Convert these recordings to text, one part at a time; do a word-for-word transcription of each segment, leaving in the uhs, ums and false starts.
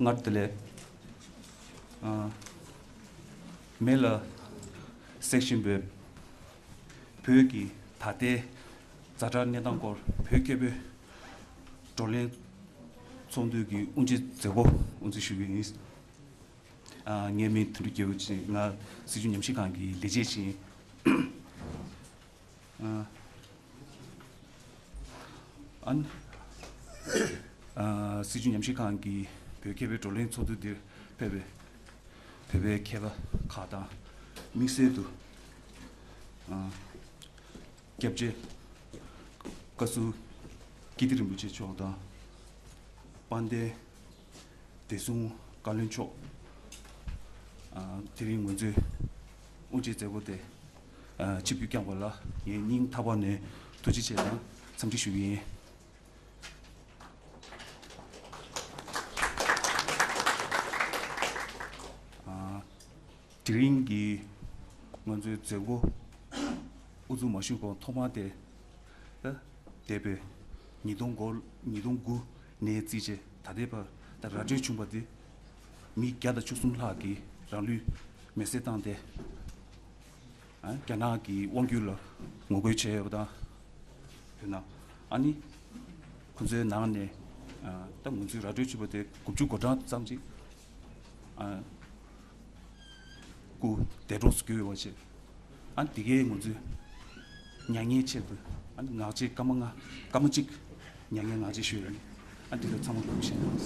སྔར་དེ་ལས་ཨ་མེ་ལ་སྲེག་བཞིན་པའི་བོད་ཀྱི་ད་ལྟའི་ཛ་དྲག་གནས་སྟངས་སྐོར་བོད་སྐད་པོའི་བགྲོ་གླེང་ཚོགས་འདུ་གི་དབུ་འབྱེད་མཛད་སྒོ་དབུ་འཛུགས་ཞུ་གི་ཡིན། ཨ་ངའི་མིང་དོན་གྲུབ་རྒྱལ་པོ་ཅིག་ང་སྲིད་བྱུས་ཉམས་ཞིབ་ཁང་གི་ལས་བྱེད་ཅིག་ཡིན། ཨ་ཨ་ནི་ཨ་སྲིད་བྱུས་ཉམས་ཞིབ་ཁང་གི་བོད་སྐད་པའི་བགྲོ་གླེང་ཚོགས་འདུ་འདིར་ཕེབས་པའི་བོད་པའི་མཁས་པ་ཁག་དང་། དམིགས་བསལ་དུ་ཨ་སྐྱབས་རྗེ་བཀའ་ཟུར་ཀིརྟི་རིན་པོ་ཆེ་མཆོག་དང་། དཔལ་ལྡན་བདེ་སྲུང་བཀའ་བློན་མཆོག་ཨ་དེ་རིང་ང་ཚོའི་དབུ་འབྱེད་མཛད་སྒོ་དེ་ཨ་ཆིབས་བསྒྱུར་བསྐྱངས་པ་ལ་ངས་སྙིང་ཐག་པ་ནས་ཐུགས་རྗེ་ཆེ་དང་འཚམས་འདྲི་ཞུ་གི་ཡིན། ཨ་དེ་རིང་གི་ང་ཚོའི་མཛད་སྒོ་དབུ་འཛུགས་མ་ཞུས་གོང་ཐོག་མར་དེ། ད་འདས་པའི་ཉིས་སྟོང་དགུ་ཉིས་སྟོང་དགུ་ནས་བརྩིས་བྱས་ད་ལྟའི་བར་ད་ར་སྤྲོད་བྱུང་བ་དེ་མི་བརྒྱ་དང་བཅུ་གསུམ་ལྷག་གིས་རང་ལུས་མེར་སྲེག་བཏང་སྟེ། ཨ་རྒྱ་ནག་གི་དབང་སྒྱུར་ལ་ངོ་རྒོལ་བྱས་ཡོད་པ་དང་། ཡོད་ན། ཨ་ནི་ཁོ་ཚོའི་ནང་ནས་ཨ་ད་ང་ཚོའི་ར་སྤྲོད་བྱས་པ་དེ་དགུ་བཅུ་གོ་གྲངས་ཙམ་ཅིག་ཨ་སྐུ་འདས་གྲོངས་སུ་གྱུར་ཡོད་པ་བྱས། ཨ་ནི་དེ་གའི་ང་ཚོའི་མྱ་ངན་ཆེད་དུ་ཨ་ནི་ངག་བཅད་སྐར་མ་ལྔ་སྐར་མ་གཅིག་མྱ་ངན་ངག་བཅད་ཞུས་ཡོད། ཨ་འདི་ལ་ཚང་མ་ལ་གུས་ཞབས་གནང་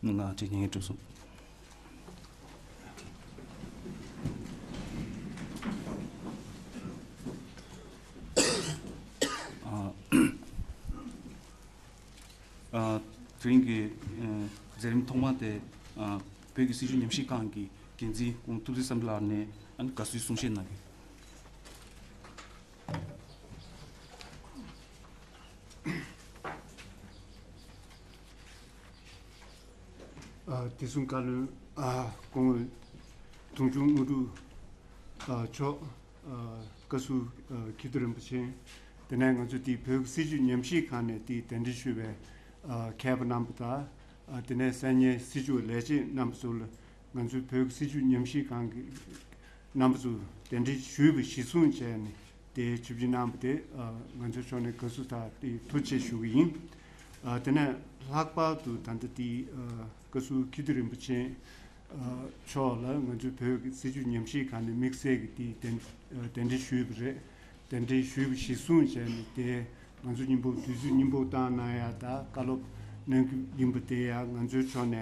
ཞུ། ང་ཅི་ཉན་གྲུབ་སོང་། ཨ། ཨ། དེ་རིང་གི་ཨ་མཛད་རིམ་ཐོག་མ་དེ་ཨ་བོད་ཀྱི་སྲིད་བྱུས་ཉམས་ཞིབ་ཁང་གི་འགན་འཛིན་ཁོང་ཐུབ་བསྟན་བསམ་འཕེལ་ལགས་ནས་ཨ་ནི་དགའ་བསུའི་གསུང་བཤད་གནང་གི། ཨ། བདེ་སྲུང་བཀའ་བློན། ཨ། སྐུ་ངོ་དུང་ཆུང་དངོས་གྲུབ། ཨ། མཆོག་ཨ། བཀའ་ཟུར། ཨ། ཀིརྟི་རིན་པོ་ཆེ། དེ་ནས་ང་ཚོ་དེ་བོད་ཀྱི་སྲིད་བྱུས་ཉམས་ཞིབ་ཁང་ནས་དེ་གདན་འདྲེན་ཞུས་པའི། ཨ། མཁས་པ་རྣམ་པ་དང་། ཨ། དེ་ནས་གསར་རྙིང་སྲིད་བྱུས་ལས་བྱེད་རྣམ་པ་ཚོ་ལ་ང་ཚོའི་བོད་ཀྱི་སྲིད་བྱུས་ཉམས་ཞིབ་ཁང་གི་རྣམ་པ་ཚོ་གདན་འདྲེན་ཞུས་པ་གཞིར་བཟུང་བྱས་ནས་དེ་ཆིབས་བསྒྱུར་གནང་བ་དེ། ཨ། ང་ཚོའི་ཕྱོགས་ནས་དགའ་བསུ་དང་དེ་ཐུགས་རྗེ་ཆེ་ཞུ་གི་ཡིན། ཨ། དེ་ནས་ལྷག་པར་དུ་ད་ལྟ་དེ། ཨ། བཀའ་ཟུར་ཀིརྟི་རིན་པོ་ཆེ། ཨ། མཆོག་ལ་ང་ཚོའི་བོད་ཀྱི་སྲིད་བྱུས་ཉམས་ཞིབ་ཁང་ནས་དམིགས་བསལ་གྱི་དེ་གདན་གདན་འདྲེན་ཞུས་པ་རེད། གདན་འདྲེན་ཞུས་པ་གཞིར་བཟུང་བྱས་ནས་དེ་ང་ཚོ་སྙིང་པོ་དུས་ཚོད་སྙིང་པོ་བཏང་གནང་ཡ་དང་བཀའ་སློབ་གནང་རྒྱུ་ཡིན་པ་དེ་ཡང་ང་ཚོའི་ཕྱོགས་ནས།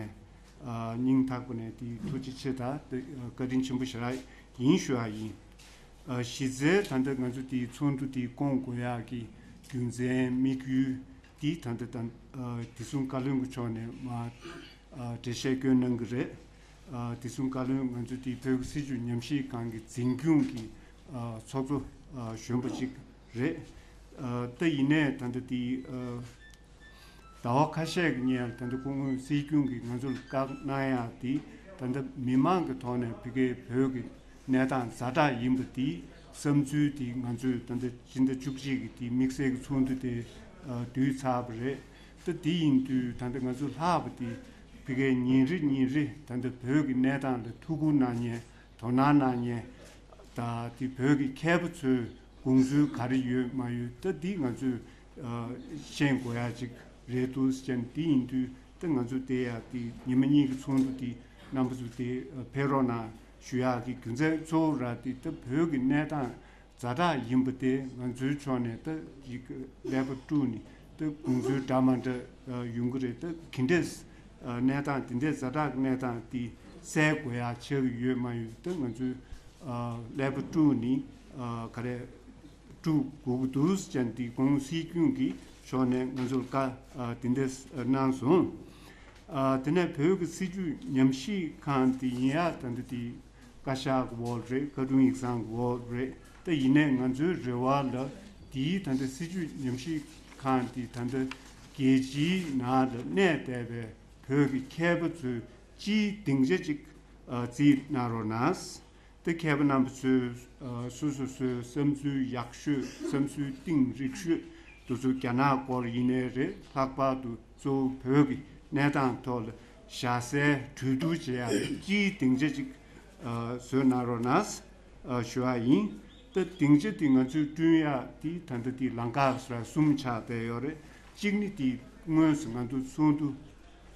ཨ། སྙིང་ཐག་པ་ནས་དེ་ཐུགས་རྗེ་ཆེ་དང་དེ་བཀའ་དྲིན་ཆེན་པོ་ཞེ་དྲག་ཡིན་ཞུ་ཡ་ཡིན། ཨ། གཞི་རྩའི་ད་ལྟ་ང་ཚོ་དེའི་ཚོགས་འདུ་དེ་བསྐོང་དགོས་ཡག་གི་རྒྱུ་མཚན་དམིགས་ཡུལ་དེ་ད་ལྟ་ད། ཨ། བདེ་སྲུང་བཀའ་བློན་གྱི་ཕྱོགས་ནས་མར། ཨ། འགྲེལ་བཤད་བསྐྱོན་གནང་གི་རེད། ཨ། བདེ་སྲུང་བཀའ་བློན་ང་ཚོ་དེའི་བོད་ཀྱི་སྲིད་བྱུས་ཉམས་ཞིབ་ཁང་གི་འཛིན་སྐྱོང་གི། ཨ། ཚོགས་གཙོ། ཨ། གཞོན་པ་ཅིག་རེད། ཨ། ད་ཡིན་ནའི་ད་ལྟ་དེའི། ཨ། ཟླ་བ་ཁ་ཤས་ཀྱི་སྔོན་ལ་ད་ལྟ་སྐུ་ངོ་སྲིད་སྐྱོང་གིས་ང་ཚོ་ལ་བཀའ་གནང་ཡག་དེ་ད་ལྟ་མི་མང་གི་ཐོག་ནས་ཕ་གིའི་བོད་ཀྱི་གནས་སྟངས་ཛ་དྲག་ཡིན་པ་དེ་བསམ་ཚུལ་དེ་ང་ཚོས་ད་ལྟ་སྤྱི་ཟླ་བཅུ་གཅིག་གི་དེ་དམིགས་བསལ་གྱི་ཚོགས་འདུ་དེ་བསྡུས་ཚར་བ་རེད། ད་དེ་ཡིན་དུས་ད་ལྟ་ང་ཚོ་ལྷག་པ་དེ་ཕ་གིའི་ཉིན་རེ་ཉིན་རེ་ད་ལྟ་བོད་ཀྱི་གནས་སྟངས་ལ་ཐུགས་ཁུར་གནང་མཁན། དོ་སྣང་གནང་མཁན་དང་དེ་བོད་ཀྱི་མཁས་པ་ཚོའི་དགོངས་ཚུལ་ག་རེ་ཡོད་མ་ཡོད་ད་འདི་ང་ཚོས་ཤེས་དགོས་ཡ་ཅིག་རེད་འདུག་ཟེར་ནས། དེ་ཡིན་དུས་ད་ང་ཚོ་དེ་ཡ་དེ་ཉི་མ་གཉིས་ཀྱི་ཚོགས་འདུ་དེ་རྣམ་པ་ཚོ་དེ་ཕེབས་རོགས་གནང་ཞུ་ཡག་གི་རྒྱུ་མཚན་གཙོ་བོ་ར་དེ་ད་བོད་ཀྱི་གནས་སྟངས་ཛ་དྲག་ཡིན་པ་དེ་ང་ཚོའི་ཕྱོགས་ནས་ད་ཅིག་ཀླད་པ་དཀྲུགས་ནས་ད་དགོངས་ཚུལ་འདྲ་མ་འདྲ་ཡོང་གི་རེད། ད་ག་འདྲས་གནས་སྟངས་དེ་འདྲས་ཛ་དྲག་གི་གནས་སྟངས་དེ་སེལ་དགོས་ཡ་ཆགས་ཀྱི་ཡོད་མ་ཡོད་ད་ང་ཚོས་ཀླད་པ་དཀྲུགས་ནས་ག་རེ་དཀྲུག་དགོས་ཀྱི་འདུག་ཟེར་ནས་དེ་སྐུ་ངོ་སྲིད་སྐྱོང་གི་ཕྱོགས་ནས་ང་ཚོར་བཀའ་དེ་འདྲས་གནང་སོང་། ཨ། དེ་ནས་བོད་ཀྱི་སྲིད་བྱུས་ཉམས་ཞིབ་ཁང་དེ་ཡིན་ཡ། ད་ལྟ་དེ་བཀའ་ཤག་གི་འོག་རེད། བཀའ་དྲུང་ཡིག་ཚང་གི་འོག་རེད། ད་ཡིན་ནའི་ང་ཚོའི་རེ་བ་ལ་དེའི་ད་ལྟ་སྲིད་བྱུས་ཉམས་ཞིབ་ཁང་དེ་ད་ལྟ་རྒྱལ་སྤྱིའི་ནང་ལ་གནས་བསྡད་པའི་བོད་ཀྱི་མཁས་པ་ཚོའི་སྤྱིའི་སྡིངས་ཆ་ཅིག་ཨ། རྩིས་གནང་རོགས་གནང་། ད་མཁས་པ་རྣམ་པ་ཚོས་ཨ། སོ་སོ་སོའི་བསམ་ཚུལ་ཡག་ཤོས། བསམ་ཚུལ་གཏིང་རིང་ཤོས་དེ་ཚོ་རྒྱ་ནག་སྐོར་ཡིན་ནའི་རེད། ལྷག་པར་དུ་གཙོ་བོ་བོད་ཀྱི་གནས་སྟངས་ཐོག་ལ་ཞྭ་སའི་གྲོས་བསྡུར་བྱེད་ཡ་སྤྱིའི་སྡིངས་ཆ་ཅིག་ཨ། བཟོས་གནང་རོགས་གནང་ཞུ་བ་ཡིན། ད་སྡིངས་ཆ་དེ་ང་ཚོས་བསྐྲུན་ཡ་དེ་ད་ལྟ་དེ་ལམ་ཁ་གསུམ་ཆགས་བསྡད་ཡོད་རེད། གཅིག་ནི་དེ་དངོས་སུ་ང་ཚོ་ཚོགས་འདུ་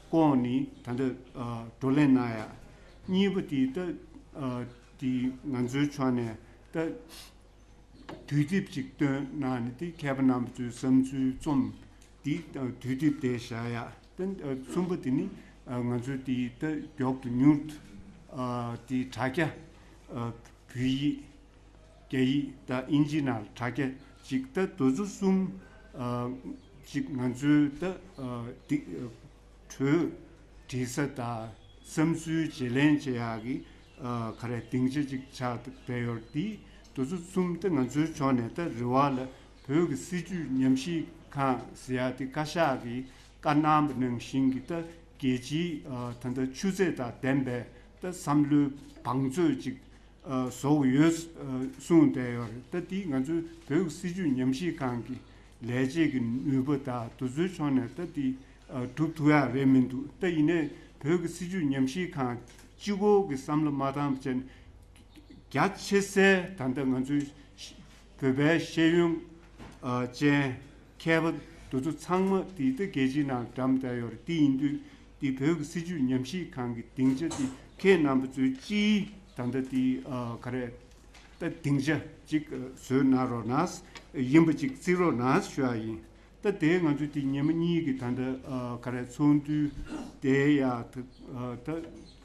བསྐོངས་ནས་ད་ལྟ་ཨ། བགྲོ་གླེང་གནང་ཡ། གཉིས་པ་དེ་ད་ཨ། དེ་ང་ཚོའི་ཕྱོགས་ནས་ད་དུས་དེབ་ཅིག་བཏོན་གནང་ནས། དེ་མཁས་པ་རྣམ་པ་ཚོའི་བསམ་ཚུལ་རྩོམ་དེ་དུས་དེབ་དེ་བཞག་ཡ། ད་གསུམ་པ་དེ་ནི་ང་ཚོའི་དེ་ད་མགྱོགས་དང་མྱུར་དུ་དེ་དྲ་རྒྱ་བོད་ཡིག་རྒྱ་ཡིག་དང་དབྱིན་ཇི་ནང་དྲ་རྒྱ་ཅིག་ད་དེ་ཚོ་གསུམ་ཅིག་ང་ཚོའི་ད་འདི་གྲོས་འགྲིག་ས་དང་བསམ་ཚུལ་བརྗེ་ལེན་བྱེད་ཡག་གི་ག་རེ་སྡིངས་ཆ་ཅིག་ཆགས་བསྡད་ཡོད་རེད། དེ་དེ་ཚོ་གསུམ་ད་ང་ཚོའི་ཕྱོགས་ནས་ད་རེ་བ་ལ་བོད་ཀྱི་སྲིད་བྱུས་ཉམས་ཞིབ་ཁང་ཟེར་ཡག་དེ་བཀའ་ཤག་གིས་བཀའ་གནང་བ་ནང་བཞིན་གྱི་ད་རྒྱལ་སྤྱིའི་ད་ལྟ་ཆུ་ཚད་དང་ལྡན་པའི་ད་བསམ་བློའི་བང་མཛོད་ཅིག་བཟོ་དགོས་ཡོད་གསུངས་བསྡད་ཡོད་རེད། ད་དེ་ང་ཚོའི་བོད་ཀྱི་སྲིད་བྱུས་ཉམས་ཞིབ་ཁང་གི་ལས་བྱེད་ཀྱི་ནུས་པ་དང་དེ་ཚོའི་ཕྱོགས་ནས་ད་དེ་སྒྲུབ་ཐུབ་ཡག་རེད་མི་འདུག་ད་ཡིན་ནའི་བོད་ཀྱི་སྲིད་བྱུས་ཉམས་ཞིབ་ཁང་གཅིག་པོ་གི་བསམ་བློ་མ་བཏང་བྱས་ནས། རྒྱ་ཆེ་སའི་ད་ལྟ་ང་ཚོའི་བོད་པའི་ཤེས་ཡོན་ཅན་མཁས་པ་དེ་ཚོ་ཚང་མ་དེ་ལྟ་རྒྱལ་སྤྱིའི་ནང་འགྲམ་བསྡད་ཡོད་རེད། དེ་ཡིན་དུས་དེ་བོད་ཀྱི་སྲིད་བྱུས་ཉམས་ཞིབ་ཁང་གི་སྡིངས་ཆ་དེ་ཁྱེད་རྣམ་པ་ཚོའི་སྤྱིའི་ད་ལྟ་དེ་ག་རེ་ད་སྡིངས་ཆ་ཅིག་བཟོས་གནང་རོགས་གནང་། ཡིན་པ་ཅིག་བརྩི་རོགས་གནང་ཞུ་བ་ཡིན། ད་དེ་ང་ཚོ་དེ་ཉི་མ་གཉིས་ཀྱི་ད་ལྟ་ཨ་ག་རེ་ཚོགས་འདུ་དེ་ཡ་ད་ཨ་ད་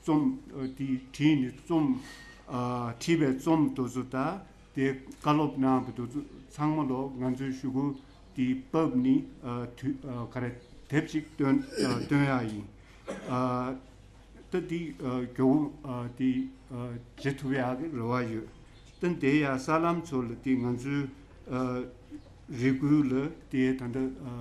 རྩོམ་ཨ་དེ་བྲིས་ནས་རྩོམ་ཨ་བྲིས་པའི་རྩོམ་དེ་ཚོ་དང་དེ་བཀའ་སློབ་གནང་བ་དེ་ཚོ་ཚང་མ་ལོ་ང་ཚོའི་ཞུ་སྐུལ་དེ་ཕབ་ནས་ཨ་དུས་ཨ་ག་རེ་དེབ་ཅིག་བཏོན་ཨ་བཏོན་ཡ་ཡིན། ཨ་ད་དེ་ཨ་མགྱོགས་པོ་ཨ་དེ་ཨ་བྱེད་ཐུབ་ཡག་གི་རེ་བ་ཡོད། ད་དེ་ཡ་གསར་ལམ་ཚོ་ལ་དེ་ང་ཚོའི་ཨ་རེ་སྐུལ་ལ་དེ་ད་ལྟ་ཨ་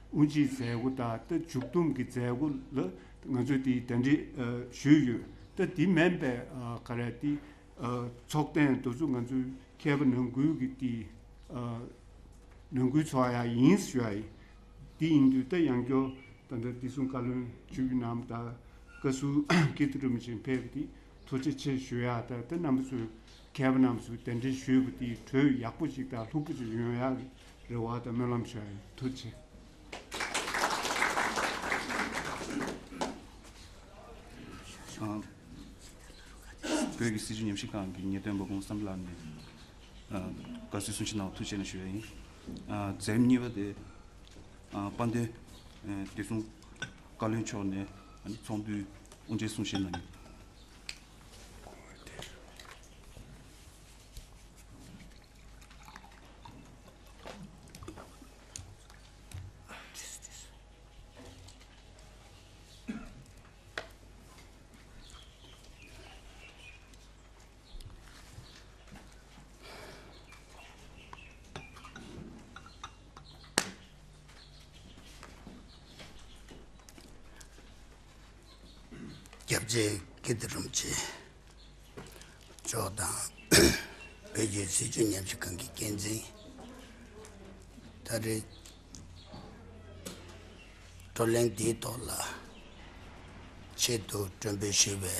དབུ་འབྱེད་མཛད་སྒོ་དང་ད་མཇུག་བསྡོམས་ཀྱི་མཛད་སྒོ་ལ་ང་ཚོས་དེ་གདན་འདྲེན་ཨ་ཞུས་ཡོད། ད་དེ་མིན་པའི་ཨ་ག་རེ་དེ་ཨ་ཚོགས་ཐེངས་དེ་ཚོ་ང་ཚོའི་མཁས་པ་ནང་ཁུལ་གྱི་དེ་ཨ་ནང་ཁུལ་ཚོགས་ཡ་ཡིན་ཞུ་ཡ་ཡིན། དེ་ཡིན་དུས་ད་ཡང་བསྐྱར་ད་ལྟ་བདེ་སྲུང་བཀའ་བློན་ཆོས་བརྒྱུད་རྣམ་དང་བཀའ་ཟུར་ཀིརྟི་རིན་པོ་ཆེ་ཕེབས་པ་དེ་ཐུགས་རྗེ་ཆེ་ཞུ་ཡ་དང་། ད་རྣམ་པ་ཚོས་མཁས་པ་རྣམ་པ་ཚོས་གདན་འདྲེན་ཞུས་པ་དེ་གྲོས་ཡག་པོ་ཞིག་དང་ལྷུག་པོ་ཞིག་ཡོང་ཡ་གི་རེ་བ་དང་སྨོན་ལམ་ཞུ་ཡ་ཡིན། ཐུགས་རྗེ་ཆེ། ཨ། བོད་ཀྱི་སྲིད་བྱུས་ཉམས་ཞིབ་ཁང་གི་ངེས་སྟོན་པ་ཀུན་བཟང་བསམ་འཕེལ་ལགས་ནས་ཨ་དགའ་བསུའི་གསུང་བཤད་གནང་བ་ཐུགས་རྗེ་ཆེ་ཞུ་ཡ་ཡིན། ཨ། མཛད་རིམ་གཉིས་པ་དེ་ཨ་དཔལ་ལྡན་ཨ་བདེ་སྲུང་བཀའ་བློན་མཆོག་ནས་ཨ་ནི་ཚོགས་འདུའི་དབུ་འབྱེད་གསུང་བཤད་གནང་ཡོད། སྐྱབས་རྗེ་ཀིརྟི་རིན་པོ་ཆེ་མཆོག་དང་། བོད་ཀྱི་སྲིད་བྱུས་ཉམས་ཞིབ་ཁང་གི་འགན་འཛིན། ད་རེས་བགྲོ་གླེང་འདིའི་ཐོག་ལ་ཆེད་དུ་མགྲོན་འབོད་ཞུས་པའི་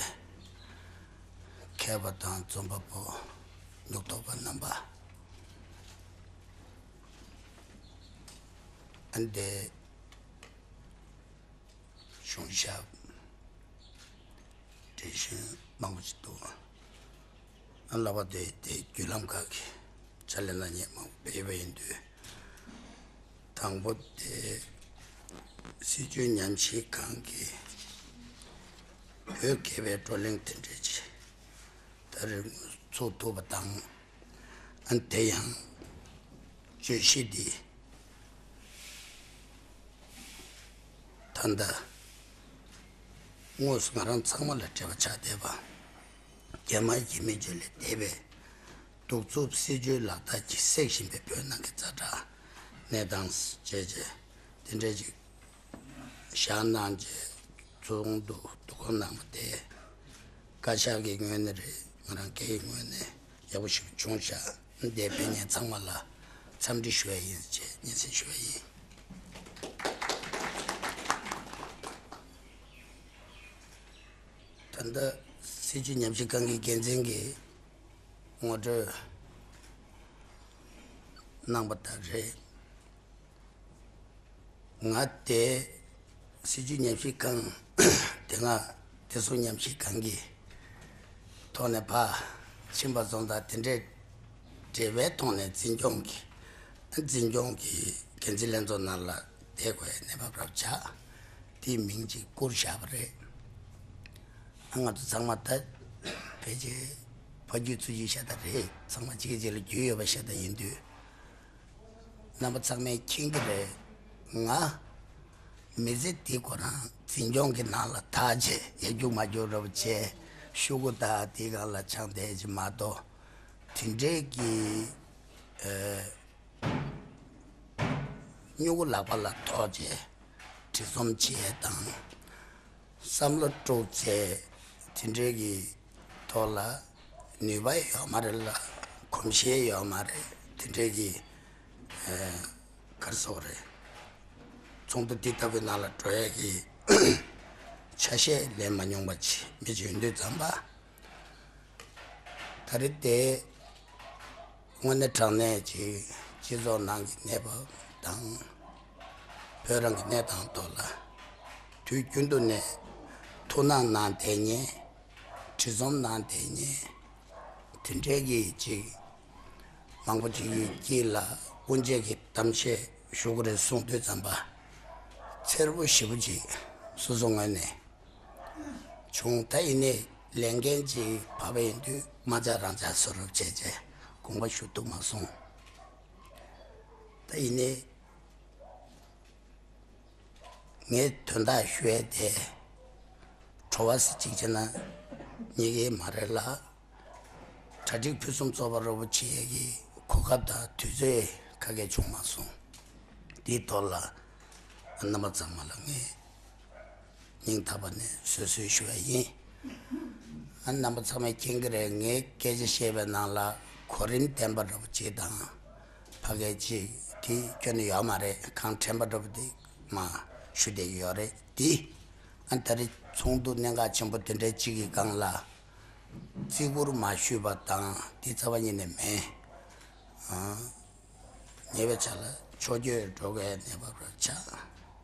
མཁས་པ་དང་རྩོམ་པ་པོ་སྙུང་ཐོག་པ་རྣམ་པ། ཨ་འདི་གཞུང་ཞབས་འགྲེལ་བཤད་མང་པོ་ཞིག་འདུག་ཨ་ལགས་པ་དེ་དེ་བརྒྱུད་ལམ་ཁག་གི་ཕྱག་ལས་གནང་མཁན་མང་པོ་ཕེབས་པ་ཡིན་དུས། དང་པོ་དེ་སྲིད་བྱུས་ཉམས་ཞིབ་ཁང་གི་བོད་དགེ་བའི་བགྲོ་གླེང་དེ་འདྲ་ཅིག་ད་རེས་ཚོགས་ཐུབ་པ་དང་། ཨ་དེ་ཡང་བརྗོད་གཞི་འདི་ད་ལྟ་ དངོས་སུ་ང་རང་ཚང་མ་ལ་འབྲེལ་བ་ཆགས་བསྡད་པ། རྒྱ་མ་ཡི་མི་སྤྱོད་ལས་འདས་པའི་གདུག་རྩུབ་སྲིད་བྱུས་ལག་བསྟར་གྱིས་བསྲེགས་བཞིན་པའི་བོད་ནང་གི་ཛ་དྲག་གནས་སྟངས་བཅས་བྱས། དེ་འདྲས་ཅིག་བཞག་གནང་རྗེས་ཚོགས་འདུ་འདུ་ཁང་ནང་མ་དེ་བཀའ་ཤག་གི་ངོས་ནས་རེད། ང་རང་སྒེར་གྱི་ངོས་ནས་ཡག་པོ་ཞིག་བྱུང་ཤག་འདས་ཕན་ཉེན་ཚང་མ་ལ་འཚམས་འདྲི་ཞུ་ཡ་ཡིན་ཅེས་སྙན་སེང་ཞུ་ཡ་ཡིན། ད་ལྟ་སྲིད་བྱུས་ཉམས་ཞིབ་ཁང་གི་འགན་འཛིན་གྱིས་ངོ་སྤྲོད་གནང་པ་ལྟར་རེད། ང་དེ་སྲིད་བྱུས་ཉམས་ཞིབ་ཁང་དེ་སྔ་བདེ་སྲུང་ཉམས་ཞིབ་ཁང་གི་ཐོག་ནས་ཕར་ཕྱིན་པ་སོང་ཙང་དེ་འདྲའི་འབྲེལ་བའི་ཐོག་ནས་འཛིན་སྐྱོང་གི་འཛིན་སྐྱོང་གི་འགན་འཛིན་ལྷན་ཚོགས་ནང་ལ་བསྡད་དགོས་ཡ་གནས་བབ་རབ་ཆགས། དེའི་མིང་ཅིག་བསྐུར་བཞག་པ་རེད། ང་ཚོ་ཚང་མ་ད་ཕལ་ཆེར་ཕ་རྒྱུད་ཚུལ་རྒྱུད་ཤ་སྟག་རེད། ཚང་མ་གཅིག་གིས་གཅིག་ལ་རྒྱུས་ཡོད་པ་ཤ་སྟག་ཡིན་དུས། རྣམ་པ་ཚང་མས་མཁྱེན་གྱི་རེད། ང་མི་ཚེ་འདི་ཁོ་རང་འཛིན་སྐྱོང་གི་ནང་ལ་ཐག་བཅད་ཡར་རྒྱུག་མར་རྒྱུག་འདྲ་པོ་བྱས། ཤོག་གུ་དང་དེའི་སྒང་ལ་ཆང་དེ་ཅིག་མ་གཏོགས་དེ་འདྲའི་གི་ཨ་སྨྱུ་གུ་ལག་པ་ལ་ཐོགས་བྱས་བྲིས་རྩོམ་བྱས་དང་། བསམ་བློ་དཀྲུགས་ཚེ་དེ་འདྲའི་གི་ཐོག་ལ་ནུས་པ་ཡོད་མ་རེད་ལ། གོམས་གཤིས་ཡོད་མ་རེད། དེ་འདྲའི་གི་ཨ་ག་རེ་ཟེར་དགོས་རེད། ཚོགས་འདུ་འདི་ལྟ་བུའི་ནང་ལ་འགྲོ་ཡས་ཀྱི་ཆ་ཤས་ལེན་མ་མྱོང་བ་ཅིག་མི་ཅིག་ཡོང་དུས་ཙམ་པ། ད་རེས་དེ་དངོས་གནས་དྲང་གནས་ཀྱི་སྤྱི་ཚོགས་ནང་གི་གནས་བབ་དང་། བོད་རང་གི་གནས་སྟངས་ཐོག་ལ་དུས་རྒྱུན་དུ་ནས་ཐུགས་སྣང་གནང་བསྡད་མཁན། བྲིས་རྩོམ་གནང་བསྡད་མཁན་དེ་འདྲའི་གི་ཅིག་མང་པོ་ཅིག་གི་དཀྱིལ་ལ་དབུ་འབྱེད་ཀྱི་གཏམ་བཤད་ཞུ་གི་རེད་གསུངས་དུས་ཙམ་པ། འཚེར་པོ་ཞེ་པོ་ཅིག་སོ་སོ་ངོས་ནས་བྱུང་། ད་ཡིན་ནའི་ལས་འགན་ཅིག་བབས་པ་ཡིན་དུས་མ་ཆག་རང་ཆག་བཟོ་རོགས་བྱས་བྱས་དགོངས་པ་ཞུ་ཐུབ་མ་སོང་། ད་ཡིན་ནའི་ངས་དོན་དག་ཞུ་ཡས་དེ་བྲོ་བ་ཟེར་གཅིག་བྱས་ན་རྙེད་ཀྱི་མ་རེད་ལ། གྲ་སྒྲིག་ཕུན་སུམ་ཚོགས་པ་རོབ་བྱེད་ཀྱི་གོ་སྐབས་དང་དུས་ཚོད་ཁ་གས་བྱུང་མ་སོང་། འདིའི་ཐོག་ལ་རྣམ་པ་ཚང་མ་ལ་ངས་སྙིང་ཐག་པ་ནས་བཟོད་གསོལ་ཞུ་བ་ཡིན། ཨ་རྣམ་པ་ཚང་མས་མཁྱེན་གྱི་རེད། ངས་སྐད་ཆ་བཤད་པའི་ནང་ལ་གོ་རིམ་ལྡན་པ་འདྲ་པོ་ཅིག་དང་། ཕ་གི་ཅིག་དེ་ཁྱོན་ནས་ཡོད་མ་རེད། གང་དྲན་པ་འདྲ་པོ་དེ་མ་ཞུ་བསྡད་ཀྱི་ཡོད་རེད་དེ། ཨ་ད་རེས་ཚོགས་འདུ་གནད་འགག་ཆེན་པོ་དེ་འདྲའི་ཅིག་གི་སྒང་ལ་བརྩི་བཀུར་མ་ཞུས་པ་དང་དེ་རྩ་བ་ཉིད་ནས་མེད། ཨ། ཉེ་བའི་ཆར་ལ་ཕྱོགས་བསྐྱོད་འགྲོ་དགོས་གནས་བབ་རེད་ཆགས།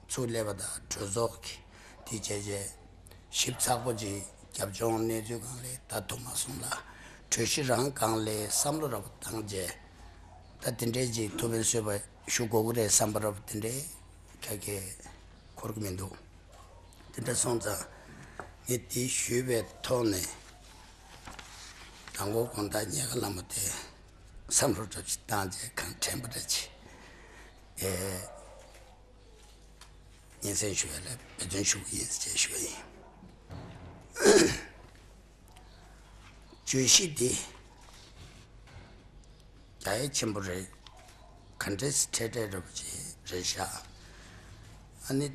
ཚུར་སླེབས་པ་དང་གྲོས་ཚོགས་ཀྱི་དེ་བྱས་རྗེས་ཞིབ་ཚགས་པོ་ཅིག་རྒྱབ་ལྗོངས་གནས་ཚུལ་སྒང་ལ་ལྟ་ཐུབ་མ་སོང་ལ། གྲོས་གཞི་རང་སྒང་ལ་བསམ་བློ་རབ་བཏང་རྗེས་ད་དེ་འདྲའི་ཅིག་ཐུགས་ཕན་གསོས་པ་ཞུ་དགོས་ཀྱི་རེད་བསམ་པ་རབ་དེ་འདྲའི་ཁ་སྐད་འཁོར་གྱི་མི་འདུག་དེ་འདྲ་སོང་ཙང་ངས་དེ་ཞུས་པའི་ཐོག་ནས་དང་པོ་དགོང་དག་ཉལ་ཁ་ལ་མོ་དེ་བསམ་བློ་འདྲ་ཅིག་བཏང་རྗེས་གང་དྲན་པ་འདྲ་ཅིག་ཨེ། སྙན་སེང་ཞུ་བ་ལ་འབད་བརྩོན་ཞུ་གི་ཡིན་ཅེས་ཞུ་བ་ཡིན། བརྗོད་གཞི་འདི་རྒྱ་ཡིག་ཆེན་པོ་རེད། ག་འདྲས་འཕྲལ་འཕྲལ་རབ་ཅིག་རེད་ཤག་ཨ་ནི་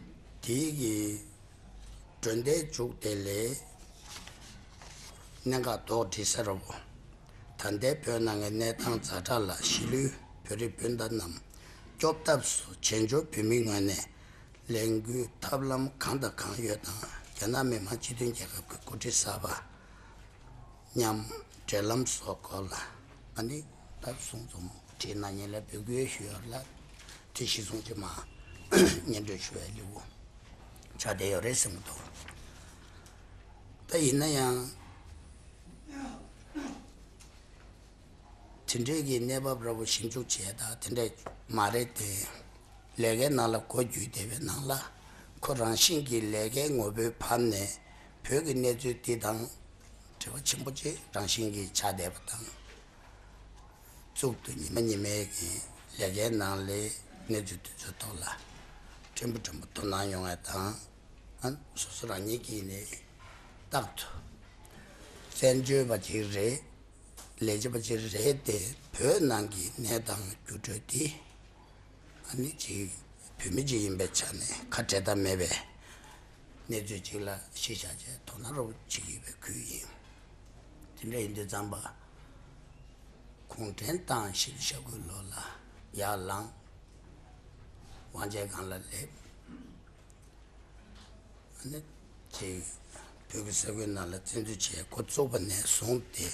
དེའི་གི་འགྲོ་འདས་འཇུག་དེ་ལས་གནད་འགག་རྡོག་སྒྲིལ་ས་ར་བོ། ད་ལྟའི་བོད་ནང་གི་གནས་སྟངས་ཛ་དྲག་ལ་གཞིས་ལུས་བོད་རིགས་སྤུན་ཟླ་རྣམས་སྐྱོབ་ཐབས་སུ་བྱེས་འབྱོར་བོད་མིའི་ངོས་ནས་ལས་འགུལ་ཐབས་ལམ་གང་དང་གང་ཡོད་དང་རྒྱ་ནག་མི་དམངས་སྤྱི་མཐུན་རྒྱལ་ཁབ་ཀྱི་འགོ་ཁྲིད་གསར་པ་མཉམ་འབྲེལ་ལམ་སོགས་སྐོར་ལ་ཨ་ནི་ད་གསུང་རྩོམ་བྲིས་གནང་མཁན་ལ་འབོད་སྐུལ་ཞུ་ཡོད་ལ། དེ་གཞི་བཟུང་ཅིག་མ་སྙན་སྒྲོན་ཞུ་བའི་ལེའུ་ཆགས་བསྡད་ཡོད་རེད་བསམ་གྱི་འདུག་ད་ཡིན་ན་ཡང་དེ་འདྲའི་གི་གནས་བབ་འདྲ་པོ་ཞིབ་འཇུག་བྱས་ད་དེ་འདྲ་མ་རེད་དེ། ལས་ཀའི་ནང་ལ་སྒོ་བརྒྱུད་བསྡད་པའི་ནང་ལ་ཁོ་རང་བཞིན་གྱི་ལས་ཀའི་ངོ་བོའི་བབ་ནས་བོད་ཀྱི་གནས་ཚུལ་འདི་དང་འབྲེལ་བ་ཆེན་པོ་ཅིག་རང་བཞིན་གྱིས་ཆགས་བསྡད་པ་དང་། གཙུག་ཏུ་ཉི་མ་ཉི་མའི་གི་ལས་ཀའི་ནང་ལས་གནས་ཚུལ་དེ་ཚོའི་ཐོག་ལ་ཕྲན་བུ་ཕྲན་བུ་དོ་སྣང་ཡོང་བ་དང་། ཨ་སོ་སོ་རང་ཉིད་ཀྱིས་ནི་ རྟག་ཏུ་བཙན་བྱོལ་བ་ཅིག་རེད། ལས་བྱེད་པ་ཅིག་རེད་དེ། བོད་ནང་གི་གནས་སྟངས་འགྱུར་འགྲོས་དེ་ཨ་ནི་ཅིག་བོད་མི་ཅིག་ཡིན་པའི་ཆ་ནས་ཁ་བྲལ་ཐབས་མེད་པའི་གནས་ཚུལ་ཅིག་ལ་གཞི་བཞག་བྱས་དོ་སྣང་རོབ་བྱེད་ཀྱི་ཡོད་པའི་ཁུལ་ཡིན། དེ་འདྲ་ཡིན་དུས་ཙམ་པ། གུང་ཁྲན་ཏང་བཞི་བཅུ་ཞེ་དགུའི་ལོ་ལ་ཡར་ལངས། དབང་ཆེན་སྒང་ལ་སླེབས། ཨ་ནི་ཅིག་བོད་ཀྱི་ས་ཁུལ་ནང་ལ་བཙན་འཛུལ་བྱས་འགོ་བཙུགས་པ་ནས་བཟུང་སྟེ།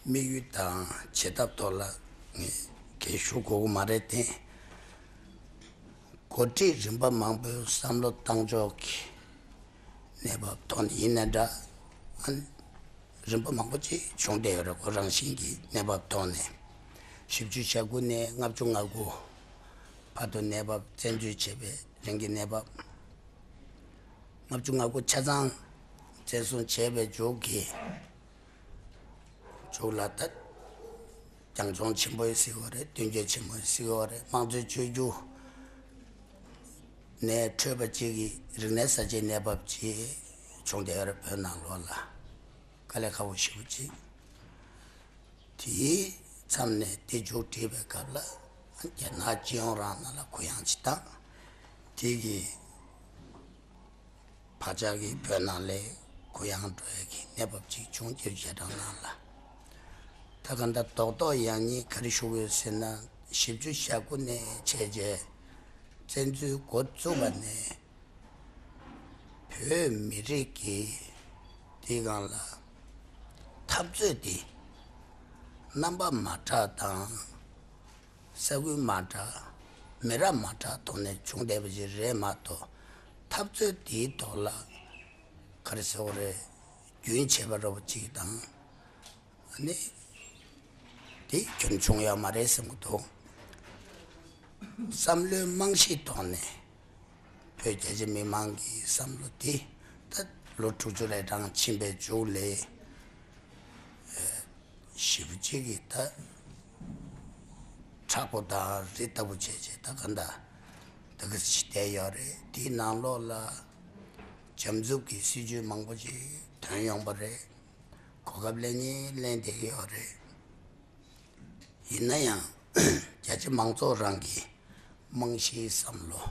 དམིགས་ཡུལ་དང་བྱེད་ཐབས་ཐོག་ལ་ངས་གང་ཞུ་དགོས་ཀྱི་མ་རེད་དེ། འགོ་ཁྲིད་རིམ་པ་མང་པོའི་བསམ་བློ་བཏང་ཕྱོགས་ཀྱི་གནས་བབ་ཐོག་ནས་ཡིན་ན་འདྲ། ཨ་ནི་རིམ་པ་མང་པོ་ཅིག་བྱུང་བསྡད་ཡོད་རེད། ཁོ་རང་བཞིན་གྱི་གནས་བབ་ཐོག་ནས། བཞི་བཅུ་ཞེ་དགུ་ནས་ལྔ་བཅུ་ང་དགུ་བར་དུ་གནས་བབ། བཙན་འཛུལ་བྱས་པའི་རིང་གི་གནས་བབ། ལྔ་བཅུ་ང་དགུ་ཆ་ཚང་བཙན་བཟུང་བྱས་པའི་མཇུག་གི་མཇུག་ལ་ད་རྒྱང་མཚོ་ཆེན་པོ་ཡིན་སྲིད་ཀྱི་རེད། མདུན་སྐྱོད་ཆེན་པོ་ཡིན་སྲིད་ཀྱི་རེད། དམངས་གཙོའི་བཅོས་བསྒྱུར་ནས་འཕྲོས་པ་ཅིག་གི་རིག་གནས་གསར་བརྗེའི་གནས་བབ་ཅིག་བྱུང་བསྡད་ཡོད་རེད། བོད་ནང་ལོགས་ལ་དཀའ་ལས་ཁག་པོ་ཞེ་པོ་ཅིག་དེའི་མཚམས་ནས་དེ་མཇུག་བསྒྲིལ་བའི་སྐབས་ལ་རྒྱ་ནག་སྤྱི་ཡོངས་རང་ནང་ལ་གུ་ཡངས་ཅིག་བཏང་། དེ་གི་བག་ཆགས་ཀྱིས་བོད་ནང་ལ་གུ་ཡངས་འགྲོ་ཡ་གི་གནས་བབ་ཅིག་བྱུང་། བཅུ་བཞི་ཞེ་གྲངས་ནང་ལ། ད་ག་འདྲ་རྡོག་རྡོག་ཡང་སྙིང་ག་རེ་ཞུ་དགོས་ཟེར་ན། བཞི་བཅུ་ཞེ་དགུ་ནས་བྱས་རྗེས་བཙན་འཛུལ་འགོ་བཙུགས་པ་ནས། བོད་མི་རིགས་ཀྱི་དེའི་སྒང་ལ་འཐབ་རྩོད་དེ་རྣམ་པ་མ་འདྲ་དང་། ས་ཁུལ་མ་འདྲ། མི་རབས་མ་འདྲ་ཐོག་ནས་བྱུང་བསྡད་པ་ཞིག་རེད་མ་གཏོགས། འཐབ་རྩོད་དེའི་ཐོག་ལ་ག་རེ་ཟེར་དགོས་རེད། རྒྱུན་ཆད་པ་འདྲ་པོ་ཅིག་དང་། ཨ་ནི་དེ་ཁྱོན་བྱུང་ཡོད་མ་རེད་བསམ་གྱི་འདུག་བསམ་བློའི་རྨང་གཞིའི་ཐོག་ནས་བོད་རྒྱ་ཆེ་མི་མང་གི་བསམ་བློ་དེ་ད་ལོ་དྲུག་ཅུ་རེ་གྲངས་ཕྱིན་པའི་མཇུག་ལ་ཞེ་པོ་ཅིག་གིས་ད་མཁྲེགས་པོ་དང་རི་ལྟ་བུ་བྱས་བྱས། ད་ག་འདྲ་ད་ག་ཅིག་བསྡད་ཡོད་རེད། དེའི་ནང་ལོགས་ལ་འཇམ་རྩུབ་ཀྱི་སྲིད་ཇུས་མང་པོ་ཅིག་ཐོན་ཡོང་པ་རེད། གོ་སྐབས་ལེན་ནི་ལེན་བསྡད་ཡོད་རེད། ཡིན་ན་ཡང་རྒྱ་ཆེ་མང་ཚོགས་རང་གི་རྨང་གཞིའི་བསམ་བློ།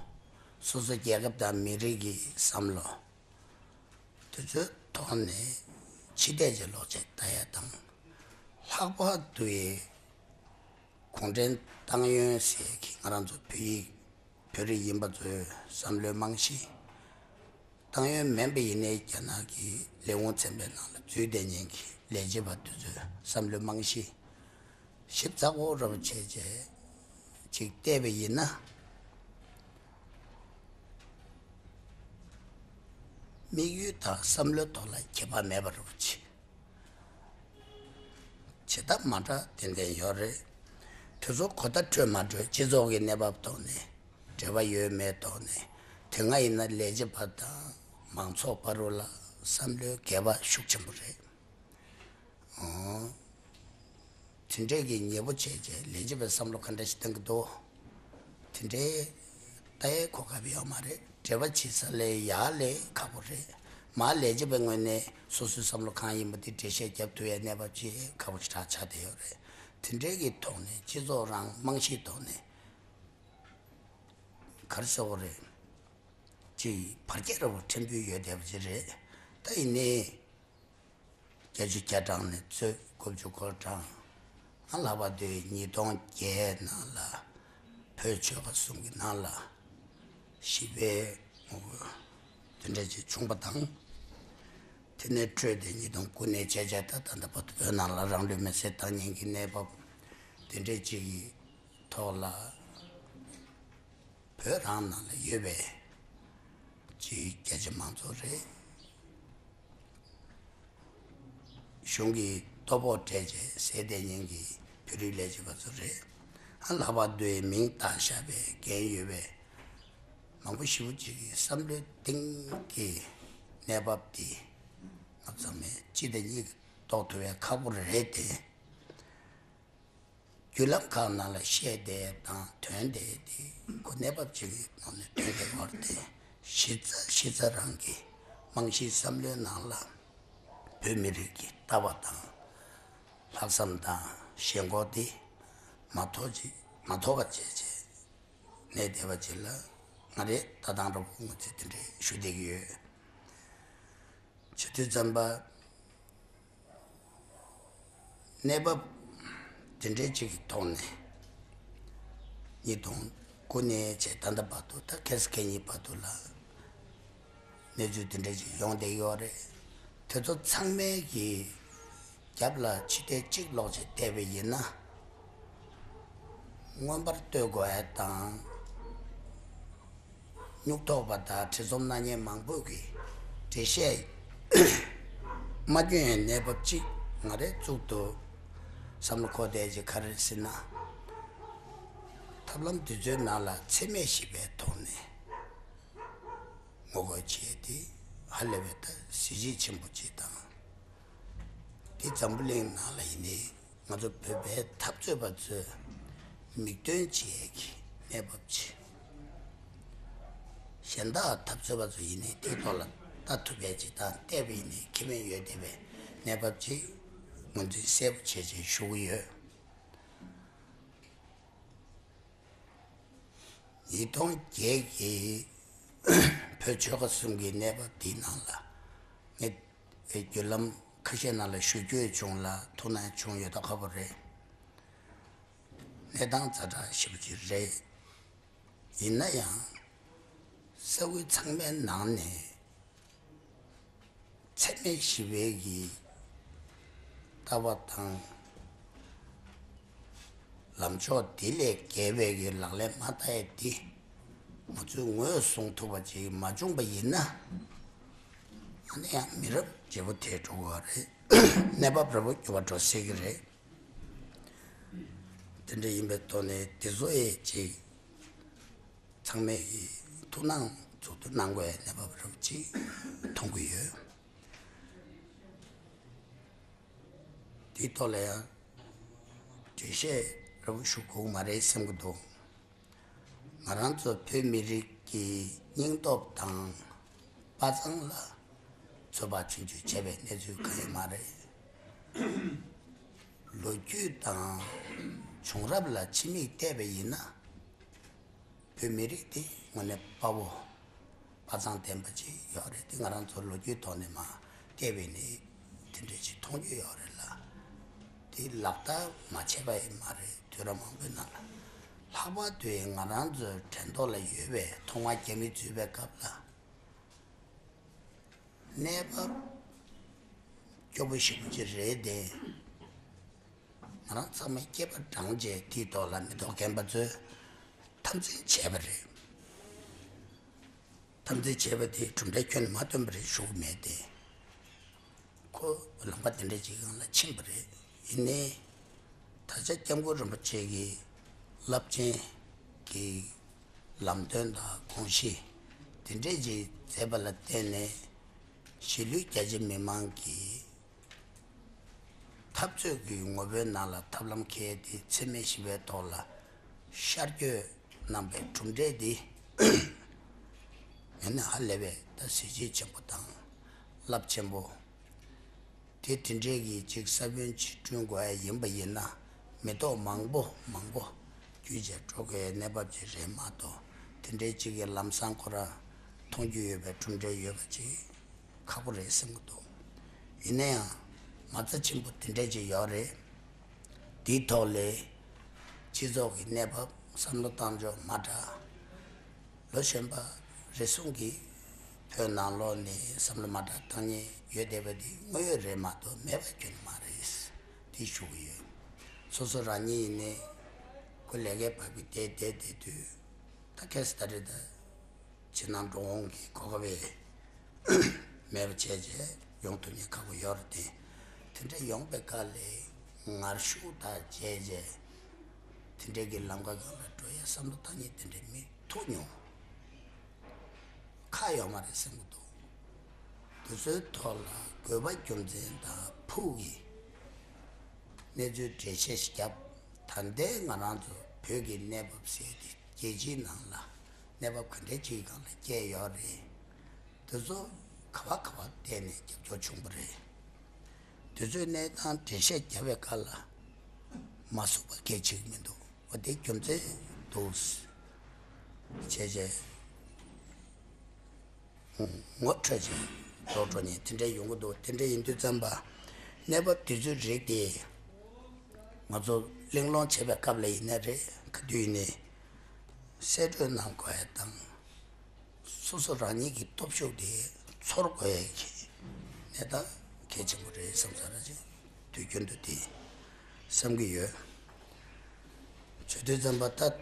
སོ་སོ་རྒྱལ་ཁབ་དང་མི་རིགས་ཀྱི་བསམ་བློ། དེ་ཚོའི་ཐོག་ནས་ཕྱི་བལྟས་ཀྱི་ལོག་ཆ་ལྟ་ཡ་དང་། ལྷག་པར་དུ་གུང་ཁྲན་ཏང་ཡོན་ཟེར་གྱི་ང་རང་ཚོ་བོད་ཡིག་བོད་རིགས་ཡིན་པ་ཚོའི་བསམ་བློའི་རྨང་གཞི། ཏང་ཡོན་མིན་པ་ཡིན་ནའི་རྒྱ་ནག་གི་ལས་ཁུངས་ཚན་པའི་ནང་ལ་འཛུལ་བསྡད་མཁན་གྱི་ལས་བྱེད་པ་དེ་ཚོའི་བསམ་བློའི་རྨང་གཞི་ཞིབ་ཚགས་པོ་རོབ་བྱས་རྗེས་ཅིག་བལྟས་པ་ཡིན་ན། དམིགས་ཡུལ་དང་བསམ་བློའི་ཐོག་ལ་ཁྱད་པར་མེད་པ་རོབ་བྱས། བྱེད་ཐབས་མ་འདྲ་ཏན་ཏན་ཡོད་རེད། དེ་ཚོ་གོ་བརྡ་འཕྲོད་མ་འཕྲོད། སྤྱི་ཚོགས་ཀྱི་གནས་བབ་ཐོག་ནས་འབྲེལ་བ་ཡོད་མེད་ཐོག་ནས། དེ་སྔ་ཡིན་ན་ལས་བྱེད་པ་དང་མང་ཚོགས་བར་དུ་ལ་བསམ་བློའི་འགལ་བ་ཤུགས་ཆེན་པོ་རེད། ཨོ། དེ་འདྲས་ཀྱི་ཉེ་པོ་བྱས་རྗེས་ལས་བྱེད་པའི་བསམ་བློ་ག་འདྲ་ཞིག་གཏང་གི་འདུག་དེ་འདྲའི་ལྟ་ཡའི་གོ་སྐབས་ཡོད་མ་རེད། འབྲེལ་བ་བྱེད་ས་ལས་ཡག་ལས་ཁག་པོ་རེད། མ་ལས་བྱེད་པའི་ངོས་ནས་སོ་སོའི་བསམ་བློ་གང་ཡིན་པ་དེ་འགྲེལ་བཤད་རྒྱབ་ཐུབ་ཡའི་གནས་བབ་ཅིག་ཁག་པོ་ཞེ་དྲག་ཆགས་བསྡད་ཡོད་རེད། དེ་འདྲའི་གི་ཐོག་ནས་སྤྱི་ཚོགས་རང་རྨང་གཞིའི་ཐོག་ནས་ག་རེ་ཟེར་དགོས་རེད། ཅིག་བར་ཁྱད་འདྲ་པོ་ཕྲན་བུ་ཡོད་བསྡད་པ་ཅིག་རེད། ད་ཡིན་ནའི། བརྒྱད་ཅུ་གྱ་གྲངས་ནས་གཙོས་དགུ་བཅུ་གོ་གྲངས། ཨ། ལྷག་པར་དུ་ཉིས་སྟོང་བརྒྱད་ནང་ལ་བོད་ཆོལ་ཁ་གསུམ་གྱི་ནང་ལ་ཞི་བའི་ངོ་རྒོལ་དེ་འདྲ་ཅིག་བྱུང་བ་དང་། དེ་ནས་འཕྲོས་ཏེ་ཉིས་སྟོང་དགུ་ནས་བྱས་བྱས་ད་ད་ལྟ་བར་དུ་བོད་ནང་ལ་རང་ལུས་མེར་སྲེག་བཏང་མཁན་གྱི་གནས་བབ་དེ་འདྲ་ཅིག་གི་ཐོག་ལ། བོད་རང་ནང་ལ་ཡོད་པའི་ཅིག་རྒྱ་ཆེ་མང་ཚོགས་རེད། གཞུང་གི་ལྟོ་ཕོགས་སྤྲད་བྱས་ཟས་སྟེར་མཁན་གྱི་བོད་རིགས་ལས་བྱེད་པ་ཚོ་རེད། ཨ། ལྷག་པར་དུ་མིང་བཏགས་བཞག་པའི་འགན་ཡོད་པའི་མང་པོ་ཞེ་པོ་ཅིག་གི་བསམ་བློའི་གཏིང་གི་གནས་བབ་འདི་ང་ཚང་མས་གཅིག་དང་གཉིས་ཀྱིས་རྟོགས་ཐུབ་པའི་ཁག་པོ་རེད་དེ། བརྒྱུད་ལམ་ཁག་ནང་ལ་བཤད་བསྡད་དང་ཐོན་བསྡད་དེ་ཁོ་གནས་བབ་ཅིག་གི་ནང་ནས་ཐོན་བསྡད་ཡོད་རེད་དེ། གཞི་རྩ་གཞི་རྩ་རང་གི་ རྨང་གཞིའི་བསམ་བློའི་ནང་ལ་བོད་མི་རིགས་ཀྱི་ལྟ་བ་དང་ལྷག་བསམ་དང་ཞེན་ཁོག་དེ་མ་དོར་ཅིག་མ་དོར་བ་བྱས་བྱས་གནས་བསྡད་པ་ཅིག་ལ། ང་རེ་ལྟ་སྟངས་འདྲ་པོ་ངོས་ཚེ་དེ་འདྲའི་ཞུ་བསྡད་ཀྱི་ཡོད། བྱེད་དུས་ཙམ་པ། གནས་བབ་དེ་འདྲའི་ཅིག་གི་ཐོག་ནས་ཉིས་སྟོང་དགུ་ནས་བྱས་ད་ལྟ་བར་དུ། ད་ཁ་སང་ཁ་ཉིན་བར་དུ་ལ་གནས་ཚུལ་དེ་འདྲའི་ཅིག་ཡོང་བསྡད་ཡོད་རེད། དེ་ཚོ་ཚང་མའི་གི་རྒྱབ་ལ་ཕྱི་བལྟས་གཅིག་ལོག་བྱས་བལྟས་པ་ཡིན་ན། མངོན་པར་བསྟོད་དགོས་ཡ་དང་། སྨྱུག་ཐོགས་པ་དང་བྲེལ་འཚུབ་གནང་མཁན་མང་པོས་ཀྱི་འགྲེལ་བཤད་མ་སྐྱོན་ཡའི་གནས་བབ་ཅིག་ང་རའི་གཙུག་ཏུ་བསམ་བློ་འཁོར་བསྡད་ཀྱི། ག་རེ་ཟེར་ན། ཐབས་ལམ་འདི་ཚོའི་ནང་ལ་འཚེ་མེད་ཞི་བའི་ཐོག་ནས་ངོ་རྒོལ་བྱེད་དེ་ཧ་ལས་པའི་ད་གཟི་བརྗིད་ཆེན་པོ་ཅིག་དང་། འདི་འཛམ་བུ་གླིང་ནང་ལ་ཡིན་ནའི་ང་ཚོ་བོད་པའི་འཐབ་རྩོད་པ་ཚོས་མིག་སྟོན་བྱེད་ཀྱི་གནས་བབ་ཅིག་གཞན་དག་འཐབ་རྩོད་པ་ཚོ་ཡིན་ནའི་དེའི་ཐོག་ལ་ལྟ་ཐུབ་པའི་ཅིག་དང་བལྟས་པ་ཡིན་ནའི་ཁེ་ཕན་ཡོད་བསྡད་པའི་གནས་བབ་ཅིག་ངོས་འཛིན་གསལ་པོ་བྱས་བྱས་ཞུ་གི་ཡོད། ཉིས་སྟོང་བརྒྱད་ཀྱི་བོད་ཆོལ་ཁ་གསུམ་གྱི་གནས་བབ་འདིའི་ནང་ལ་ངས་བརྒྱུད་ལམ་ཁ་ཤས་ནང་ལ་ཞུ་རྒྱུ་བྱུང་ལ་ཐུགས་སྣང་བྱུང་ཡོད་མདོག་ཁ་པོ་རེད། གནས་སྟངས་ཛ་དྲག་ཞེ་པོ་ཅིག་རེད། ཡིན་ན་ཡང་ས་ཁུལ་ཚང་མའི་ནང་ནས་འཚེ་མེད་ཞི་བའི་གི་ལྟ་བ་དང་ལམ་ཕྱོགས་དེ་ལས་བརྒལ་བའི་གི་ལག་ལེན་མ་བསྟར་ཡས་དེ་ང་ཚོས་ངོས་བཟུང་ཐུབ་པ་ཅིག་མ་བྱུང་པ་ཡིན་ན། ཨ་ནི་ཡང་མི་རབས་བརྗེ་པོ་དེ་འགྲོ་གི་རེད། གནས་བབ་རབ་འགྱུར་བ་འགྲོ་སྲིད་ཀྱི་རེད། དེ་འདྲ་ཡིན་པའི་ཐོག་ནས་དེ་ཚོ་ཡས་ཅིག་ཚང་མས་ཀྱི་ཐུགས་སྣང་ཚུགས་ཐུབ་གནང་དགོས་ཡ་གནས་བབ་རབ་ཅིག་མཐོང་གི་ཡོད། དེའི་ཐོག་ལ་ཡང་འགྲེལ་བཤད་རབ་ཞུ་དགོས་མ་རེད་བསམ་གྱི་འདུག་ང་རང་ཚོ་བོད་མི་རིགས་ཀྱི་སྙིང་སྟོབས་དང་དཔའ་མཛངས་ལ་ཚོད་དཔག་ཆུང་ཆུང་བྱས་པའི་གནས་ཚུལ་གང་ཡང་མ་རེད། ལོ་རྒྱུས་དང་བྱུང་རབས་ལ་ཕྱི་མིག་བལྟས་པ་ཡིན་ན། བོད་མི་རིགས་དེ་དངོས་གནས་དཔའ་བོ་དཔའ་མཛངས་ལྡན་པ་ཅིག་ཡོད་རེད། དེ་ང་རང་ཚོ་ལོ་རྒྱུས་ཐོག་ནས་མར་བལྟས་པ་ཡིན་ན་དེ་འདྲ་ཅིག་མཐོང་རྒྱུ་ཡོད་རེད་ལ། དེ་ལག་བསྟར་མ་བྱས་པ་ཡིན་མ་རེད། དུས་རབས་མང་པོའི་ནང་ལ། ལྷག་པར་དུ་ང་རང་ཚོའི་དྲན་ཐོག་ལ་ཡོད་པའི་ཐོག་མར་རྒྱ་མི་འཛུལ་བའི་སྐབས་ལ། གནས་བབ་སྐྱོ་པོ་ཞེ་པོ་ཅིག་རེད་དེ། ང་རང་ཚང་མས་སྐེད་པ་བསྒྲེངས་བྱས་དེའི་ཐོག་ལ་མི་ཐོག་རྒན་པ་ཚོས་འཐབ་འཛིང་བྱས་པ་རེད། འཐབ་འཛིང་བྱས་པ་དེ་གྲུབ་འབྲས་ཁྱོན་ནས་མ་ཐོན་པ་རེད་ཞུ་གི་མེད་དེ། ཁོ་ལམ་ཁ་དེ་འདྲ་ཅིག་སྒང་ལ་ཕྱིན་པ་རེད། ཡིན་ནའི་ད་ཆ་སྐྱབས་མགོན་རིན་པོ་ཆེ་གི་རླབས་ཆེན་གྱི་ལམ་སྟོན་དང་དགོངས་གཞི་དེ་འདྲས་ཅིག་མཛད་པ་ལ་བརྟེན་ནས་གཞིས་ལུས་རྒྱ་ཆེ་མི་མང་གི་འཐབ་རྩོད་ཀྱི་ངོ་བོའི་ནང་ལ་ཐབས་ལམ་འཁྱེར་ཏེ་འཚེ་མེད་ཞི་བའི་ཐོག་ལ་ཤར་བསྐྱོད་གནང་པའི་གྲུབ་འབྲས་འདི་ངས་ནི་ཧ་ལས་པའི་ད་གཟི་བརྗིད་ཆེན་པོ་དང་རླབས་ཆེན་པོ། དེ་དེ་འདྲའི་གི་ཅིག་ས་བོན་ཅིག་བསྐྲུན་དགོས་ཡ་ཡིན་པ་ཡིན་ན་མི་ཐོག་མང་པོ་མང་པོ་བརྒྱུད་བྱས་འགྲོ་དགོས་ཡའི་གནས་བབ་ཅིག་རེད་མ་གཏོགས། དེ་འདྲའི་ཅིག་གི་ལམ་སང་ཁོ་རང་མཐོང་རྒྱུ་ཡོད་པའི་གྲུབ་འབྲས་ཡོད་པ་ཅིག་ཁག་པོ་རེད་བསམ་གྱི་འདུག་ཡིན་ན་ཡང་མ་རྩ་ཆེན་པོ་དེ་འདྲ་ཅིག་ཡོད་རེད། དེའི་ཐོག་ལས་སྤྱི་ཚོགས་ཀྱི་གནས་བབ་བསམ་བློ་བཏང་ཕྱོགས་མ་འདྲ། ལོ་གཞོན་པ་རེ་ཟུང་གིས་བོད་ནང་ལོགས་ནས་བསམ་བློ་མ་འདྲ་བཏང་མཁན་ཡོད་བསྡད་པ་འདི་དངོས་ཡོད་རེད་མ་གཏོགས་མེད་པ་ཁྱོན་ནས་མ་རེད། དེ་ཞུ་གི་ཡོད། སོ་སོ་རང་ཉིད་ཡིན་ནའི་ཁོ་ལས་ཀའི་བབ་ཀྱི་བསྡད་བསྡད་བསྡད་དུས་ད་ཁ་སང་ད་རེས་ད། ཕྱི་ནང་འགྲོ་འོང་གི་གོ་སྐབས་མེད་པ་བྱས་རྗེས་ཡོང་ཐུབ་མཁན་ཁག་པོ་ཡོད་རེད་དེ། དེ་འདྲ་ཡོང་པའི་སྐབས་ལ་ངར་ཤུགས་དང་བཅས་རྗེས་དེ་འདྲའི་གི་ལམ་ཁ་སྒང་ལ་འགྲོ་ཡ་བསམ་བློ་བཏང་མཁན་དེ་འདྲའི་མི་ཐུག་མྱོང་། ཁག་ཡོད་མ་རེད་བསམ་གྱི་འདུག་དེ་ཚོའི་ཐོག་ལ་དགོས་པ་རྒྱུ་མཚན་དང་ཕུགས་ཀྱི་གནས་ཚུལ་འགྲེལ་བཤད་ཞིག་བརྒྱབ། ད་ལྟའི་ང་རང་ཚོ་བོད་ཀྱི་གནས་བབ་ཟེར་དེ་རྒྱལ་སྤྱིའི་ནང་ལ་གནས་བབ་ག་འདྲའི་ཅིག་སྒང་ལ་སྐྱེས་ཡོད་རེད། དེ་ཚོ་ ག་བ་ག་བ་བལྟས་ནས་རྒྱབ་སྐྱོར་བྱུང་བ་རེད། དུས་ཚོད་གནས་སྟངས་འགྲེལ་བཤད་རྒྱབ་པའི་སྐབས་ལ་མ་ཟུག་པ་གལ་ཆེ་གི་མི་འདུག་འོ་དེ་རྒྱུ་མཚན་འདུག་བྱས་བྱས། ངོ་འཕྲོད་ཅིང་ལྡོག་འགྲོ་མཁན་དེ་འདྲ་ཡོང་གི་འདུག་དེ་འདྲ་ཡིན་དུས་ཙམ་པ། གནས་བབ་དེ་ཚོའི་རིགས་དེ་ང་ཚོ་གླེང་སློང་བྱེད་པའི་སྐབས་ལ་ཡིན་ན་རེད། ག་དུས་ཡིན་ནའི་གསལ་བཀྲོལ་གནང་དགོས་ཡ་དང་། སོ་སོ་རང་ཉིད་ཀྱི་སྟོབས་ཤུགས་དེ་ཚོར་དགོས་ཡ་གི་གནས་སྟངས་གལ་ཆེན་པོ་རེད་བསམ་ས་ར་ཅིག་དུས་རྒྱུན་དུ་དེ་བསམ་གྱི་ཡོད། བྱེད་དུས་ཙམ་པ་ད།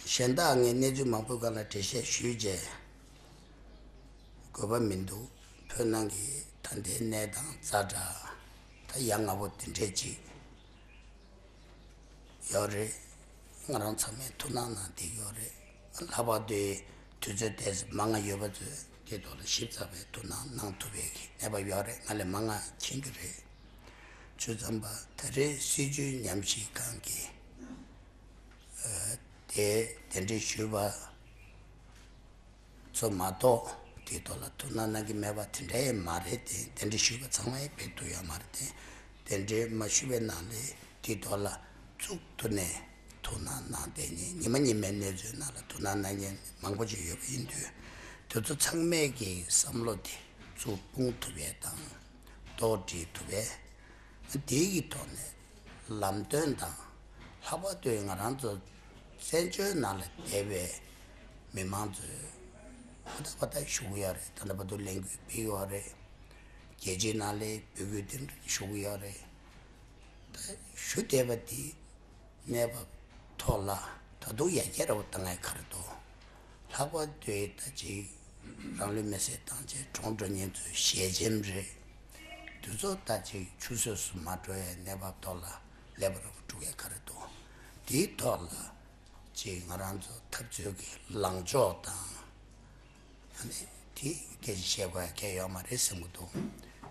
གཞན་དག་ངས་གནས་ཚུལ་མང་པོའི་སྒང་ལ་འགྲེལ་བཤད་ཞུས་རྗེས། དགོས་པ་མི་འདུག་བོད་ནང་གི་ད་ལྟའི་གནས་སྟངས་ཛ་དྲག་ད་ཡ་ང་པོ་དེ་འདྲས་ཅིག་ཡོད་རེད། ང་རང་ཚང་མས་ཐུགས་སྣང་གནང་བསྡད་ཡོད་རེད། ལྷག་པར་དུ་དུས་ཚོད་ཏོག་ཙམ་མང་ང་ཡོད་པ་ཚོས་དེ་ཐོག་ལ་ཞིབ་ཚགས་པའི་ཐུགས་སྣང་གནང་ཐུབ་པའི་གནས་བབ་ཡོད་རེད། ང་ལས་མང་ང་མཁྱེན་གྱི་རེད། བྱས་ཙམ་པ་ད་རེས་སྲིད་བྱུས་ཉམས་ཞིབ་ཁང་གི་དེ་གདན་འདྲེན་ཞུས་པ་ཚོ་མ་གཏོགས་དེའི་ཐོག་ལ་ཐུགས་སྣང་གནང་གི་མེད་པ་དེ་འདྲ་ཡང་མ་རེད་དེ། གདན་འདྲེན་ཞུས་པ་ཚང་མ་ཡང་ཕེབས་ཐུབ་ཡོད་མ་རེད་དེ། གདན་འདྲེན་མ་ཞུས་པའི་ནང་ལས་དེའི་ཐོག་ལ་གཙུག་ཏུ་ནས་ཐུགས་སྣང་གནང་བསྡད་མཁན་ཉི་མ་ཉི་མའི་གནས་ཚུལ་ནང་ལ་ཐུགས་སྣང་གནང་མཁན་མང་པོ་ཅིག་ཡོད་པ་ཡིན་དུས། དེ་ཚོ་ཚང་མས་ཀྱི་བསམ་བློ་དེ་གཙུག་སྤུངས་ཐུབ་ཡས་དང་། རྡོག་སྒྲིལ་ཐུབ་པས། དེའི་གི་ཐོག་ནས་ལམ་སྟོན་དང་། ལྷག་པར་དུ་ང་རང་ཚོ་བཙན་བྱོལ་ནང་ལ་བསྡད་པའི་མི་མང་ཚོས་ཧ་ད་པ་ད་ཞུ་གི་ཡོད་རེད། ད་ལྟ་བར་དུ་ལས་འགུལ་སྤེལ་ཡོད་རེད། རྒྱལ་སྤྱིའི་ནང་ལ་འབོད་སྐུལ་དེ་འདྲ་ཞུ་གི་ཡོད་རེད། ད་ཞུ་བསྡད་པ་དེ། གནས་བབ་ཐོག་ལ་ད་དུང་ཡར་རྒྱས་ར་བ་བཏང་ཡ་ག་རེ་འདུག་ལྷག་པར་དུ་ད་ཅིག་རང་ལུས་མེར་སྲེག་བཏང་བྱས་གྲོངས་འགྲོ་མཁན་ཚོའི་ཞལ་ཆེམས་རེད། དེ་ཚོ་ད་ཅིག་ཆུད་ཟོས་སུ་མ་འགྲོ་ཡའི་གནས་བབ་ཐོག་ལ་ལེགས་པ་ར་བ་སྒྲུབ་ཡ་ག་རེ་འདུག་དེའི་ཐོག་ལ་ཅིག་ང་རང་ཚོ་འཐབ་རྩོད་ཀྱི་ལངས་ཕྱོགས་དང་། ཨ་ནི་དེ་སྐད་ཆ་བཤད་དགོས་ཡ་གལ་ཡོད་མ་རེད་བསམ་གྱི་འདུག་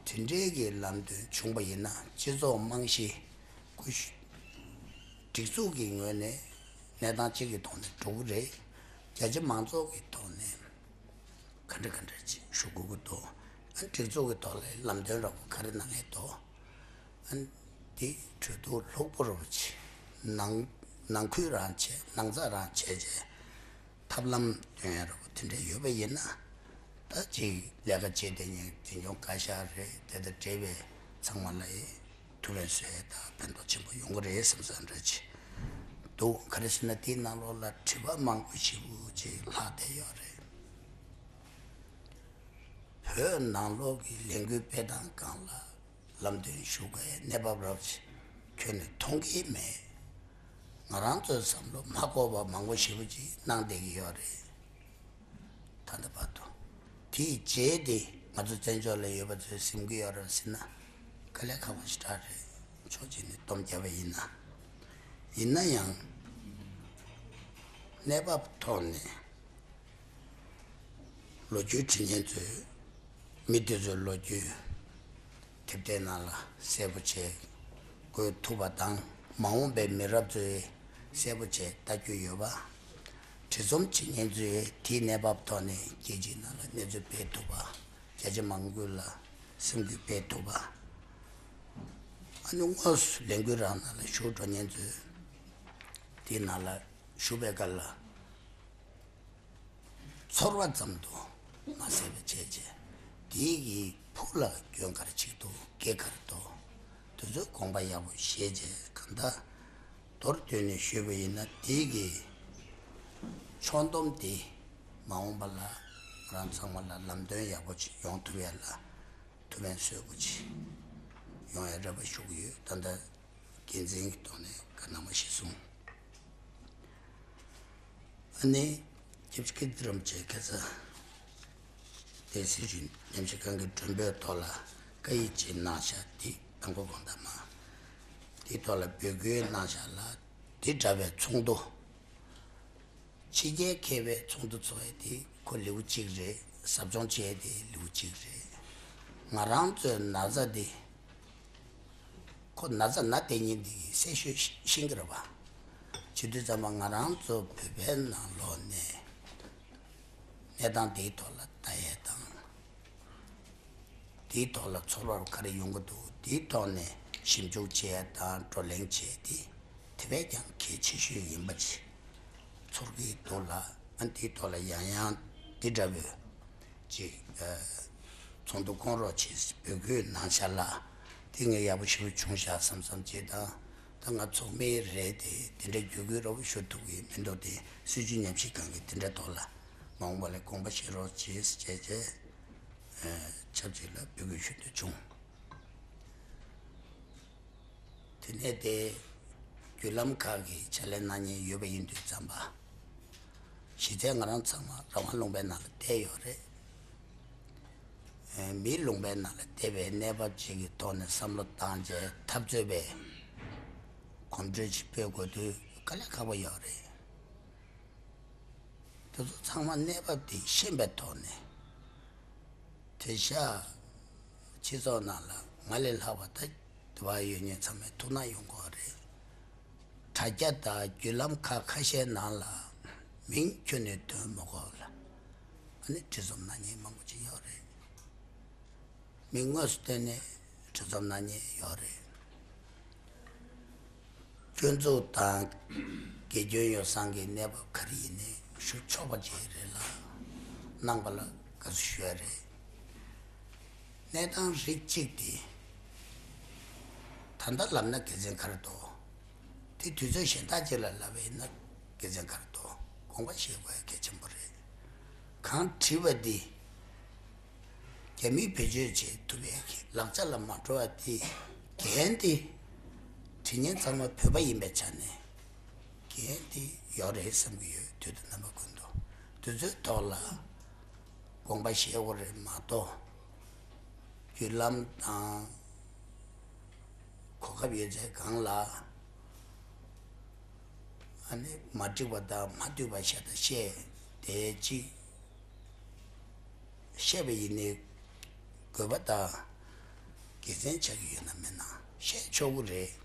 དེ་འདྲའི་གི་ལམ་སྟོན་བྱུང་པ་ཡིན་ན་སྤྱི་ཚོགས་རྨང་གཞི་ཀུ་ཤུ་སྒྲིག་འཛུགས་ཀྱི་ངོས་ནས་གནས་སྟངས་གཅིག་གི་ཐོག་ནས་འགྲོ་གི་རེད། རྒྱ་ཆེ་མང་ཚོགས་ཀྱི་ཐོག་ནས་ག་འདྲ་ག་འདྲ་ཅིག་ཞུ་དགོས་ཀྱི་འདུག་ཨ་ནི་སྒྲིག་འཛུགས་ཀྱི་ཐོག་ལ་ལམ་སྟོན་ར་བ་ག་རེ་གནང་ཡས་འདུག་ཨ་ནི་དེ་གྲོས་བསྡུར་ལྷུག་པོ་ར་བ་ཅིག་ནང་ནང་ཁུལ་རང་བྱས། ནང་རྩ་རང་བྱས་བྱས། ཐབས་ལམ་སྟོན་ཡ་ར་བ་དེ་འདྲ་ཡོད་པ་ཡིན་ན། ད་ཅིག་ལས་ཀ་བྱེད་བསྡད་མཁན་འཛིན་སྐྱོང་བཀའ་ཤག་རེད། དེ་དང་འབྲེལ་བའི་ཚང་མ་ལ་ཡི་ཐུགས་ཕན་གསོས་ཡ་དང་ཕན་ཐོགས་ཆེན་པོ་ཡོང་གི་རེད་བསམ་ས་འདྲ་ཅིག་འདུག་ག་རེ་ཟེར་ན་དེའི་ནང་ལོགས་ལ་དྲི་བ་མང་པོ་ཞེ་པོ་ཅིག་ལྷག་བསྡད་ཡོད་རེད། བོད་ནང་ལོགས་ཀྱི་ལས་འགུལ་སྤེལ་སྟངས་སྒང་ལ། ལམ་སྟོན་ཞུ་དགོས་གནས་བབ་རབ་ཁྱོན་ནས་མཐོང་གི་མེད། ང་རང་ཚོའི་བསམ་བློ་མ་འཁོར་བ་མང་པོ་ཞེ་པོ་ཅིག་གནང་བསྡད་ཀྱི་ཡོད་རེད། ད་ལྟ་བར་དུ། དེའི་རྗེས་དེ་ང་ཚོ་བཙན་བྱོལ་ལ་ཡོད་པ་ཚོས་ཟིན་གྱི་ཡོད་རེད་ཟེར་ན་དཀའ་ལས་ཁག་པོ་ཞེ་དྲག་རེད། ཕྱོགས་གཅིག་ནས་སྡོམ་བརྒྱབ་པ་ཡིན་ན། ཡིན་ན་ཡང་། གནས་བབ་ཐོག་ནས། ལོ་རྒྱུས་འབྲི་མཁན་ཚོས་མི་དེ་ཚོའི་ལོ་རྒྱུས་དེབ་ཐེར་ནང་ལ་གསལ་པོ་བྱས་འགོད་ཐུབ་པ་དང་། མ་འོངས་པའི་མི་རབས་ཚོས་གསལ་པོ་བྱས་ལྟ་རྒྱུ་ཡོད་པ། བྲིས་རྩོམ་བྱེད་མཁན་ཚོས་དེའི་གནས་བབ་ཐོག་ནས་རྒྱལ་སྤྱིའི་ནང་ལ་གནས་ཚུལ་སྤེལ་ཐུབ་པ། རྒྱ་ཆེ་མང་པོ་ལ་སེམས་འགུལ་སྤེལ་ཐུབ་པ། ཨ་ནི་དངོས་སུ་ལས་འགུལ་རང་ནང་ལ་ཞུགས་འགྲོ་མཁན་ཚོས་དེའི་ནང་ལ་ཞུགས་པའི་སྐབས་ལ། ཚོར་བ་ཙམ་དུ་མ་ཟད་པ་བྱས་རྗེས། དེའི་གི་ཕུགས་ལ་སྐྱོན་ག་རེ་ཅིག་འདུག་སྐྱེ་ག་རེ་འདུག་དེ་ཚོའི་དགོངས་པ་ཡག་པོ་བཞེས་རྗེས། གང་ལྟར་མདོར་བསྡུས་ནས་ཞུས་པ་ཡིན་ན། དེའི་གི་ཕྱོགས་བསྡོམས་དེ་མ་འོངས་པ་ལ་རང་ཚང་མ་ལ་ལམ་སྟོན་ཡག་པོ་ཅིག་ཡོང་ཐུབ་ཡ་ལ་ཐུགས་ཕན་གསོས་པོ་ཅིག་ཡོང་ཡ་རེ་བ་ཞུ་གི་ཡོད། ད་ལྟ་འགན་འཛིན་གྱི་ཐོག་ནས་ག་ནང་མ་ཞིག་གསུངས། ཨ་ནི། ཁྱེད་ཀྱིས་འདི་རམ་བྱས་ཁ་ཚ། དེ་སྲིད་བྱུས་ཉམས་ཞིབ་ཁང་གི་མགྲོན་འབོད་ཐོག་ལ་བཀའ་ཡིག་ཅིག་གནང་བཞག་དེ་དང་པོ་དགོངས་དག་མ། དེའི་ཐོག་ལ་འབོད་སྐུལ་གནང་བཞག་ལ། དེ་འདྲ་བའི་ཚོགས་འདུ་ཕྱི་རྒྱལ་མཁས་པའི་ཚོགས་འདུ་ཚོགས་ཡས་དེ་ཁོ་ལེའུ་གཅིག་རེད། ཟབ་སྦྱོང་བྱས་དེ་ལེའུ་གཅིག་རེད། ང་རང་ཚོའི་ན་ཚ་དེ། ཁོ་ན་ཚ་ན་བསྡད་མཁན་འདི་གསལ་ཤོས་ཤེས་ཀྱི་རེད་པ། བྱེད་དུས་ཙམ་པ་ང་རང་ཚོ་བོད་པའི་ནང་ལོགས་ནས་གནས་སྟངས་འདིའི་ཐོག་ལ་ལྟ་ཡས་དང་ དེའི་ཐོག་ལ་ཚོར་བ་ག་རེ་ཡོང་གི་འདུག་དེའི་ཐོག་ནས་ཞིབ་འཇུག་བྱེད་ཡ་དང་བགྲོ་གླེང་བྱེད་ཡ་དེ་དེ་བས་ཀྱང་གལ་ཆེ་ཤོས་ཡིན་པ་ཅིག་ཚོར་གྱི་འདུག་ལ། ཨ་དེའི་ཐོག་ལ་ཡང་ཡང་འདི་འདྲ་བོའི་ཅིག་ཚོགས་འདུ་བསྐོང་རོགས་བྱེད་འབོད་སྐུལ་གནང་བཞག་ལ། དེ་ངས་ཡག་པོ་ཞེ་པོ་བྱུང་བཞག་བསམ་བསམ་བྱེད་དང་། ད་ང་ཚོགས་མི་རེད་དེ་དེ་འདྲ་བརྒྱུད་སྐུལ་རོགས་ཞུ་ཐུབ་ཀྱི་མི་འདུག་དེ་སྲིད་བྱུས་ཉམས་ཞིབ་ཁང་གིས་དེ་འདྲ་ཐོག་ལ་མ་འོངས་པ་ལ་དགོངས་པ་བཞེས་རོགས་བྱེད་ཅེས་བྱས། ཆབས་ཅིག་ལ་འབོད་སྐུལ་ཞུ་འདོད་བྱུང་། དེ་ནས་དེ་བརྒྱུད་ལམ་ཁག་གི་ཕྱག་ལས་གནང་མཁན་ཡོད་པ་ཡིན་དུས་ཙམ་པ། གཞི་རྩའི་ང་རང་ཚང་མ་རང་དབང་ལུང་པའི་ནང་ལ་བསྡད་ཡོད་རེད། མིའི་ལུང་པའི་ནང་ལ་བསྡད་པའི་གནས་བབ་ཅིག་གི་ཐོག་ནས་བསམ་བློ་བཏང་རྗེས་འཐབ་རྩོད་པའི་གོམ་བགྲོད་ཅིག་སྤེལ་དགོས་དུས་དཀའ་ལས་ཁག་པོ་ཡོད་རེད། དེ་ཚོ་ཚང་མ་གནས་བབ་དེ་ཤེས་པའི་ཐོག་ནས། དེང་སང་སྤྱི་ཚོགས་ནང་ལ་ང་ལས་ལྷག་པ་ད་དུ་བ་ཡོད་མཁན་ཚང་མས་ཐུགས་སྣང་ཡོང་གི་ཡོད་རེད། དྲ་རྒྱ་དང་བརྒྱུད་ལམ་ཁག་ཁ་ཤས་ནང་ལ་མིང་ཁྱོན་ནས་ཐོན་མ་དགོས་པ་ལ། ཨ་ནི་བྲིས་རྩོམ་གནང་མཁན་མང་པོ་ཅིག་ཡོད་རེད། མི་དངོས་སུ་བསྟན་ནས་གྲོས་འཆམ་གནང་མཁན་ཡོད་རེད། སྐྱོན་འཛུགས་དང་དགེ་སྐྱོན་ཡོ་བསྲང་གི་གནས་བབ་ག་རེ་ཡིན་ནའི་ཞུ་ཆོག་པ་ཅིག་རེད་ལ། གནང་པ་ལ་དགའ་བསུ་ཞུ་ཡ་རེད། གནས་སྟངས་རིགས་གཅིག་དེ་ད་ལྟ་ལབ་ན་དགེ་མཚན་ག་རེ་འདུག་དེ་དུས་ཚོད་གཞན་དག་ཅིག་ལ་ལབ་པ་ཡིན་ན་དགེ་མཚན་ག་རེ་འདུག་དགོངས་པ་བཞེས་དགོས་ཡ་གལ་ཆེན་པོ་རེད། གང་བྲིས་པ་འདི་རྒྱ་མིས་བེད་སྤྱོད་བྱེད་ཐུབ་ཡ་གི་ལག་ཆ་ལ་མ་འགྲོ་བ་དེ་འགན་དེ་བྲིས་མཁན་ཚང་མ་བོད་པ་ཡིན་པའི་ཆ་ནས་འགན་དེ་ཡོད་རེད་བསམ་གྱི་ཡོད། དུས་དང་རྣམ་པ་ཀུན་ཏུ་དུས་ཚོད་ཐོག་ལ་དགོངས་པ་བཞེས་དགོས་རེད་མ་གཏོགས། བརྒྱུད་ལམ་དང་གོ་སྐབས་ཡོད་ཚད་སྒང་ལ་ཨ་ནི་མ་འགྲིག་པ་དང་མ་འཐུས་པ་བཤད་དང་བཤད་དེ་གཅིག་བཤད་པ་ཡིན་ནའི་དགོས་པ་དང་དགེ་མཚན་ཆགས་ཀྱི་ཡོད་ན་མེད་ན་བཤད་ཆོག་གི་རེད།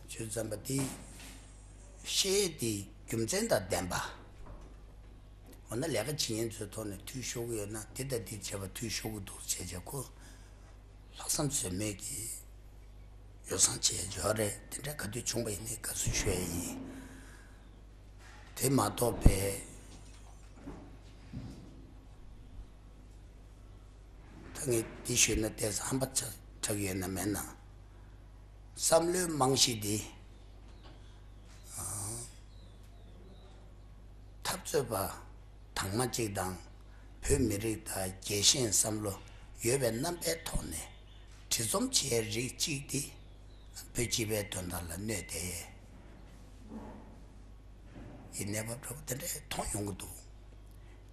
བྱས་ཙང་པ་དེ་བཤད་དེ་རྒྱུ་མཚན་དང་ལྡན་པ། འོ་ན་ལས་ཀ་བྱེད་མཁན་ཚོའི་ཐོག་ནས་འཐུས་ཤོར་གྱི་ཡོད་ན་དེ་དང་དེ་བྱས་པ་འཐུས་ཤོར་གྱི་འདུག་བྱས་བྱས་ཁོ་ལྷག་བསམ་ཟོལ་མེད་ཀྱིས་ཡོ་བསྲང་བྱས་ཡོད་རེད། དེ་འདྲ་ག་དུས་བྱུང་བ་ཡིན་ནའི་དགའ་བསུ་ཞུ་ཡ་ཡིན། དེ་མ་གཏོགས་པའི་ད་ངས་འདི་ཞུས་ན་ཏོག་ཙམ་ཧམ་པ་ཆགས་ཆགས་ཡོད་ན་མེད་ན། བསམ་བློའི་རྨང་གཞི་འདི་འཐབ་རྩོད་པ་དང་མ་གཅིག་དང་བོད་མི་རིགས་དང་རྒྱལ་ཞེན་བསམ་བློ་ཡོད་པའི་རྣམ་པའི་ཐོག་ནས་བྲིས་རྩོམ་བྱེད་ཡའི་རིགས་གཅིག་འདི་བོད་སྤྱི་པའི་དོན་དག་ལ་གནོད་བསྡད་ཡའི་གནས་བབ་འདྲ་པོ་དེ་འདྲ་མཐོང་ཡོང་གི་འདུག་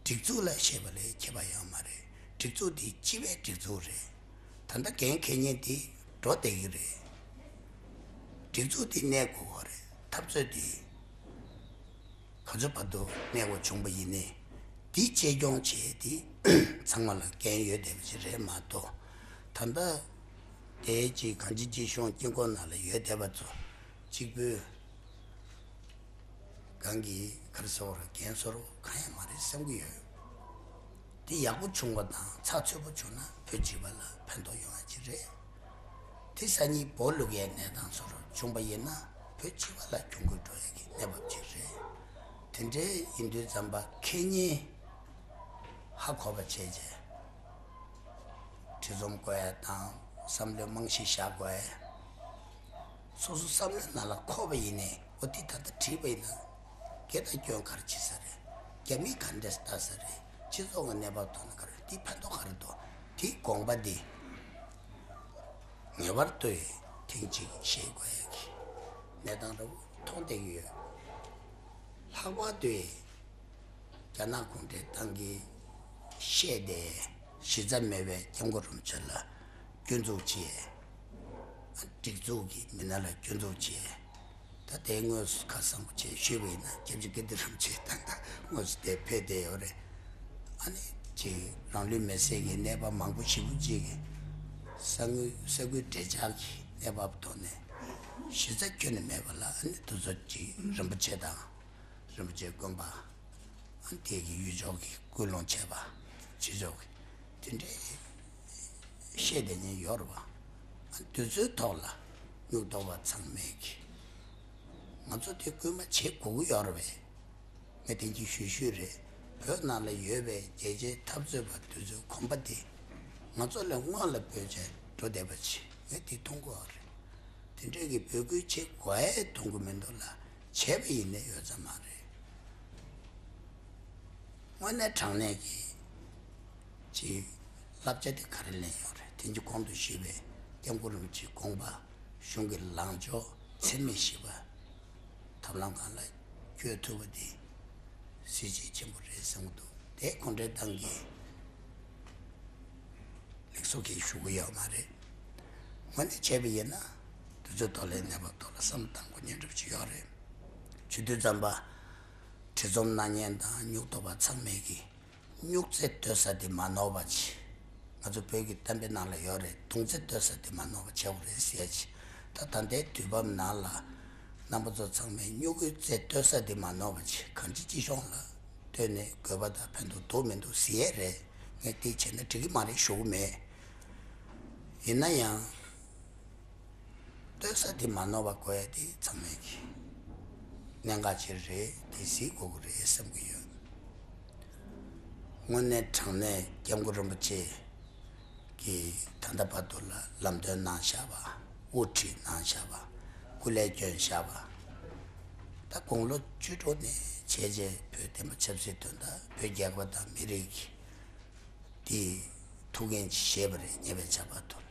སྒྲིག་འཛུགས་ལ་བཤད་པ་ལས་ཁྱད་པར་ཡོད་མ་རེད། སྒྲིག་འཛུགས་འདི་སྤྱི་པའི་སྒྲིག་འཛུགས་རེད། ད་ལྟ་འགན་འཁྱེར་མཁན་འདི་འགྲོ་བསྡད་ཀྱི་རེད། སྒྲིག་འཛུགས་འདི་གནས་དགོས་པ་རེད། འཐབ་རྩོད་འདི་ག་ཚོད་བར་དུ་གནས་དགོས་བྱུང་པ་ཡིན་ནའི་འདི་གཅེས་སྐྱོང་བྱེད་འདི་ཚང་མ་ལ་འགན་ཡོད་བསྡད་པ་ཅིག་རེད་མ་གཏོགས། ད་ལྟ་དེའི་ཅིག་གང་ཅི་ཅིག་གཞུང་དཀྱིལ་འཁོར་ནང་ལ་ཡོད་བསྡད་པ་ཚོ་གཅིག་པུས། གང་གིས་ག་རེ་ཟེར་བ་རེད། འགན་གསོ་རོགས་གང་ཡང་མ་རེད་བསམ་གྱི་ཡོད། དེ་ཡག་པོ་བྱུང་བ་དང་ཚགས་ཚུད་པོ་བྱུང་ན་བོད་སྤྱི་པ་ལ་ཕན་ཐོགས་ཡོང་ཡ་ཅིག་རེད། དེ་སང་ཉིན་སྦོ་ལུག་ཡའི་གནས་སྟངས་བཟོ་འདྲ་བྱུང་བ་ཡིན་ན་བོད་སྤྱི་པ་ལ་གྱོང་གུད་འགྲོ་ཡ་གི་གནས་བབ་ཅིག་རེད། དེ་འདྲའི་ཡིན་དུས་ཙམ་པ་ཁེ་ཉིན་ཧ་གོ་བ་བྱས་རྗེས། བྲིས་རྩོམ་དགོས་ཡ་དང་བསམ་བློའི་རྨང་གཞི་བཞག་དགོས་ཡ། སོ་སོ་བསམ་བློའི་ནང་ལ་འཁོར་བ་ཡིན་ནའི་འོ་དེ་ད་ལྟ་བྲིས་པ་ཡིན་ན་དགེ་དང་སྐྱོན་ག་རེ་བྱེད་ས་རེད། རྒྱ་མིས་ག་འདྲས་ལྟ་ས་རེད། སྤྱི་ཚོགས་ཀྱི་གནས་བབ་ཐོག་ནས་ག་རེ་དེ་ཕན་ཐོགས་ག་རེ་འདུག་དེའི་དགོངས་པ་འདི་ངེས་པར་དུ་ཐེངས་གཅིག་ཤེས་དགོས་ཡ་གི་གནས་སྟངས་འདྲ་བོ་མཐོང་བསྡད་ཀྱི་ཡོད། ལྷག་པར་དུ། རྒྱ་ནག་གུང་ཁྲན་ཏང་གིས་བཤད་དེ་གཞི་རྩ་མེད་པའི་སྐྱབས་མགོན་རིན་པོ་ཆེ་ལ་སྐྱོན་འཛུགས་བྱས། སྒྲིག་འཛུགས་ཀྱི་མི་སྣ་ལ་སྐྱོན་འཛུགས་བྱས། ད་དེ་དངོས་སུ་ཁ་གསལ་པོ་བྱས་ཞུས་པ་ཡིན་ན་སྐྱབས་རྗེ་སྐལ་ལྡན་རིན་པོ་ཆེ་ད་ལྟ་དངོས་སུ་དེ་ཕེབས་བསྡད་ཡོད་རེད། ཨ་ནི་ཅིག་རང་ལུས་མེར་སྲེག་གི་གནས་བབ་མང་པོ་ཞེ་པོ་ཅིག་གི་ས་དངུལ་ས་ཁུལ་འབྲེལ་ཆགས་ཀྱི་གནས་བབ་ཐོག་ནས་གཞི་རྩ་ཁྱོན་ནས་མེད་པ་ལ་ཨ་ནི་དེ་ཚོ་ཅིག་རིན་པོ་ཆེ་དང་། རིན་པོ་ཆེ་དགོན་པ། དེ་གི་ཡུལ་ཕྱོགས་ཀྱི་སྐུལ་སློང་བྱས་པ། ཕྱི་ཕྱོགས་ དེ་འདྲའི་བཤད་བསྡད་མཁན་ཡོད་རེད་བ། དུས་ཚོད་ཐོག་ལ་སྨྱུག་རྡོག་པ་ཚང་མས་ཀྱི་ང་ཚོ་དེ་སྐུལ་མ་བྱེད་དགོས་ཀྱི་ཡོད་རེད་བས། ངས་དེ་གྱིས་ཞུ་ཞུས་རེད། བོད་ནང་ལ་ཡོད་པའི་རྒྱལ་གཅེས་འཐབ་རྩོད་པ་དེ་ཚོའི་གོམ་པ་དེ་ང་ཚོ་ལས་སྔོན་ལ་བོད་ཆས་འགྲོ་བསྡད་པ་ཅིག་ངས་དེ་མཐོང་གི་ཡོད་རེད། དེ་འདྲས་ཀྱི་འབོད་སྐུལ་བྱེད་དགོས་ཡས་མཐོང་གི་མི་འདུག་ལ། བྱས་པ་ཡིན་ནའི་ཡོད་ཚད་མ་རེད། དངོས་གནས་དྲང་གནས་ཀྱི་ཅིག་བསླབ་བྱ་དེ་ག་རེ་ལེན་ཡོད་རེད། དེང་གི་གོང་དུ་ཞུས་པའི་སྐྱབས་མགོན་རིན་པོ་ཆེའི་དགོངས་པ་གཞུང་གི་ལངས་ཕྱོགས་འཚེ་མེད་ཞི་བ་ཐབས་ལམ་སྒང་ལ་བསྐྱོད་ཐུབ་པ་དེ་གཟི་བརྗིད་ཆེན་པོ་རེད་བསམ་གྱི་འདུག་དེ་གུང་ཁྲན་ཏང་གི་ལེགས་སོ་གིས་ཞུ་གི་ཡོད་མ་རེད། དངོས་གནས་བྱས་པ་ཡིན་ན་དུས་ཚོད་ཐོག་ལ་གནས་བབ་ཐོག་ལ་བསམ་བློ་གཏང་དགོས་སྙིང་འདོད་ཅིག་ཡོད་རེད། བྱེད་དུས་ཙམ་པ་བྲེལ་འཚུབ་གནང་མཁན་དང་སྨྱུག་རྡོག་པ་ཚང་མས་ཀྱི་སྨྱུག་རྩེ་གཏོད་ས་དེ་མ་ནོར་བ་བྱེད། ང་ཚོ་བོད་ཀྱི་གཏམ་དཔེ་ནང་ལ་ཡོད་རེད། མདུང་རྩེ་གཏོད་ས་དེ་མ་ནོར་བ་བྱེད་དགོས་རེད་ཟེར་ཡ་ཅིག་ད་ད་ལྟའི་དུས་བབ་ནང་ལ་རྣམ་པ་ཚོ་ཚང་མས་སྨྱུ་གུའི་རྩེ་གཏོད་ས་དེ་མ་ནོར་བ་བྱེད། གང་ཅི་སྤྱི་གཞུང་ལ་ལྟོས་ནས་དགོས་པ་དང་ཕན་ཐོགས་འདུག་མི་འདུག་ཟེར་ཡས་རེད། ངས་དེ་བྱས་ན་འགྲིག་གི་མ་རེད་ཞུ་གི་མེད། ཡིན་ན་ཡང་གཏོད་ས་དེ་མ་ནོར་བ་དགོས་ཡ་དེ་ཚང་མས་ཀྱི་གནད་འགག་ཅིག་རེད། དེ་གཟིགས་དགོས་ཀྱི་རེད་བསམ་གྱི་ཡོད། དངོས་གནས་དྲང་གནས་སྐྱབས་མགོན་རིན་པོ་ཆེ་གིས་ད་ལྟ་བར་དུ་ལ་ལམ་སྟོན་གནང་བཞག་པ། དབུ་ཁྲིད་གནང་བཞག་པ། སྐུ་ལས་བསྐྱོན་བཞག་པ། ད་དགུང་ལོ་བཅུ་དྲུག་ནས་བྱས་རྗེས་བོད་བསྟན་པ་ཆབ་སྲིད་དོན་དག་བོད་རྒྱལ་ཁབ་དང་མི་རིགས་ཀྱི་དེ་ཐུགས་འགན་ཅིག་བཞེས་པ་རེད། ཉེ་བའི་ཆར་བར་དུ་ལ་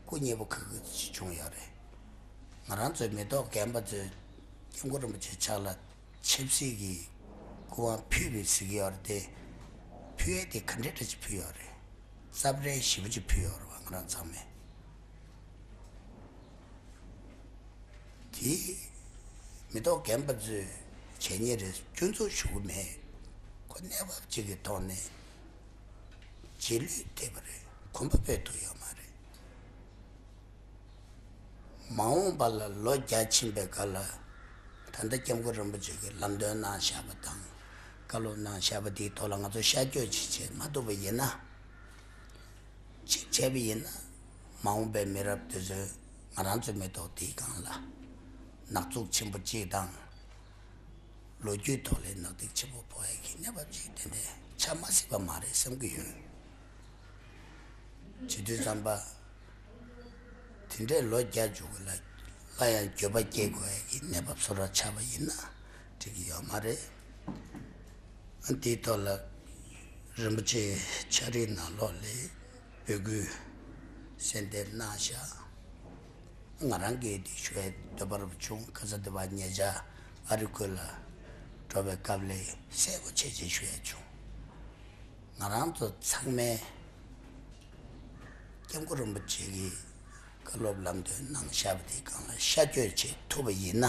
སྐུ་མཉེལ་པོ་ཁག་ཁག་ཅིག་བྱུང་ཡོད་རེད། ང་རང་ཚོའི་མི་ཐོག་རྒན་པ་ཚོས་སྐྱབས་མགོན་རིན་པོ་ཆེ་ཕྱག་ལ་ཆབ་སྲིད་ཀྱི་སྐུ་དབང་ཕུལ་བའི་ཟེར་གྱི་ཡོད་རེད་དེ། ཕུལ་ཡས་དེ་ག་འདྲའི་འདྲ་ཅིག་ཕུལ་ཡོད་རེད། རྩབ་ཧྲལ་ཞེ་པོ་ཅིག་ཕུལ་ཡོད་རེད་བ། ང་རང་ཚང་མས། དེ་མི་ཐོག་རྒན་པ་ཚོས་བྱས་ཉེས་རེད། སྐྱོན་འཛུགས་ཞུ་གི་མེད། ཁོ་གནས་བབ་ཅིག་གི་ཐོག་ནས་རྗེས་ལུས་ཐེབས་པ་རེད། གོམ་པ་སྤོས་ཐུབ་ཡོད་མ་རེད། མ་འོངས་པ་ལ་ལོ་བརྒྱ་ཕྱིན་པའི་སྐབས་ལ་ད་ལྟ་སྐྱབས་མགོན་རིན་པོ་ཆེ་གིས་ལམ་སྟོན་གནང་བཞག་པ་དང་བཀའ་སློབ་གནང་བཞག་པ་དེའི་ཐོག་ལ་ང་ཚོ་ཤར་བསྐྱོད་ཅིག་བྱེད་མ་ཐུབ་པ་ཡིན་ན། གཅིག་བྱས་པ་ཡིན་ན། མ་འོངས་པའི་མི་རབས་དེ་ཚོས་ང་རང་ཚོའི་མི་ཐོག་དེའི་སྒང་ལ་ནག་འཛུགས་ཆེན་པོ་གཅིག་དང་། ལོ་རྒྱུས་ཐོག་ལ་ནག་ཐིག་ཆེན་པོ་ཕོག་ཡ་གི་གནས་བབ་ཅིག་ཏན་ཏན་ཆགས་མ་སྲིད་པ་མ་རེད་བསམ་གྱི་ཡོད། བྱེད་དུས་ཙམ་པ། དེ་འདྲའི་ལོ་བརྒྱ་འཇུག་གི་ལ་སླར་ཡང་འགྱོད་པ་སྐྱེ་དགོས་ཡ་གི་གནས་བབ་བཟོ་འདྲ་ཆགས་པ་ཡིན་ན་འགྲིག་གི་ཡོད་མ་རེད། ཨ་འདིའི་ཐོག་ལ་རིན་པོ་ཆེ་ཕྱག་བྲིས་ནང་ལོགས་ལ་འབོད་སྐུལ་གསལ་འདེབས་གནང་བཞག་ང་རང་གིས་འདི་ཞུ་ཡའི་འདོད་པ་རུ་བྱུང་། ཁ་ས་འདི་བ་ཉེ་ཆར་ཨ་རི་ཁུལ་ལ་འགྲོ་བའི་སྐབས་ལ་གསལ་པོ་བྱས་བྱས་ཞུ་ཡ་བྱུང་། ང་རང་ཚོ་ཚང་མས་སྐྱབས་མགོན་རིན་པོ་ཆེ་གི་བཀའ་སློབ་ལམ་སྟོན་གནང་བཞག་པ་དེའི་སྒང་ལ་ཤར་བསྐྱོད་བྱེད་ཐུབ་པ་ཡིན་ན།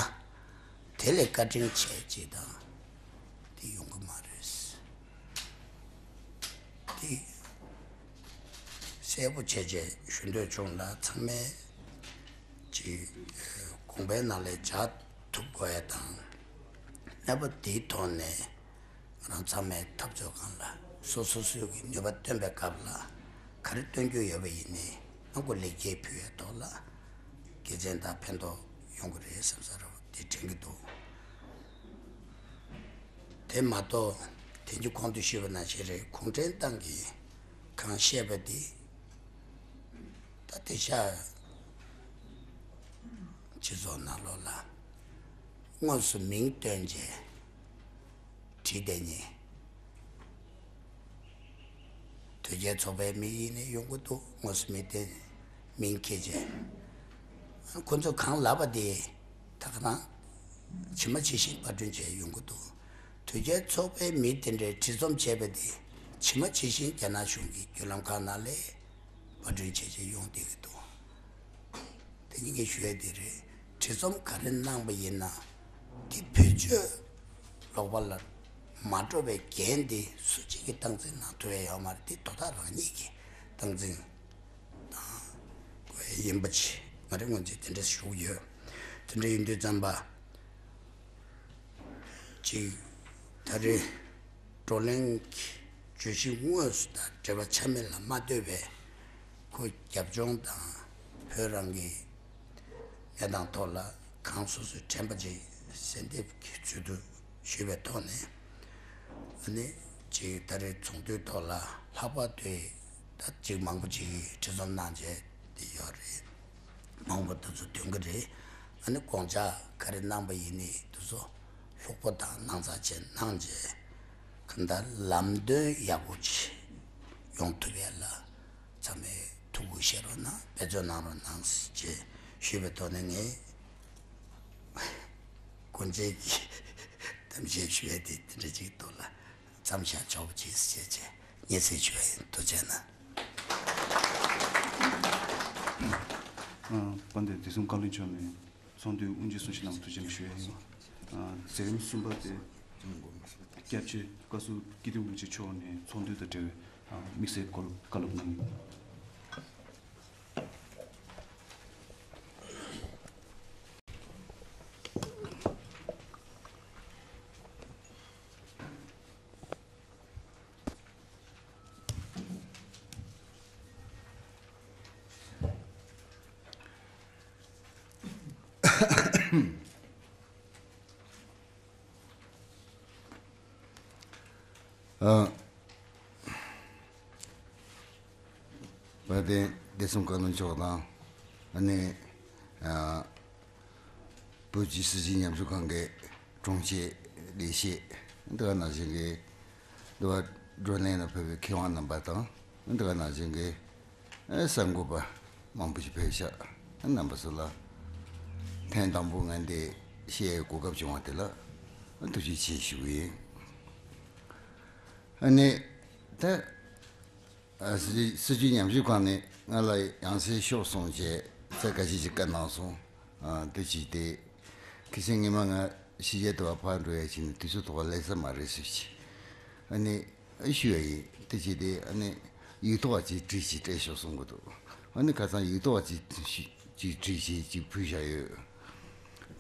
དེ་ལས་བཀའ་དྲིན་ཆེ་ཅིག་དང་དེ་ཡོང་གི་མ་རེད། དེ་གསལ་པོ་བྱས་བྱས་ཞུ་འདོད་བྱུང་ལ། ཚང་མས་ཅིག་དགོངས་པའི་ནང་ལ་འཇགས་ཐུབ་དགོས་ཡ་དང་། གནས་བབ་དེའི་ཐོག་ནས་ང་རང་ཚང་མས་འཐབ་རྩོད་སྒང་ལ་སོ་སོ་སོའི་གི་ནུས་པ་བཏོན་པའི་སྐབས་ལ་ག་རེ་བཏོན་རྒྱུ་ཡོད་པ་ཡིན་ནའི་ཨ་ཁུ་ལེགས་སྐྱེས་ཕུལ་བའི་ཐོག་ལ་དགེ་མཚན་དང་ཕན་ཐོགས་ཡོང་གི་རེད་བསམ་ས་རེད་དེ་དྲན་གྱི་འདུག་དེ་མ་གཏོགས་དེང་གི་གོང་དུ་ཞུས་པ་ནང་བཞིན་རེད། གུང་ཁྲན་ཏང་གིས་གང་བཤད་པ་དེ་ད་དེ་ཤ་སྤྱི་ཚོགས་ནང་ལོགས་ལ་དངོས་སུ་མིང་བཏོན་བྱས་བྲིས་བསྡད་མཁན། དོལ་རྒྱལ་ཚོགས་པའི་མི་ཡིན་ནའི་ཡོང་གི་འདུག་དངོས་སུ་མིང་བཏོན་མིང་འཁྱེར་བྱས། ཁོ་ཚོས་གང་ལབ་པ་དེ་ད་ག་རང་ཇི་མ་ཇི་བཞིན་པར་སྐྲུན་བྱས་ཡོང་གི་འདུག་དོལ་རྒྱལ་ཚོགས་པའི་མི་དེ་འདྲའི་བྲིས་རྩོམ་བྱས་པ་དེ་ཇི་མ་ཇི་བཞིན་རྒྱ་ནག་གཞུང་གི་བརྒྱུད་ལམ་ཁག་ནང་ལ་པར་སྐྲུན་བྱས་བྱས་ཡོང་བསྡད་ཀྱི་འདུག་དེ་ཉིན་གྱི་ཞུ་ཡས་དེ་རེད། བྲིས་རྩོམ་ག་རེ་གནང་པ་ཡིན་ན་དེ་བེད་སྤྱོད་ལོག་པ་ལ་མ་འགྲོ་བའི་འགན་དེ་སུ་གཅིག་གིས་སྟངས་འཛིན་གནང་ཐུབ་ཡ་ཡོད་མ་རེད། དེ་དོ་བདག་རང་ཉིད་ཀྱིས་སྟངས་འཛིན་གནང་དགོས་ཡ་ཡིན་པ་ཅིག་ང་རའི་ངོས་ནས་དེ་འདྲ་ཞུ་གི་ཡོད། དེ་འདྲ་ཡིན་དུས་ཙམ་པ་ཅིག་ད་རེས་བགྲོ་གླེང་གི་ བརྗོད་གཞི་དངོས་སུ་དང་འབྲེལ་བ་ཆ་མེད་ལ་མ་ལྟོས་པའི་ཁོ་རྒྱབ་ལྗོངས་དང་བོད་རང་གི་གནས་སྟངས་ཐོག་ལ་གང་སོ་སོས་དྲན་པ་ཅིག་གསལ་འདེབས་ཀྱི་ཚུལ་དུ་ཞུས་པའི་ཐོག་ནས། ཨ་ནི་ཅིག་ད་རེས་ཚོགས་འདུའི་ཐོག་ལ་ལྷག་པར་དུ་ད་ཅིག་མང་པོ་ཅིག་གིས་ཁྲིད་རྩོམ་གནང་བྱས་དེ་ཡོད་རེད། མང་པོ་དེ་ཚོ་ཐོན་གྱི་རེད། ཨ་ནི་དགོངས་འཇགས་ག་རེ་གནང་པ་ཡིན་ནའི་དེ་ཚོ་ལྷུག་པོ་དང་ནང་ཚགས་ཅན་གནང་རྗེས་གང་ལྟར་ལམ་སྟོན་ཡག་པོ་ཅིག་ཡོང་ཐུབ་ཡ་ལ་ཚང་མས་ཐུགས་ཁུར་བཞེས་རོགས་གནང་། འབད་བརྩོན་གནང་རོགས་གནང་ཞེས་ཞུས་པའི་ཐོག་ནས་ངས་དགོངས་འགལ་གྱི་གཏམ་བཤད་ཞུ་ཡ་དེ་དེ་འདྲ་ཅིག་འདུག་ལ། མཚམས་བཞག་ཆོག་པ་ཅིག་བྱས་བྱས་སྙན་སེང་ཞུ་བ་ཡིན། ཐུགས་རྗེ་གནང་། ཨ། དཔལ་ལྡན་བདེ་སྲུང་བཀའ་བློན་མཆོག་ནས་ཚོགས་འདུའི་དབུ་འབྱེད་གསུང་བཤད་གནང་བར་ཐུགས་རྗེ་ཆེ་ཞུ་ཡ་ཡིན། ཨ། མཛད་རིམ་གསུམ་པ་དེ་སྐྱབས་རྗེ་བཀའ་ཟུར་སྐྱིད་སྡུག་དབང་ཕྱུག་མཆོག་ནས་ཚོགས་འདུ་དང་འབྲེལ་བའི་དམིགས་བསལ་བཀའ་སློབ་གནང་ཡོད། ཨ། དཔལ་ལྡན་བདེ་སྲུང་བཀའ་བློན་མཆོག་དང་། ཨ་ནི། ཨ། བོད་ཀྱི་སྲིད་བྱུས་ཉམས་ཞིབ་ཁང་གི་དྲུང་ཆེ་ལས་བྱེད། དེ་ག་ནང་བཞིན་གྱི་འདི་བ་བགྲོ་གླེང་ལ་ཕེབས་པའི་མཁས་དབང་རྣམ་པ་དང་། དེ་ག་ནང་བཞིན་གྱི་ཨ་གསར་འགོད་པ་མང་པོ་ཞིག་ཕེབས་ཤག་རྣམ་པ་ཚོ་ལ་ཐེངས་དང་པོ་ངས་འདི་བཤད་གོ་སྐབས་བྱུང་བ་དེ་ལ་ཐུགས་རྗེ་ཆེ་ཞུ་གི་ཡིན། ཨ་ནི་ད། ཨ། སྲིད་སྲིད་བྱུས་ཉམས་ཞིབ་ཁང་ནས་ང་ལ་ཡང་སེ་ཤོག་གསུངས་བྱས་ཚེ་ཁ་ཤས་ཤིག་བཀའ་གནང་སོང་། ཨ། དེ་བྱས་ཏེ་ཁ་སང་ཉི་མ་ང་ཕྱི་རྒྱལ་དུ་བ་ཕར་འགྲོ་ཡ་བྱས་ནས་དུས་ཚོད་ཐོག་ལས་ས་མ་རེད་ཟེར་བྱས། ཨ་ནི་ཨ་ཞུ་ཡ་ཡིན། དེ་བྱས་ཏེ་ཨ་ནི་ཡིག་ཐོག་ཅིག་བྲིས་ཤིག་སྤྲད་ཤོག་གསུང་གི་འདུག་ཨ་ནི་ཁ་སང་ཡིག་ཐོག་ཅིག་ཅིག་བྲིས་ཤིག་ཅིག་ཕུལ་བཞག་ཡོད།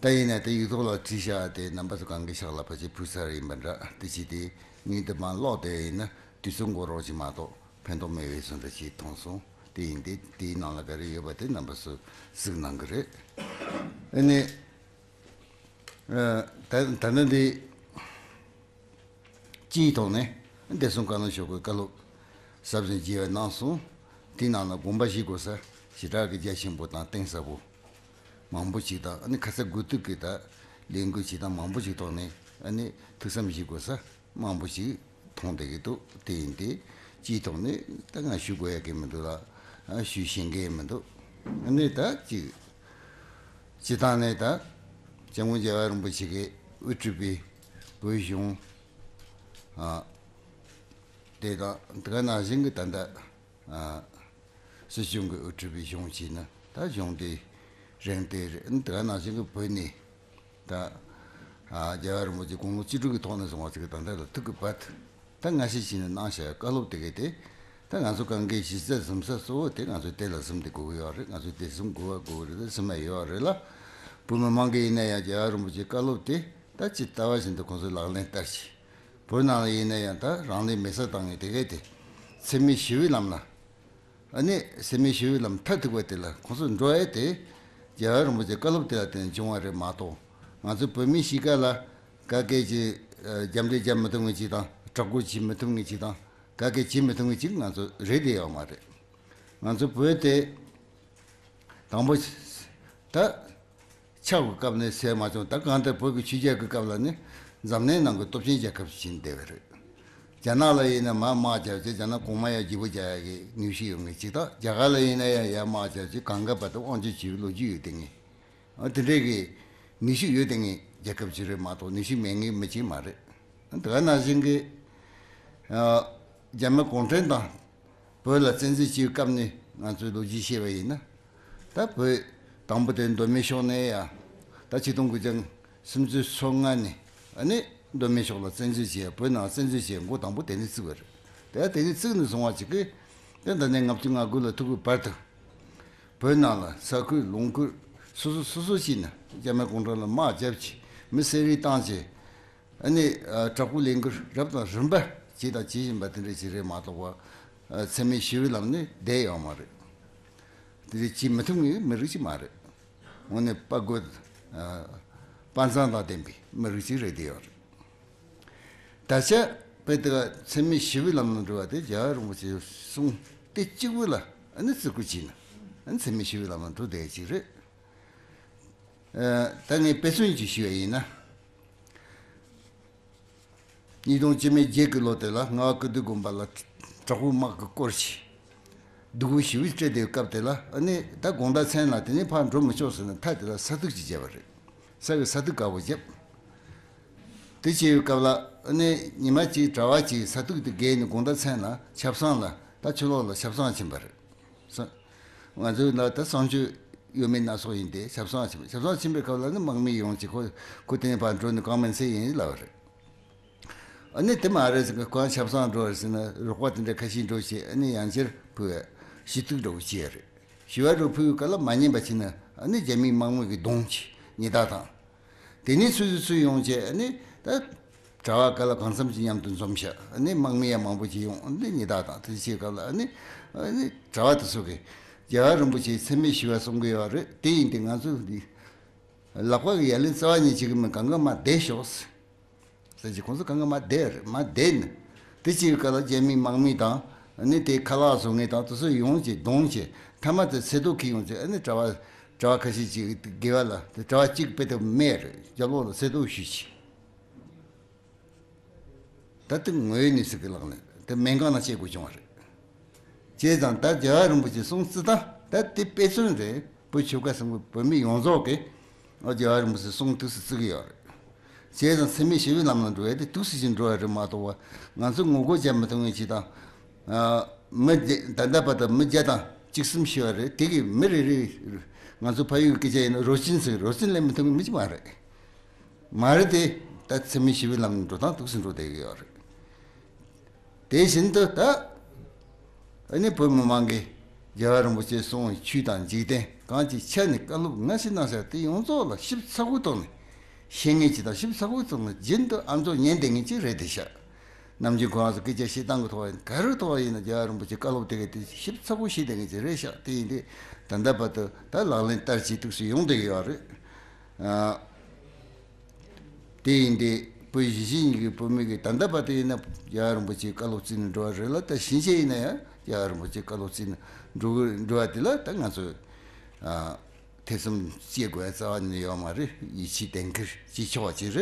ད་ཡིན་ན་དེ་ཡིག་ཐོག་ལ་བྲིས་བཞག་དེ་རྣམ་པ་ཚོ་གང་གི་ཕྱག་ལ་ཕལ་ཆེར་ཕུལ་ཚར་ཡིན་པ་འདྲ། དེ་བྱས་ཏེ་ངས་དེ་མར་ཀློག་བསྡད་ཡིན་ན་དུས་ཚོད་འགོར་རོགས་ཅིག་མ་གཏོགས་ཕན་ཐོགས་མེད་པའི་བཟོ་འདྲ་ཅིག་མཐོང་སོང་། དེ་ཡིན་ཏེ་དེའི་ནང་ལ་ག་རེ་ཡོད་པ་དེ་རྣམ་པ་ཚོས་གཟིགས་གནང་གི་རེད། ཨ་ནི། ཨ། ད་ད་ནི་འདི་སྤྱིའི་ཐོག་ནས་བདེ་སྲུང་བཀའ་བློན་མཆོག་གིས་བཀའ་སློབ་ཟབ་ཅིང་རྒྱས་པ་གནང་སོང་། དེའི་ནང་ལ་དགོངས་པ་བཞེས་དགོས་ས་ཞེ་དྲག་གི་རྒྱ་ཆེན་པོ་དང་གཏིང་ཟབ་པོ་མང་པོ་ཞིག་དང་། ཨ་ནི་ཁ་ཚ་དགོས་གཏུགས་ཀྱི་ད་ལས་འགུལ་བྱེད་སྟངས་མང་པོ་ཞིག་ཐོག་ནས་ཨ་ནི་ཐུགས་བསམ་བཞེས་དགོས་ས་མང་པོ་ཞིག་མཐོང་བསྡད་ཀྱི་འདུག་དེ་ཡིན་ཏེ་སྤྱིའི་ཐོག་ནས་ད་ང་ཞུ་དགོས་ཡ་གི་མི་འདུག་ལ། ཨ། ཞུ་ཤེས་མཁན་མི་འདུག་ཨ་ནི་ད་ཅིག་སྤྱིར་བཏང་ནས་ད་སྐྱབས་མགོན་རྒྱལ་བ་རིན་པོ་ཆེ་གིས་དབུ་ཁྲིད་པའི་བོད་གཞུང་། ཨ། དེ་དང་དེ་ག་ནང་བཞིན་གྱི་ད་ལྟ། ཨ། སྲིད་སྐྱོང་གིས་དབུ་ཁྲིད་པའི་གཞུང་ཕྱིན་ན་ད་གཞུང་དེ་རིང་དེ་རེད། དེ་ག་ནང་བཞིན་གྱི་བོད་ནས་ད། ཨ། རྒྱལ་བ་རིན་པོ་ཆེ་དགུང་ལོ་བཅུ་དྲུག་གི་ཐོག་ནས་བཟུང་བ་ཅིག་ད་ལྟ་ལ་ཐུག་གི་བར་དུ་ད་ང་ཤེས་བྱས་ནས་གནང་བཞག་བཀའ་སློབ་དེ་གས་དེ། ད་ང་ཚོ་གང་གའི་གཞི་རྩ་འཛིན་ས་གཙོ་བོ་དེ་ང་ཚོས་དེ་ལ་གཟིམས་ཏེ་དགོས་ཀྱི་ཡོད་རེད། ང་ཚོས་དེ་གཟིམ་དགོས་པ་དགོས་ཀྱི་རེད། དེ་གཟིམ་ཡ་ཡོད་རེད་ལ། བོད་མི་མང་གིས་ཡིན་ན་ཡང་རྒྱལ་བ་རིན་པོ་ཆེའི་བཀའ་སློབ་དེ་ད་ཇི་ལྟ་བ་བཞིན་དུ་ཁོང་ཚོས་ལག་ལེན་བསྟར་བྱས། བོད་ནང་ལ་ཡིན་ན་ཡང་ད་རང་ལུས་མེ་སྲེག་བཏང་ངེས་དེ་གས་དེ་འཚེ་མེད་ཞི་བའི་ལམ་ལ། ཨ་ནི་འཚེ་མེད་ཞི་བའི་ལམ་མཐར་ཐུག་པ་དེ་ལ་ཁོང་ཚོ་འགྲོ་ཡས་དེ་རྒྱལ་བ་རིན་པོ་ཆེའི་བཀའ་སློབ་དེ་ལ་བརྟེན་ནས་བྱུང་བ་རེད་མ་གཏོགས། ང་ཚོ་བོད་མི་གཤིས་ཀ་ལ་ག་གེ་ཅིག་ཨ། རྒྱབ་འདྲེ་རྒྱབ་མི་ཐུབ་ངེས་ཅིག་དང་། དྲག་རྒོལ་བྱེད་མི་ཐུབ་ངེས་ཅིག་དང་། ག་གེ་བྱེད་མི་ཐུབ་ངེས་ཅིག་ང་ཚོ་རེད་དེ་ཡོད་མ་རེད། ང་ཚོ་བོད་དེ་དང་པོ་ད་ཆབ་ཀྱི་སྐབས་ནས་བྱས་མ་བྱུང་། ད་གང་ལྟར་བོད་ཀྱི་ཆོས་རྒྱལ་གྱི་སྐབས་ལ་ནི་འཛམ་གླིང་ནང་གི་སྟོབས་ཆེན་རྒྱལ་ཁབ་ཅིག་བྱས་ནས་བསྡད་པ་རེད། རྒྱ་ནག་ལ་ཡིན་ན་མར་དམག་རྒྱབ་བྱས་རྒྱ་ནག་གོང་མ་ཡར་རྒྱལ་པོ་རྒྱག་ཡ་གི་ནུས་ཤུགས་ཡོད་ངེས་ཅིག་དང་། རྒྱ་གར་ལ་ཡིན་ན་ཡང་ཡར་དམག་རྒྱབ་བྱས་གང་ག་བར་དུ་དབང་སྒྱུར་བྱེད་པའི་ལོ་རྒྱུས་ཡོད་དེ་ངེས། ཨ། དེ་འདྲའི་གི་ནུས་ཤུགས་ཡོད་དེ་ངེས་རྒྱལ་ཁབ་ཅིག་རེད་མ་གཏོགས་ནུས་ཤུགས་མེད་ངེས་མི་ཅིག་མ་རེད། དེ་ག་ནང་བཞིན་གི། ཨ། རྒྱ་མི་གུང་ཁྲན་ཏང་བོད་ལ་བཙན་འཛུལ་བྱས་པའི་སྐབས་ནས་ང་ཚོས་ལོ་རྒྱུས་བཤད་པ་ཡིན་ན། ད་བོད་དང་པོ་དེ་མདོ་སྨད་ཕྱོགས་ནས་ཡ། ད་ཆིག་སྟོང་དགུ་བརྒྱ་སུམ་ཅུ་སོ་ལྔ་ནས་ཨ་ནི་མདོ་སྨད་ཕྱོགས་ལ་བཙན་འཛུལ་བྱས། བོད་ནང་བཙན་འཛུལ་བྱས་འགོ་དང་པོ་དེ་ནས་བཙུགས་པ་རེད། དེ་དེ་ནས་བཙུགས་ནས་བཟུང་བ་ཅིག་གིས་དེ་ད་ནས་ལྔ་བཅུ་ང་དགུ་ལ་ཐུག་གི་བར་དུ། བོད་ནང་ལ་ས་ཁུལ་ལུང་ཁུལ་སོ་སོ་སོ་སོ་བྱས་ནས་རྒྱ་མི་གུང་ཁྲན་ལ་དམག་རྒྱབ་བྱས། མི་བསད་རེས་བཏང་བྱས། ཨ་ནི་ཨ་དྲག་པོའི་ལས་འགུལ་རབ་དང་རིམ་པ་ བྱས་དང་བྱེད་བཞིན་པ་དེ་འདྲ་ཞིག་རེད་མ་གཏོགས་པ། འཚེ་མེད་ཞི་བའི་ལམ་ནས་བསྡད་ཡོད་མ་རེད། དེ་འདྲ་བྱེད་མི་ཐུབ་མཁན་མི་རིགས་ཅིག་མ་རེད། དངོས་གནས་དཔའ་རྒོད། དཔའ་མཛངས་དང་ལྡན་པའི་མི་རིགས་ཅིག་རེད་བསྡད་ཡོད་རེད། ད་ཆ་དཔེ་དེ་ག་འཚེ་མེད་ཞི་བའི་ལམ་ལ་འགྲོ་བ་དེ་རྒྱལ་བ་རིན་པོ་ཆེའི་གསུང་དེ་གཅིག་པུ་ལ་ཨ་ནི་བརྩི་བཀུར་བྱས་ན་ཨ་ནི་འཚེ་མེད་ཞི་བའི་ལམ་ལ་འགྲོ་བསྡད་ཅིག་རེད། ད་ངས་དཔེ་མཚོན་ཅིག་ཞུ་བ་ཡིན་ན། ཉིས་སྟོང་བཅུ་མེད་བརྒྱད་ཀྱི་ལོ་དེ་ལ་རྔ་བ་ཀིརྟི་དགོན་པ་ལ་དྲག་པོའི་དམག་གིས་བསྐོར་བྱས། སྡུག་པོ་ཞེ་པོ་སྤྲད་དེའི་སྐབས་དེ་ལ་ཨ་ནི་ད་དགོང་དག་མཚན་ལ་དེ་ནས་ཕར་འགྲོ་མི་ཆོག་ཟེར་ནས་མཐའ་དེ་ལ་ས་ཐིགས་ཅིག་བརྒྱབ་པ་རེད། ས་གི་ས་ཐིགས་དཀར་པོ་བརྒྱབ། དེ་བྱས་པའི་སྐབས་ལ་ཨ་ནི་ཉི་མ་གཅིག་གྲྭ་པ་གཅིག་ས་ཐིགས་དེ་བརྒལ་ནས་དགོང་དག་མཚན་ལ་ཆབ་གསང་ལ་ད་ཕྱི་ལོགས་ལ་ཆབ་གསང་ཕྱིན་པ་རེད། ས་ང་ཚོའི་ནང་ད་གསང་སྤྱོད་ཡོད་མེད་སྣ་ཚོགས་ཡིན་ཏེ་ཆབ་གསང་ཕྱིན་པ། ཆབ་གསང་ཕྱིན་པའི་སྐབས་ལ་ནི་དམག་མི་ཡོང་ཅིག་ཁོ་ཁོ་དེ་ནས་ཕར་འགྲོ་ནས་གང་མིན་ཚེ་ཡིན་ལབ་པ་རེད། ཨ་ནི་དེ་མ་རེད་ཟེར་གི། ཁོ་ཆབ་གསང་འགྲོ་བ་རེད་ཟེར་ན་རོགས་པ་དེ་འདྲ་ཁ་ཤས་འགྲོ་བྱས་ཨ་ནི་ཡང་བསྐྱར་ཕུལ་བས་ཞུ་གཏུག་འདྲ་བོ་བྱས་རེད། ཞུ་བ་འདྲ་བོ་ཕུལ་བའི་སྐབས་ལ་མ་ཉན་པ་བྱས་ན་ཨ་ནི་རྒྱ་མིའི་དམག་མི་གིས་རྡུང་བྱས་ཉེས་རྡུང་བཏང་། དེ་ནས་སུ་ཚོད་སུ་ཡོང་བྱས་ཨ་ནི་ད་གྲྭ་པ་ག་ལ་གང་འཚམ་གྱི་མཉམ་དུ་འཛོམས་ཤག་ཨ་ནི་དམག་མི་ཡང་མང་པོ་ཅིག་ཡོང་ཨ་ནི་ཉེས་རྡུང་བཏང་། དེ་བྱས་སྐབས་ལ་ཨ་ནི་ཨ་ནི་གྲྭ་པ་དེ་ཚོ་གིས་རྒྱལ་བ་རིན་པོ་ཆེ་འཚེ་མེད་ཞི་བ་གསུང་གི་ཡོད་རེད། དེ་ཡིན་དུས་ང་ཚོ་འདི་ལག་པ་གི་ཡ་ལན་རྩ་བ་ཉིད་བྱེད་ཀྱི་མིན། གང་ག་མར་བསྡད་ཤོག་ཟེར་གྱི། ཁོང་ཚོ་གང་ག་མར་བསྡད་རེད། མར་བསྡད་ནས་དེ་བྱེད་སྐབས་ལ་རྒྱ་མིའི་དམག་མི་དང་ཨ་ནི་དེ་ཁ་ལག་བཟོ་མཁན་དང་དེ་ཚོ་ཡོང་བྱས་རྡུང་བྱས་མཐའ་མ་དེ་ཚེ་ཐོག་གིས་ཡོང་བྱས་ཨ་ནི་གྲྭ་པ་གྲྭ་པ་ཁ་ཤས་ཅིག་དགེ་བ་ལ་དེ་གྲྭ་པ་གཅིག་དཔེ་དེ་རྨས་རེད། རྒྱབ་ལོགས་ལ་ཚེ་ཐོག་ཞུས་བྱས། ད་དེ་ངོས་ནས་ཟེར་གི་ལག་ལེན་དེ་སྨན་ཁང་ནང་བྱེད་དགོས་བྱུང་བ་རེད། བྱས་ཙང་ད་རྒྱལ་བ་རིན་པོ་ཆེ་གསུང་བརྩི་སྟངས་ད་དེ་དཔེ་མཚོན་རེད། བོད་ཆོལ་ཁ་གསུམ་གྱི་བོད་མི་ཡོངས་རྫོགས་ཀྱིས་ཨ་རྒྱལ་བ་རིན་པོ་ཆེ་གསུང་ཐུགས་སུ་བརྩི་གི་ཡོད་རེད། བྱས་ཙང་འཚེ་མེད་ཞི་བའི་ལམ་ལ་འགྲོ་ཡ་དེ་ཐུགས་སུ་ཅིག་འགྲོ་བ་རེད་མ་གཏོགས་པ་ང་ཚོ་ངོ་རྒོལ་བྱ་མི་ཐུབ་མཁན་ཅིག་དང་། མི་བརྒྱ་ད་ལྟ་བར་དུ་མི་བརྒྱ་དང་བཅུ་གསུམ་ཤི་བ་རེད། དེ་གི་མི་རེ་རེ་ང་ཚོ་ཕ་ཡུལ་སྐད་ཆ་ཡིན་ན་རོ་སྐྱིན་ཟེར། རོ་སྐྱིན་ལེན་མི་ཐུབ་མཁན་མི་ཅིག་མ་རེད། མ་རེད་དེ། ད་འཚེ་མེད་ཞི་བའི་ལམ་ནས་འགྲོ་སྟངས་ཐུགས་སུ་འགྲོ་བསྡད་ཀྱི་ཡོད་རེད། དེ་བཞིན་དུ་ད་ཨ་ནི་བོད་མི་མང་གིས་རྒྱལ་བ་རིན་པོ་ཆེ་གསུང་བའི་ཆོས་དང་འཇིག་རྟེན་གང་ཅིའི་ཆ་ནས་བཀའ་སློབ་སྔ་ཕྱི་གནང་ས་དེ་ཡོངས་རྫོགས་ལ་ཞིབ་ཚགས་པོའི་ཐོག་ནས་ཤེས་མཁན་ཅིག་དང་། ཞིབ་ཚགས་པོའི་ཐོག་ནས་རྒྱུན་དུ་ཨ་མཆོག་ཉན་བསྡད་མཁན་ཅིག་རེད་བསྡད་ཤག་ནམ་རྒྱུན་ཁོ་རང་ཚོ་སྐད་ཆ་བཤད་སྟངས་ཀྱི་ཐོག་ཡིན་ག་རེའི་ཐོག་ཡིན་ན་རྒྱལ་བ་རིན་པོ་ཆེ་བཀའ་སློབ་དེ་ག་དེ་ཞིབ་ཚགས་པོ་ཤེས་བསྡད་མཁན་ཅིག་རེད་ཤག་དེ་ཡིན་དུས་ད་ལྟ་བར་དུ་ད་ལག་ལེན་བསྟར་བྱས་ཐུགས་སུ་ཡོང་བསྡད་ཀྱི་ཡོད་རེད། ཨ། དེ་ཡིན་ཏེ་བོད་གཞིས་བྱེས་གཉིས་ཀྱི་བོད་མི་གིས་ད་ལྟ་བར་དུ་ཡིན་ན་རྒྱལ་བ་རིན་པོ་ཆེའི་བཀའ་སློབ་བརྩིས་ནས་འགྲོ་བ་རེད་ལ། ད་ཕྱིན་ཆད་ཡིན་ན་ཡང་རྒྱལ་བ་རིན་པོ་ཆེའི་བཀའ་སློབ་བརྩིས་ནས་འགྲོ་གི་འགྲོ་བ་དེ་ལ་ད་ང་ཚོས་ཨ་ཐེ་ཚོམ་སྐྱེ་དགོས་རྩ་བ་ནས་ཡོད་མ་རེད། ཡིད་ཆེས་ལྡན་ཁུལ་བྱེད་ཆོག་པ་ཅིག་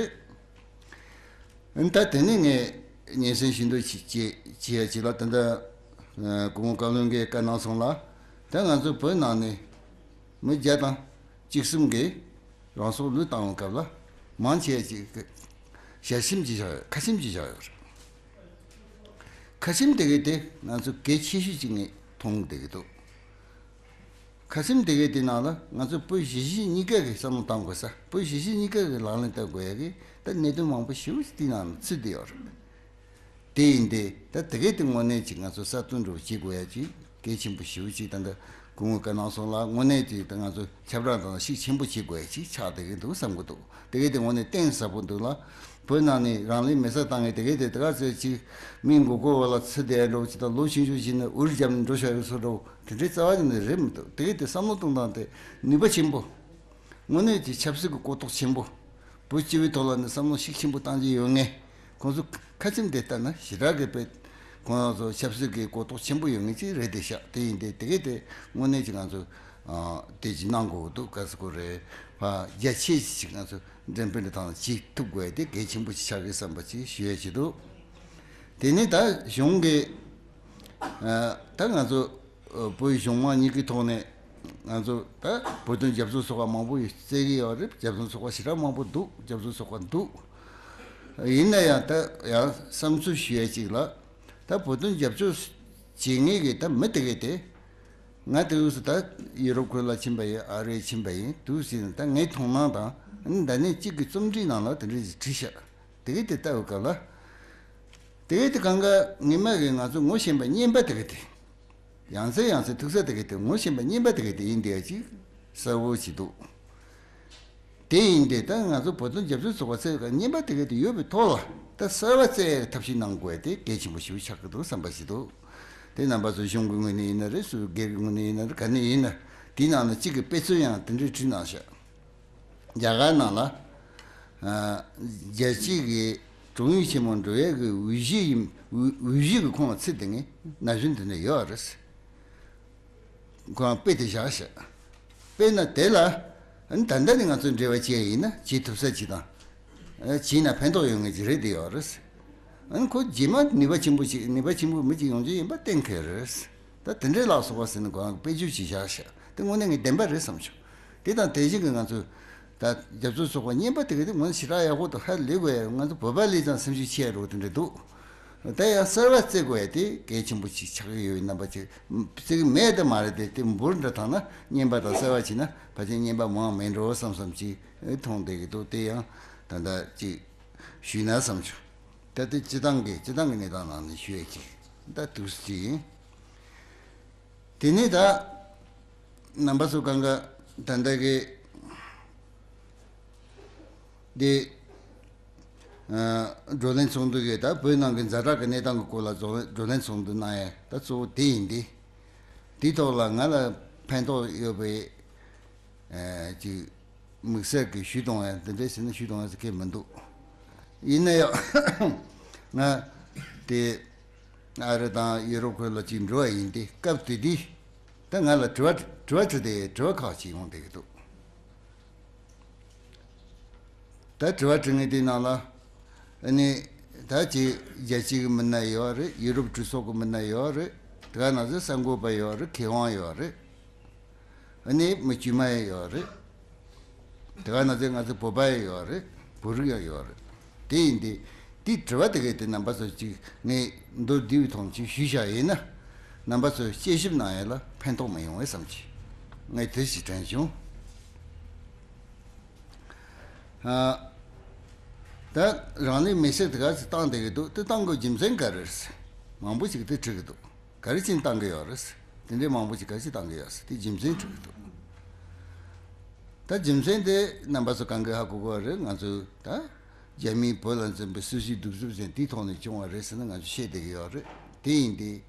རེད། ད་དེ་ནས་ངས་སྙན་སེང་ཞུ་འདོད་ཅིག་བྱེད་བྱེད་ཡ་ཅིག་ལ། ད་ལྟ་སྐུ་ངོ་བཀའ་བློན་གྱིས་བཀའ་གནང་སོང་ལ། ད་ང་ཚོ་བོད་ནང་ནས་མི་བརྒྱ་དང་བཅུ་གསུམ་གྱིས་རང་སྲོག་བློས་བཏང་བའི་སྐབས་ལ་མང་ཆེ་ཅིག་གིས་ཞལ་ཆེམས་ཅིག་བཞག་ཡོད། ཁ་ཆེམས་ཅིག་བཞག་ཡོད་རེད། ཁ་ཆེམས་དེ་གའི་དེ་ང་ཚོ་གལ་ཆེ་ཤོས་ཅིག་ངས་མཐོང་བསྡད་ཀྱི་འདུག་ཁ་ཆེམས་དེ་གའི་དེ་ནང་ལ་ང་ཚོ་བོད་གཞིས་བྱེས་གཉིས་ཀ་གིས་བསམ་བློ་བཏང་དགོས་ས། བོད་གཞིས་བྱེས་གཉིས་ཀ་གིས་ལག་ལེན་བསྟར་དགོས་ཡ་གི་ད་གནད་དོན་མང་པོ་ཞེ་པོ་ཅིག་དེའི་ནང་ལ་ཚུད་བསྡད་ཡོད་རེད། དེ་ཡིན་ཏེ་ད་དེ་གའི་དེ་དངོས་གནས་ཅིག་ང་ཚོ་གསར་གཏོད་འདྲ་བོ་བྱེད་དགོས་ཡ་ཅིག་གལ་ཆེན་པོ་ཞེ་པོ་ཅིག་ད་ལྟ་སྐུ་ངོ་བཀའ་གནང་སོང་ལ། དངོས་གནས་ཅིག་ད་ང་ཚོ་ཁྱབ་བསྒྲགས་དང་ཤུགས་ཆེན་པོ་བྱེད་དགོས་ཡ་ཅིག་ཆགས་བསྡད་ཀྱི་འདུག་བསམ་གྱི་འདུག་དེ་གའི་དེ་དངོས་གནས་གཏིང་ཟབ་པོ་འདུག་ལ། བོད་ནང་ནས་རང་ལུས་མེ་སྲེག་བཏང་མཁན་དེ་གའི་དེ་དེ་ག་ཚོད་ཅིག་མི་མགོ་སྐོར་བ་ལ་ཚུད་བསྡད་འགྲོ་ཅིག་དང་། ལོ་ཆུང་ཆུང་བྱས་ནས་འུར་བརྒྱབ་ནས་འགྲོ་བཞག་ཡོད་བཟོ་འདྲ་བོ་དེ་འདྲའི་རྩ་བ་ཉིད་ནས་རེད་མི་འདུག་དེ་གའི་དེ་བསམ་བློ་གཏོང་སྟངས་དེ་ནུས་པ་ཆེན་པོ། དངོས་གནས་ཀྱི་ཆབ་སྲིད་ཀྱི་གོ་རྟོགས་ཆེན་པོ། བོད་སྤྱི་པའི་ཐོག་ལ་ནི་བསམ་བློ་ཤུགས་ཆེན་པོ་བཏང་རྒྱུ་ཡོད་མཁན། ཁོང་ཚོ་ཁ་ཆེམས་དེ་ལྟར་ན་ཞེ་དྲག་གི་དཔེ་ཁོང་ཚོ་ཆབ་སྲིད་ཀྱི་གོ་རྟོགས་ཆེན་པོ་ཡོད་མཁན་ཅིག་རེད་བསྡད་ཤག་དེ་ཡིན་ཏེ་དེ་གའི་དེ་དངོས་གནས་ཀྱི་ང་ཚོ་ཨ་དེ་ཅིག་གནང་དགོས་འདུག་ག་ཟེར་དགོས་རེད། ཕར་རྒྱ་ཆེ་ཞིག་ང་ཚོ་འགྲེམས་སྤེལ་དང་བྱེད་ཐུབ་དགོས་དེ་གལ་ཆེན་པོ་ཞིག་ཆགས་ཀྱི་བསམ་པ་ཅིག་ཞུ་ཡ་ཅིག་འདུག་དེ་ནས་ད་གཞུང་གི་ཨ་ད་ང་ཚོ་ཨ་བོད་གཞུང་མང་གཉིས་ཀྱི་ཐོག་ནས་ང་ཚོ་ད་བོད་དོན་རྒྱབ་སྐྱོར་ཚོགས་པ་མང་པོ་ཡོད་བརྩི་གི་ཡོད་རེད། རྒྱབ་སྐྱོར་ཚོགས་པ་ཞེ་དྲག་མང་པོ་འདུག་རྒྱབ་སྐྱོར་ཚོགས་པ་འདུག་ཡིན་ན་ཡང་ད་ཡང་བསམ་ཚུལ་ཞུ་ཡ་ཅིག་ལ། ད་བོད་དོན་རྒྱབ་སྐྱོར་བྱེད་མཁན་གྱི་ད་མི་དེ་གས་དེ་ང་དེ་དུས་སུ་ད་ཡུ་རོབ་ཁུལ་ལ་ཕྱིན་པ་ཡིན། ཨ་རིར་ཕྱིན་པ་ཡིན། དུས་སུ་ད་ངའི་མཐོང་སྣང་དང་ད་ནི་གཅིག་གི་རྩོམ་སྒྲིག་ནང་ལ་དེ་འདྲ་ཞིག་བྲིས་ཤག་དེ་གས་དེ་ལྟ་བའི་སྐབས་ལ། དེ་གས་དེ་གང་ག་ངེས་མེད་ཀྱི་ང་ཚོ་ངོ་ཤེས་པ་རྙེད་པ་དེ་གས་དེ། ཡང་སེ་ཡང་སེ་ཐུག་ས་དེ་གས་དེ་ངོ་ཤེས་པ་རྙེད་པ་དེ་གས་དེ་ཡིན་བསྡད་ཅིག་གསལ་བོ་ཞིག་འདུག་དེ་ཡིན་ཏེ་ད་ང་ཚོ་བོད་དོན་རྒྱབ་སྐྱོར་ཚོགས་པ་ཚོས་བརྙན་པར་དེ་ག་དེ་ཡོད་པའི་ཐོག་ལ་ད་གསར་བ་བཙལ་ཡག་ཐབས་ཤེས་གནང་དགོས་དེ་གལ་ཆེན་པོ་ཞིག་ཆགས་ཀྱི་འདུག་བསམ་པ་ཞིག་འདུག་དེ་རྣམ་པ་ཚོ་གཞུང་གི་ངོས་ནས་ཡིན་ན་རེད། སུ་སྒེར་གྱི་ངོས་ནས་ཡིན་ན་རེད། ག་ནས་ཡིན་ན་དེའི་ནང་ན་གཅིག་གི་དཔེ་མཚོན་ཡང་དེ་འདྲའི་བྲིས་གནང་ཤག་རྒྱ་གར་ནང་ལ་ཨ་རྒྱལ་སྤྱི་གི་གྲངས་ཉུང་ཆེན་མོ་འགྲོ་ཡས་ཀྱི་འོས་གཞི་ཡིན། འོས་འོས་གཞི་གི་ཁོངས་ལ་ཚུད་དེ་ངས་ན་གཞོན་དེ་འདྲ་ཡོད་རེད། ཁོ་རང་དཔེ་དེ་བཞག་ཤག་དཔེར་ན་དེ་ལ་ཨ་ནི་ད་ལྟ་ནས་ང་ཚོས་འབྲེལ་བ་བྱས་ཡིན་ན་བྱེད་ཐུབ་ས་ཅིག་དང་། ཨ་བྱས་ན་ཕན་ཐོགས་ཡོང་ངེས་ཀྱི་རེད་དེ་ཡོད་རེད། ཨ་ནི་ཁོ་རྗེས་མ་ནུས་པ་ཆེན་པོ་ཞིག་ནུས་པ་ཆེན་པོ་མི་གཅིག་ཡོང་རྒྱུ་ཡིན་པ་གཏན་འཁེལ་རེད། ད་དེ་འདྲའི་ལ་སོགས་པ་ཟེར་ནས་ཁོ་རང་དཔེ་བརྗོད་ཅིག་བཞག་ཤག་དེ་དངོས་གནས་ངས་བདེན་པ་རེད་བསམ་བྱུང་། དེ་དང་དེ་བཞིན་གྱི་ང་ཚོས་ད་རྒྱབ་སྐྱོར་ཚོགས་པ་རྙིང་པ་དེ་ག་དེ་ངོ་ཞེ་དྲག་ཡག་པོ་དང་ཧ་ལས་དགོས་ཡ། ང་ཚོ་བོད་པ་ལས་ཀྱང་སེམས་ཤུགས་ཆེ་ཡ་རོགས་དེ་འདྲ་འདུག་ད་ཡང་གསར་བ་བརྩི་དགོས་ཡ་དེ་གལ་ཆེན་པོ་ཞིག་ཆགས་ཀྱི་ཡོད་པའི་རྣམ་པ་ཅིག་བརྩི་གི་མེད་དེ་མ་རེད་དེ། དེ་འབུར་འདྲ་བཏང་ན་རྙིང་པ་དང་གསར་བ་བྱས་ན་ཕལ་ཆེར་རྙིང་པ་མང་མེད་འགྲོ་བསམ་བསམ་ཅིག་མཐོང་བསྡད་ཀྱི་འདུག་དེ་ཡང་ད་ལྟ་ཅིག་ཞུས་ན་བསམ་བྱུང་། ད་དེ་སྤྱི་བཏང་གི་སྤྱི་བཏང་གི་གནས་སྟངས་ནང་ནས་ཞུ་ཡ་ཅིག་ད་འདུག་སེ་ཅིག་ཡིན། དེ་ནས་ད་རྣམ་པ་ཚོ་གང་ག་ད་ལྟ་གི་འདི་ཨ་བགྲོ་གླེང་ཚོགས་འདུ་གི་ད་བོད་ནང་གི་ཛ་དྲག་གི་གནས་སྟངས་ཀྱི་སྐོར་ལ་བགྲོ་བགྲོ་གླེང་ཚོགས་འདུ་གནང་ཡས་ད་གཙོ་བོ་དེ་ཡིན་ཏེ། དེའི་ཐོག་ལ་ང་ལ་ཕན་ཐོགས་ཡོད་པའི་ཨ་ཅིག་དམིགས་བསལ་གྱི་ཞུས་གཏོང་ཡ་འདི་འདྲ་ཟེར་ན་ཞུས་གཏོང་ཡ་ཟེར་མཁན་མི་འདུག་ཡིན་ན་ཡང་ང་དེ་ཨ་རི་དང་ཡུ་རོབ་ཁུལ་ལ་ཅིག་འགྲོ་བ་ཡིན་ཏེ། སྐབས་དེ་དུས་ད་ང་ལ་དྲི་བ་དྲི་བ་དྲི་དེ་དྲི་བ་ཁག་ཅིག་ཡོང་བསྡད་ཀྱི་འདུག་ད་དྲི་བ་དྲི་མཁན་དེའི་ནང་ལ་ཨ་ནི་ད་ཅིག་རྒྱལ་སྤྱི་གི་མི་སྣ་ཡོད་རེད། ཡུ་རོབ་གྲོས་ཚོགས་ཀྱི་མི་སྣ་ཡོད་རེད། དེ་ག་ནང་བཞིན་གསར་འགོད་པ་ཡོད་རེད། མཁས་དབང་ཡོད་རེད། ཨ་ནི་མི་དཀྱུས་མ་ཡང་ཡོད་རེད། དེ་ག་ནང་བཞིན་ང་ཚོ་བོད་པ་ཡང་ཡོད་རེད། བོད་རིགས་ཡང་ཡོད་རེད། དེ་ཡིན་དུས་དེའི་དྲི་བ་དེ་གའི་དེ་རྣམ་པ་ཚོ་ཅིག་ངས་མདོར་བསྡུས་པའི་ཐོག་ཅིག་ཞུས་བཞག་ཡིན་ན། རྣམ་པ་ཚོས་དཔྱད་ཞིབ་གནང་ཡ་ལ་ཕན་ཐོགས་མི་ཡོང་བས་བསམ་གྱི་ངས་དེ་ཞིག་དྲན་བྱུང་། ཨ། ད་རང་ལུས་མེར་སྲེག་དེ་ག་ཚོད་བཏང་བསྡད་ཀྱི་འདུག་དེ་བཏང་དགོས་རྒྱུ་མཚན་ག་རེ་རེད། མང་པོ་ཞིག་དེ་དྲི་གི་འདུག་ག་རེ་བྱས་ནས་བཏང་གི་ཡོད་རེད། དེ་འདྲའི་མང་པོ་ཞིག་ག་རེ་བྱས་བཏང་གི་ཡོད་རེད། དེ་རྒྱུ་མཚན་དྲི་གི་འདུག་ད་རྒྱུ་མཚན་དེ་རྣམ་པ་ཚོ་གང་གིས་ཧ་གོ་གི་ཡོད་རེད། ང་ཚོས་ད་རྒྱ་མིས་བོད་ལ་འཛིན་པའི་སྲིད་བྱུས་གདུག་རྩུབ་ཅན་དེའི་ཐོག་ནས་བྱུང་བ་རེད་ཟེར་ནས་ང་ཚོས་བཤད་བསྡད་ཀྱི་ཡོད་རེད། དེ་ཡིན་དུས་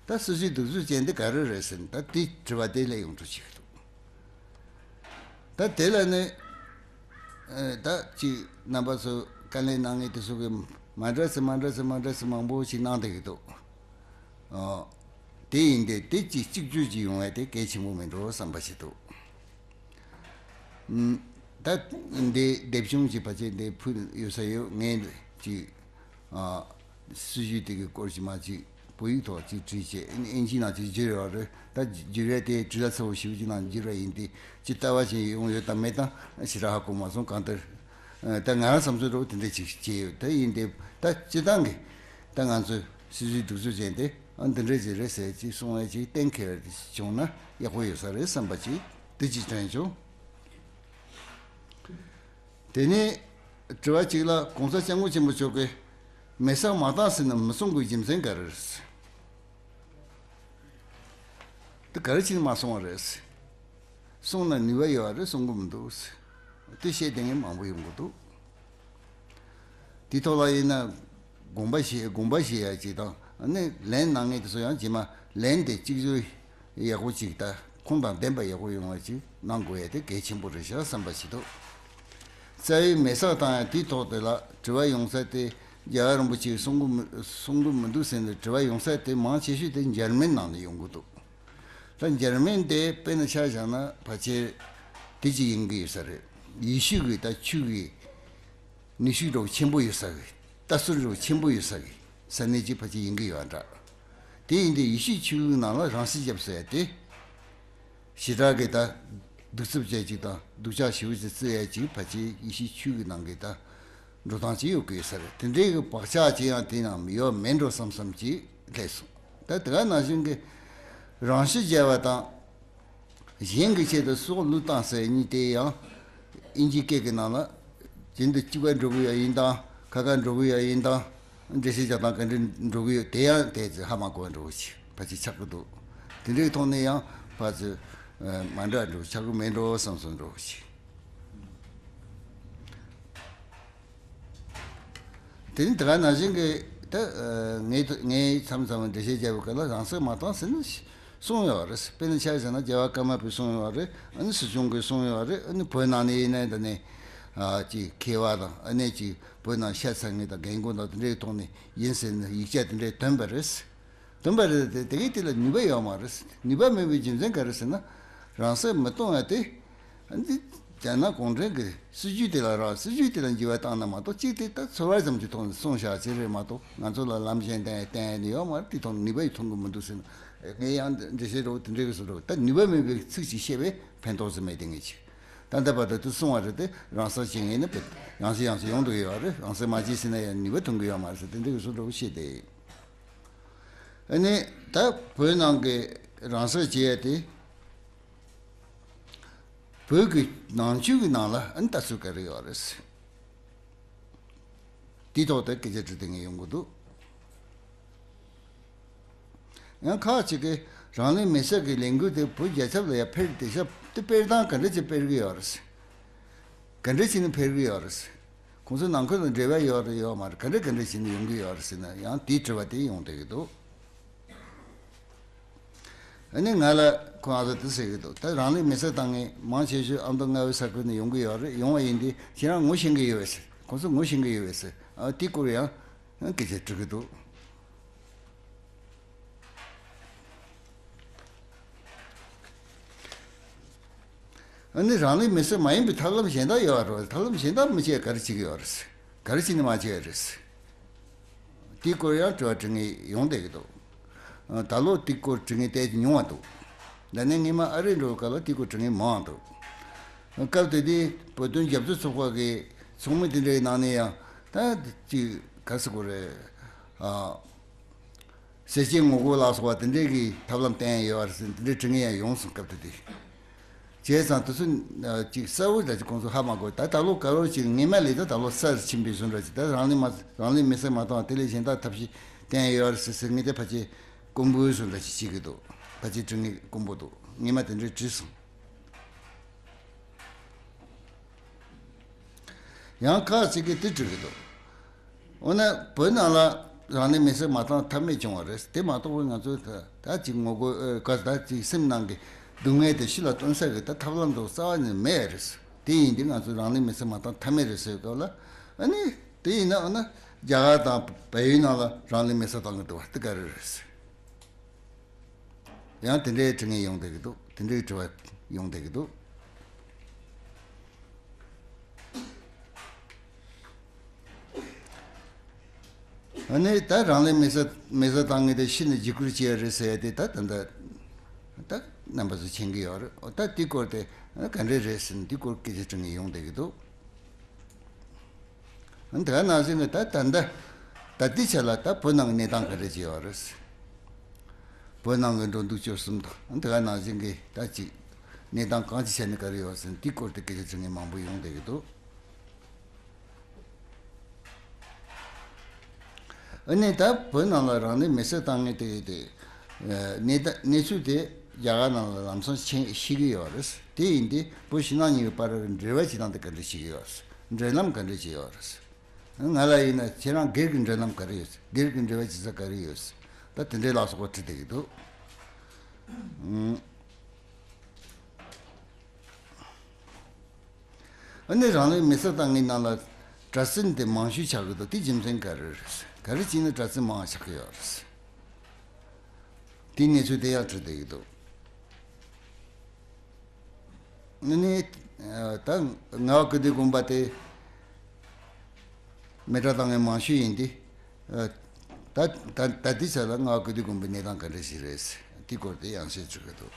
ད་སྲིད་བྱུས་གདུག་རྩུབ་ཅན་དེ་ག་རེ་རེད་ཟེར་ན། ད་དེ་དྲི་བ་དེ་ལས་ཡོང་འགྲོ་བྱེད་ཀྱི་འདུག་ད་དེ་ལ་ནི་ཨ་ད་ཅིག་རྣམ་པ་ཚོ་དཀའ་ལས་གནང་མཁན་དེ་ཚོ་གིས་མ་འདྲ་ཟེར་མ་འདྲ་ཟེར་མ་འདྲ་ཟེར་མང་པོ་ཞིག་གནང་བསྡད་ཀྱི་འདུག་ཨ། དེ་ཡིན་ཏེ་དེ་ཅིག་གཅིག་གྱུར་ཅིག་ཡོང་བ་དེ་གལ་ཆེན་པོ་མིན་འགྲོ་བསམ་པ་ཞིག་འདུག་ཨུམ། ད་འདི་དེབ་ཆུང་ཅིག་ཕལ་ཆེར་འདི་ཕུལ་ཡོད་ས་ཡོད། ངས་ཅིག་ཨ། སྲིད་བྱུས་དེ་གི་སྐོར་ཞིག་མ་ཅིག་བོད་ཡིག་ཐོག་ཅིག་བྲིས་བྱས་ཨིན་ཇི་ནང་ཅིག་བསྒྱུར་ཡོད་རེད། ད་བསྒྱུར་ཡས་དེ་བྲིས་ལ་ཚ་བོ་ཞིག་ཅིག་ནང་བསྒྱུར་བ་ཡིན་ཏེ་ཅིག་ལྟ་བ་ཞིག་ཡོང་ཡོད་དམ་མེད་དམ་ཞེ་དྲག་ཧ་གོ་མ་སོང་། གང་ལྟར་ཨ། ད་ང་རང་བསམ་ཚུལ་འདྲ་བོ་དེ་འདྲ་ཅིག་བྱས་ཡོད། ད་ཡིན་ཏེ་ད་སྤྱི་བཏང་གི་ད་ང་ཚོའི་སྲིད་བྱུས་གདུག་རྩུབ་ཅན་དེ་ཨ་འདི་འདྲ་ཅིག་རེད་ཟེར་ཅིག་གསུང་བ་ཅིག་གཏན་འཁེལ་བ་ཅིག་བྱུང་ན་ཡག་པོ་ཡོད་ས་རེད་བསམ་པ་ཅིག་དེ་ཅིག་དྲན་བྱུང་། དེ་ནས་དྲི་བ་གཅིག་ལ་༸གོང་ས་༸སྐྱབས་མགོན་ཆེན་པོ་མཆོག་གིས་མེ་སྲེག་མ་བཏང་ཟེར་ན་མི་གསུང་དགོས་རྒྱུ་མཚན་ག་རེ་རེད། དེ་ག་རེ་བྱས་ནས་མ་གསུང་བ་རེད། གསུངས་ན་ནུས་པ་ཡོད་རེད། གསུང་གི་མི་འདུག་དེ་བཤད་བསྡད་མཁན་མང་པོ་ཡོང་གི་འདུག་དེའི་ཐོག་ལ་ཡིན་ན་དགོངས་པ་བཞེས་དགོངས་པ་བཞེས་ཡ་ཅིག་དང་ནི་ལན་གནང་མཁན་དེ་ཚོ་ཡང་རྗེས་མ་ལན་དེ་གཅིག་གྱུར་ཡག་པོ་ཅིག་དང་ཁུངས་དང་ལྡན་པ་ཡག་པོ་ཡོང་བ་ཅིག་གནང་དགོས་ཡ་དེ་གལ་ཆེན་པོ་རེད་ཤག་བསམ་པ་ཞིག་འདུག་རྩ་བའི་མེ་སྲེག་བཏང་ཡ་དེའི་ཐོག་དེ་ལ་དྲི་བ་ཡོང་ས་དེ་རྒྱལ་བ་རིན་པོ་ཆེས་གསུང་གི་མི་གསུང་གི་མི་འདུག་ཟེར་ནས་དྲི་བ་ཡོང་ས་དེ་མང་ཆེ་ཤོས་དེ་འཇར་མན་ནང་ནས་ཡོང་གི་འདུག་ད་འཇར་མན་དེ་དཔེར་ན་ཆ་བཞག་ན་ཕལ་ཆེར་དེ་ཅིག་ཡིན་གྱི་ཡོད་ས་རེད། ཡེ་ཤུ་གི་ད་ཆོས་ཀྱི་ནུས་ཤུགས་འདྲ་བོ་ཆེན་པོ་ཡོད་ས་གི། ལྟ་ཚུལ་འདྲ་བོ་ཆེན་པོ་ཡོད་ས་གི་ས་གནས་ཅིག་ཕལ་ཆེར་ཡིན་གྱི་ཡོད་འདྲ། དེ་ཡིན་དུས་ཡེ་ཤུའི་ཆོས་ལུགས་ནང་ལ་རང་ཤི་བརྒྱབ་ཟེར་ཡ་དེ། ཞེ་དྲག་གི་ད་གདུག་རྩུབ་ཅན་ཅིག་དང་སྡུག་ཅག་ཞེ་པོ་ཅིག་བརྩི་ཡ་ཅིག་ཕལ་ཆེར་ཡེ་ཤུའི་ཆོས་ཀྱི་ནང་གི་ད་འགྲོ་སྟངས་ཅིག་ཡོད་ཀྱི་ཡོད་ས་རེད། དེ་འདྲའི་གི་བག་ཆགས་ཅིག་ཡང་དེ་ནང་ཡོད་མེད་འགྲོ་བསམ་བསམ་ཅིག་སླེབས་སོང་། ད་དེ་ག་ནང་བཞིན་གི་རང་ཤི་བརྒྱབ་པ་དང་། གཞན་གྱི་ཆེད་དུ་སྲོག་བློས་བཏང་ཟེར་གཉིས་དེ་ཡང་ཨིན་ཇིའི་སྐད་ཀྱི་ནང་ལ་རྒྱུན་དུ་གཅིག་པ་འགྲོ་གི་ཡོད་ཡིན་དང་ཁ་ཁ་འགྲོ་གི་ཡོད་ཡིན་དང་འགྲེལ་བཤད་རྒྱག་སྟངས་ག་འདྲ་འགྲོ་གི་ཡོད་དེ་ཡང་དེ་ཚོ་ཧ་མ་གོ་བ་འགྲོ་གི་ཕལ་ཆེར་ཆགས་ཀྱི་འདུག་དེ་འདྲའི་ཐོག་ནས་ཡང་ཕལ་ཆེར་མ་འདྲ་འགྲོ་ཆགས་ཀྱི་མེད་འགྲོ་བསམ་སོང་འགྲོ་གི་དེ་ནི་དེ་ག་ནང་བཞིན་གྱི་ད་ངས་ངས་མཚམས་མཚམས་འགྲེལ་བཤད་རྒྱབ་པའི་སྐབས་ལ་རང་སྲེག་མ་བཏང་ཟེར་ནས་གསུངས་ཡོད་རེད། དཔེར་ན་ཆ་བཞག་ན་རྒྱལ་བ་ཀརྨ་པས་གསུངས་ཡོད་རེད། ཨ་ནི་སྲིད་སྐྱོང་གིས་གསུངས་ཡོད་རེད། ཨ་ནི་བོད་ནང་ནས་ཡིན་ན་ད་ནི་ཅིག་མཁས་པ་དང་ཨ་ནི་ཅིག་བོད་ནང་ཤ་ཚ་མཁན་དང་རྒན་རྒོན་དང་དེ་འདྲའི་ཐོག་ནས་ཡིན་ཟེར་ནས་ཡིག་ཆ་དེ་འདྲའི་ཐོན་པ་རེད། དོན་པ་རེད་དེ། དེ་གའི་དེ་ལ་ནུས་པ་ཡོད་མ་རེད། ནུས་པ་མེད་པའི་རྒྱུ་མཚན་ག་རེ་ཟེར་ན། རང་སྲེག་མི་གཏོང་ཡ་དེ། འདི་རྒྱ་ནག་གུང་ཁྲན་གྱི་སྲིད་ཇུས་དེ་ལ་རག་སྲིད་ཇུས་དེ་ལ་འགྱུར་བ་བཏང་ན་མ་གཏོགས་གཅིག་དེ་ད་ཚོར་བ་ཙམ་གྱི་ཐོག་ནས་གསུངས་བཞག་ཅིག་རེད་མ་གཏོགས་ང་ཚོ་ལ་ལམ་གཞན་གཏན་གཏན་ནི་ཡོད་མ་རེད། དེ་ཐོག་ནས་ནུས་པ་ཡི་ཐོན་གི་མི་འདུག་ཟེར་ན། ངས་ཡང་འགྲེལ་བཤད་རོགས་དེ་འདྲའི་གི་བཟོ་རོགས། ད་ནུས་པ་མེད་པའི་ཚིག་ཅིག་བཤད་པས་ཕན་ཐོགས་ཟེར་མེད་དེ་ངས་ཅིག་ད་ལྟ་བར་དུ་དེ་གསུང་བ་རེད་དེ། རང་སྲེག་བྱེད་ངེས་ནི་ཡང་སེ་ཡང་སེ་ཡོང་འདུག་ཡོད་རེད། རང་སྲེག་མ་བྱེད་ཟེར་ན་ཡང་ནུས་པ་ཐོན་གི་ཡོད་མ་རེད་ཟེར་དེ་འདྲའི་གི་བཟོ་རོགས་བཤད་དེ། ཨ་ནི་ད་བོད་ནང་གི་རང་སྲེག་བྱེད་ཡ་དེ་བོད་ཀྱི་ནང་ཆོས་ཀྱི་ནང་ལ་ཨ་ནི་ལྟ་ཚུལ་ག་རེ་ཡོད་རེད། དེའི་ཐོག་ཏུ་སྐད་ཆ་དྲི་དེ་ངས་ཡོང་གི་འདུག་ཡང་ཁག་ཅིག་གིས་རང་ལུས་མེར་སྲེག་གི་ལས་འགུལ་དེ་བོད་རྒྱལ་ཁབ་ལ་ཡང་འཕེལ་ཏེ་ཤག་དེ་སྤེལ་སྟངས་ག་འདྲ་ཅིག་སྤེལ་གི་ཡོད་རེད། ག་འདྲ་བྱས་ནས་འཕེལ་གི་ཡོད་རེད། ཁོང་ཚོའི་ནང་ཁུལ་ལ་འབྲེལ་བ་ཡོད་རེད་ཡོད་མ་རེད། ག་འདྲ་ག་འདྲ་བྱས་ནས་ཡོང་གི་ཡོད་རེད་ཟེར་ན་ཡང་དེའི་དྲི་བ་དེ་ཡོང་བསྡད་ཀྱི་འདུག་ཨ་ནི་ང་ལ་ཁོང་ཨ་ཚོ་དེ་ཟེར་གི་འདུག་ད་རང་ལུས་མེར་སྲེག་བཏང་མཁན་མང་ཆེ་ཤོས་ཨ་མདོ་རྔ་བའི་ས་ཁུལ་ནས་ཡོང་གི་ཡོད་རེད། ཡོང་བ་ཡིན་དུས་ཁྱེད་རང་ངོ་ཤེས་ཀྱི་ཡོད་པས་ཟེར། ཁོང་ཚོ་ངོ་ཤེས་ཀྱི་ཡོད་པས་ཟེར། ཨ་དེའི་སྐོར་ཡང་སྐད་ཆ་དྲི་གི་འདུག་ཨ་ནི་རང་ལུས་མེར་སྲེག་མ་ཡིན་པའི་ཐབས་ལམ་གཞན་དག་ཡོད་རེད། ཐབས་ལམ་གཞན་དག་མི་བྱེད་ག་རེ་བྱེད་ཀྱི་ཡོད་རེད། ག་རེ་བྱས་ནས་མ་བྱེད་རེད། དེའི་སྐོར་ཡང་དྲི་བ་དྲི་མཁན་ཡོང་བསྡད་ཀྱི་འདུག་ད་ལོ་དེའི་སྐོར་དྲི་མཁན་ཏོག་ཙམ་ཉུང་བ་འདུག་ད་ནི་སྔོན་མ་ཨ་རི་འགྲོ་བའི་སྐབས་ལ་དེའི་སྐོར་དྲི་མཁན་མང་བ་འདུག་སྐབས་དེ་དུས་བོད་དོན་རྒྱབ་སྐྱོར་ཚོགས་པ་གི་ཚོགས་མི་དེ་འདྲའི་ནང་ནས་ཡང་ད་ཅིག་ག་རེ་ཟེར་དགོས་རེད། ཨ། ཟས་བཅད་ངོ་རྒོལ་ལ་སོགས་པ་དེ་འདྲའི་གི་ཐབས་ལམ་བསྟན་ཡོད་རེད་ཟེར་དེ་འདྲའི་དྲི་ངན་ཡང་ཡོང་སོང་། སྐབས་དེ་དུས། བྱས་ཙང་དེ་ཚོ་ཨ་ཅིག་གསལ་བོ་འདྲ་ཅིག་ཁོང་ཚོ་ཧ་མ་གོ། ད་ད་ལོ་ག་རོ་ཅིག་སྔོན་མ་ལས་ད་ད་ལོ་གསར་ཕྱིན་པའི་བཟོ་འདྲ་ཅིག་ད་རང་ལུས་མ་རང་ལུས་མེར་སྲེག་མ་བཏང་བ་དེ་ལས་གཞན་དག་ཐབས་ཤེས་བསྟན་ཡོད་རེད་ཟེར་ཟེར་ངས་དེ་ཕལ་ཆེར་དཀོན་པོའི་བཟོ་འདྲ་ཅིག་བྱེད་ཀྱི་འདུག་ཕལ་ཆེར་དྲི་ངན་དཀོན་པོ་འདུག་སྔོན་མ་དེ་འདྲའི་བྲིས་སོང་། ཡང་ཁག་ཅིག་གིས་དེ་འདྲི་གི་འདུག་འོ་ན་བོད་ནང་ལ་རང་ལུས་མེར་སྲེག་མ་བཏང་ཐབས་མེད་བྱུང་བ་རེད། དེ་མ་གཏོགས་པའི་ང་ཚོའི་ད་ད་ཅིག་ངོ་རྒོལ་ཨེ་ག་ད་ཅིག་སེམས་ནང་གི་སྡུག་བསྔལ་དེ་ཕྱི་ལ་སྟོན་ས་གི་ད་ཐབས་ལམ་དུ་རྩ་བ་ནས་མེད་རེད། དེ་ཡིན་དུས་ང་ཚོས་རང་ལུས་མེར་སྲེག་མ་བཏང་ཐབས་མེད་རེད་ཟེར་སྐབས་ལ། ཨ་ནི་དེ་ཡིན་ན་འོ་ན་རྒྱ་གར་དང་བལ་ཡུལ་ནང་ལ་རང་ལུས་མེར་སྲེག་བཏང་གི་འདུག་བ་དེ་ག་རེ་རེད། ཡང་དེ་འདྲའི་དྲི་ངན་ཡོང་བསྡད་ཀྱི་འདུག་དེ་འདྲའི་དྲི་བ་ཡོང་བསྡད་ཀྱི་འདུག་ཨ་ནི་ད་རང་ལུས་མེར་སྲེག་མེར་སྲེག་བཏང་མཁན་དེ་ཤི་ནས་འཇིགས་སྐུལ་བྱས་རེད་ཟེར་ཡ་དེ་ད་ད་ད་ད་རྣམ་པ་ཚོ་མཁྱེན་གྱི་ཡོད་རེད། ད་དེའི་སྐོར་དེ་ག་འདྲས་རེད་ཟེར་ནས་དེའི་སྐོར་སྐད་ཆ་དྲི་ངན་ཡོང་བསྡད་ཀྱི་འདུག་དེ་ག་ནང་བཞིན་གྱི་ད་ད་ལྟ་ད་ལྟའི་ཆ་ལ་ད་བོད་ནང་གི་གནས་སྟངས་ག་རེ་བྱས་ཡོད་རེད། བོད་ནང་གི་འགྲོ་འདུག་སྤྱོད་གསུམ་དང་དེ་ག་ནང་བཞིན་གྱི་ད་ཅིག་གནས་སྟངས་གང་ཅི་བྱས་ནས་ག་རེ་ཡོད་ཟེར་ན་དེའི་སྐོར་དེ་སྐད་ཆ་དྲི་མཁན་མང་པོ་ཡོང་བསྡད་ཀྱི་འདུག་ཨ་ནི་ད་བོད་ནང་ལ་རང་ལུས་མེར་སྲེག་བཏང་མཁན་དེ་དེ་གནས་ད་གནས་ཚུལ་དེ་རྒྱ་གར་ནང་ལ་ལམ་སང་ཤེས་ཤེས་ཀྱི་ཡོད་རེད། དེ་ཡིན་དུས་བོད་ཕྱི་ནང་གཉིས་ཀྱི་བར་གྱི་འབྲེལ་བ་བྱེད་སྟངས་དེ་ག་འདྲ་ཞིག་ཡོད་རེད། འབྲེལ་ལམ་ག་འདྲ་ཞིག་ཡོད་རེད། ང་ལ་ཡིན་ན་ཁྱེད་རང་སྒེར་གྱི་འབྲེལ་ལམ་ག་རེ་ཡོད། སྒེར་གྱི་འབྲེལ་བ་ཇི་ཙམ་ག་རེ་ཡོད། ད་དེ་འདྲའི་ལ་སོགས་པ་དྲི་བསྡད་ཀྱི་འདུག་ཨ་ནི་རང་ལུས་མེར་སྲེག་བཏང་མཁན་ནང་ལ་གྲྭ་བཙུན་དེ་མང་ཤོས་ཆགས་ཀྱི་འདུག་དེ་རྒྱུ་མཚན་ག་རེ་རེད། ག་རེ་བྱས་ནས་གྲྭ་བཙུན་མང་བ་ཆགས་ཀྱི་ཡོད་རེད། དེའི་གནས་ཚུལ་དེ་ཡང་དྲི་བསྡད་ཀྱི་འདུག་ཨ་ནི་ད་རྔ་བ་ཀིརྟི་དགོན་པ་དེ་མེ་སྲེག་བཏང་མཁན་མང་ཤོས་ཡིན་དུས། ད་ད་ད་ལྟའི་ཆ་ལ་རྔ་བ་ཀིརྟི་དགོན་པའི་གནས་སྟངས་ག་འདྲ་ཞིག་རེད། དེའི་སྐོར་དེ་ཡང་བཤད་བཅུག་གི་འདུག་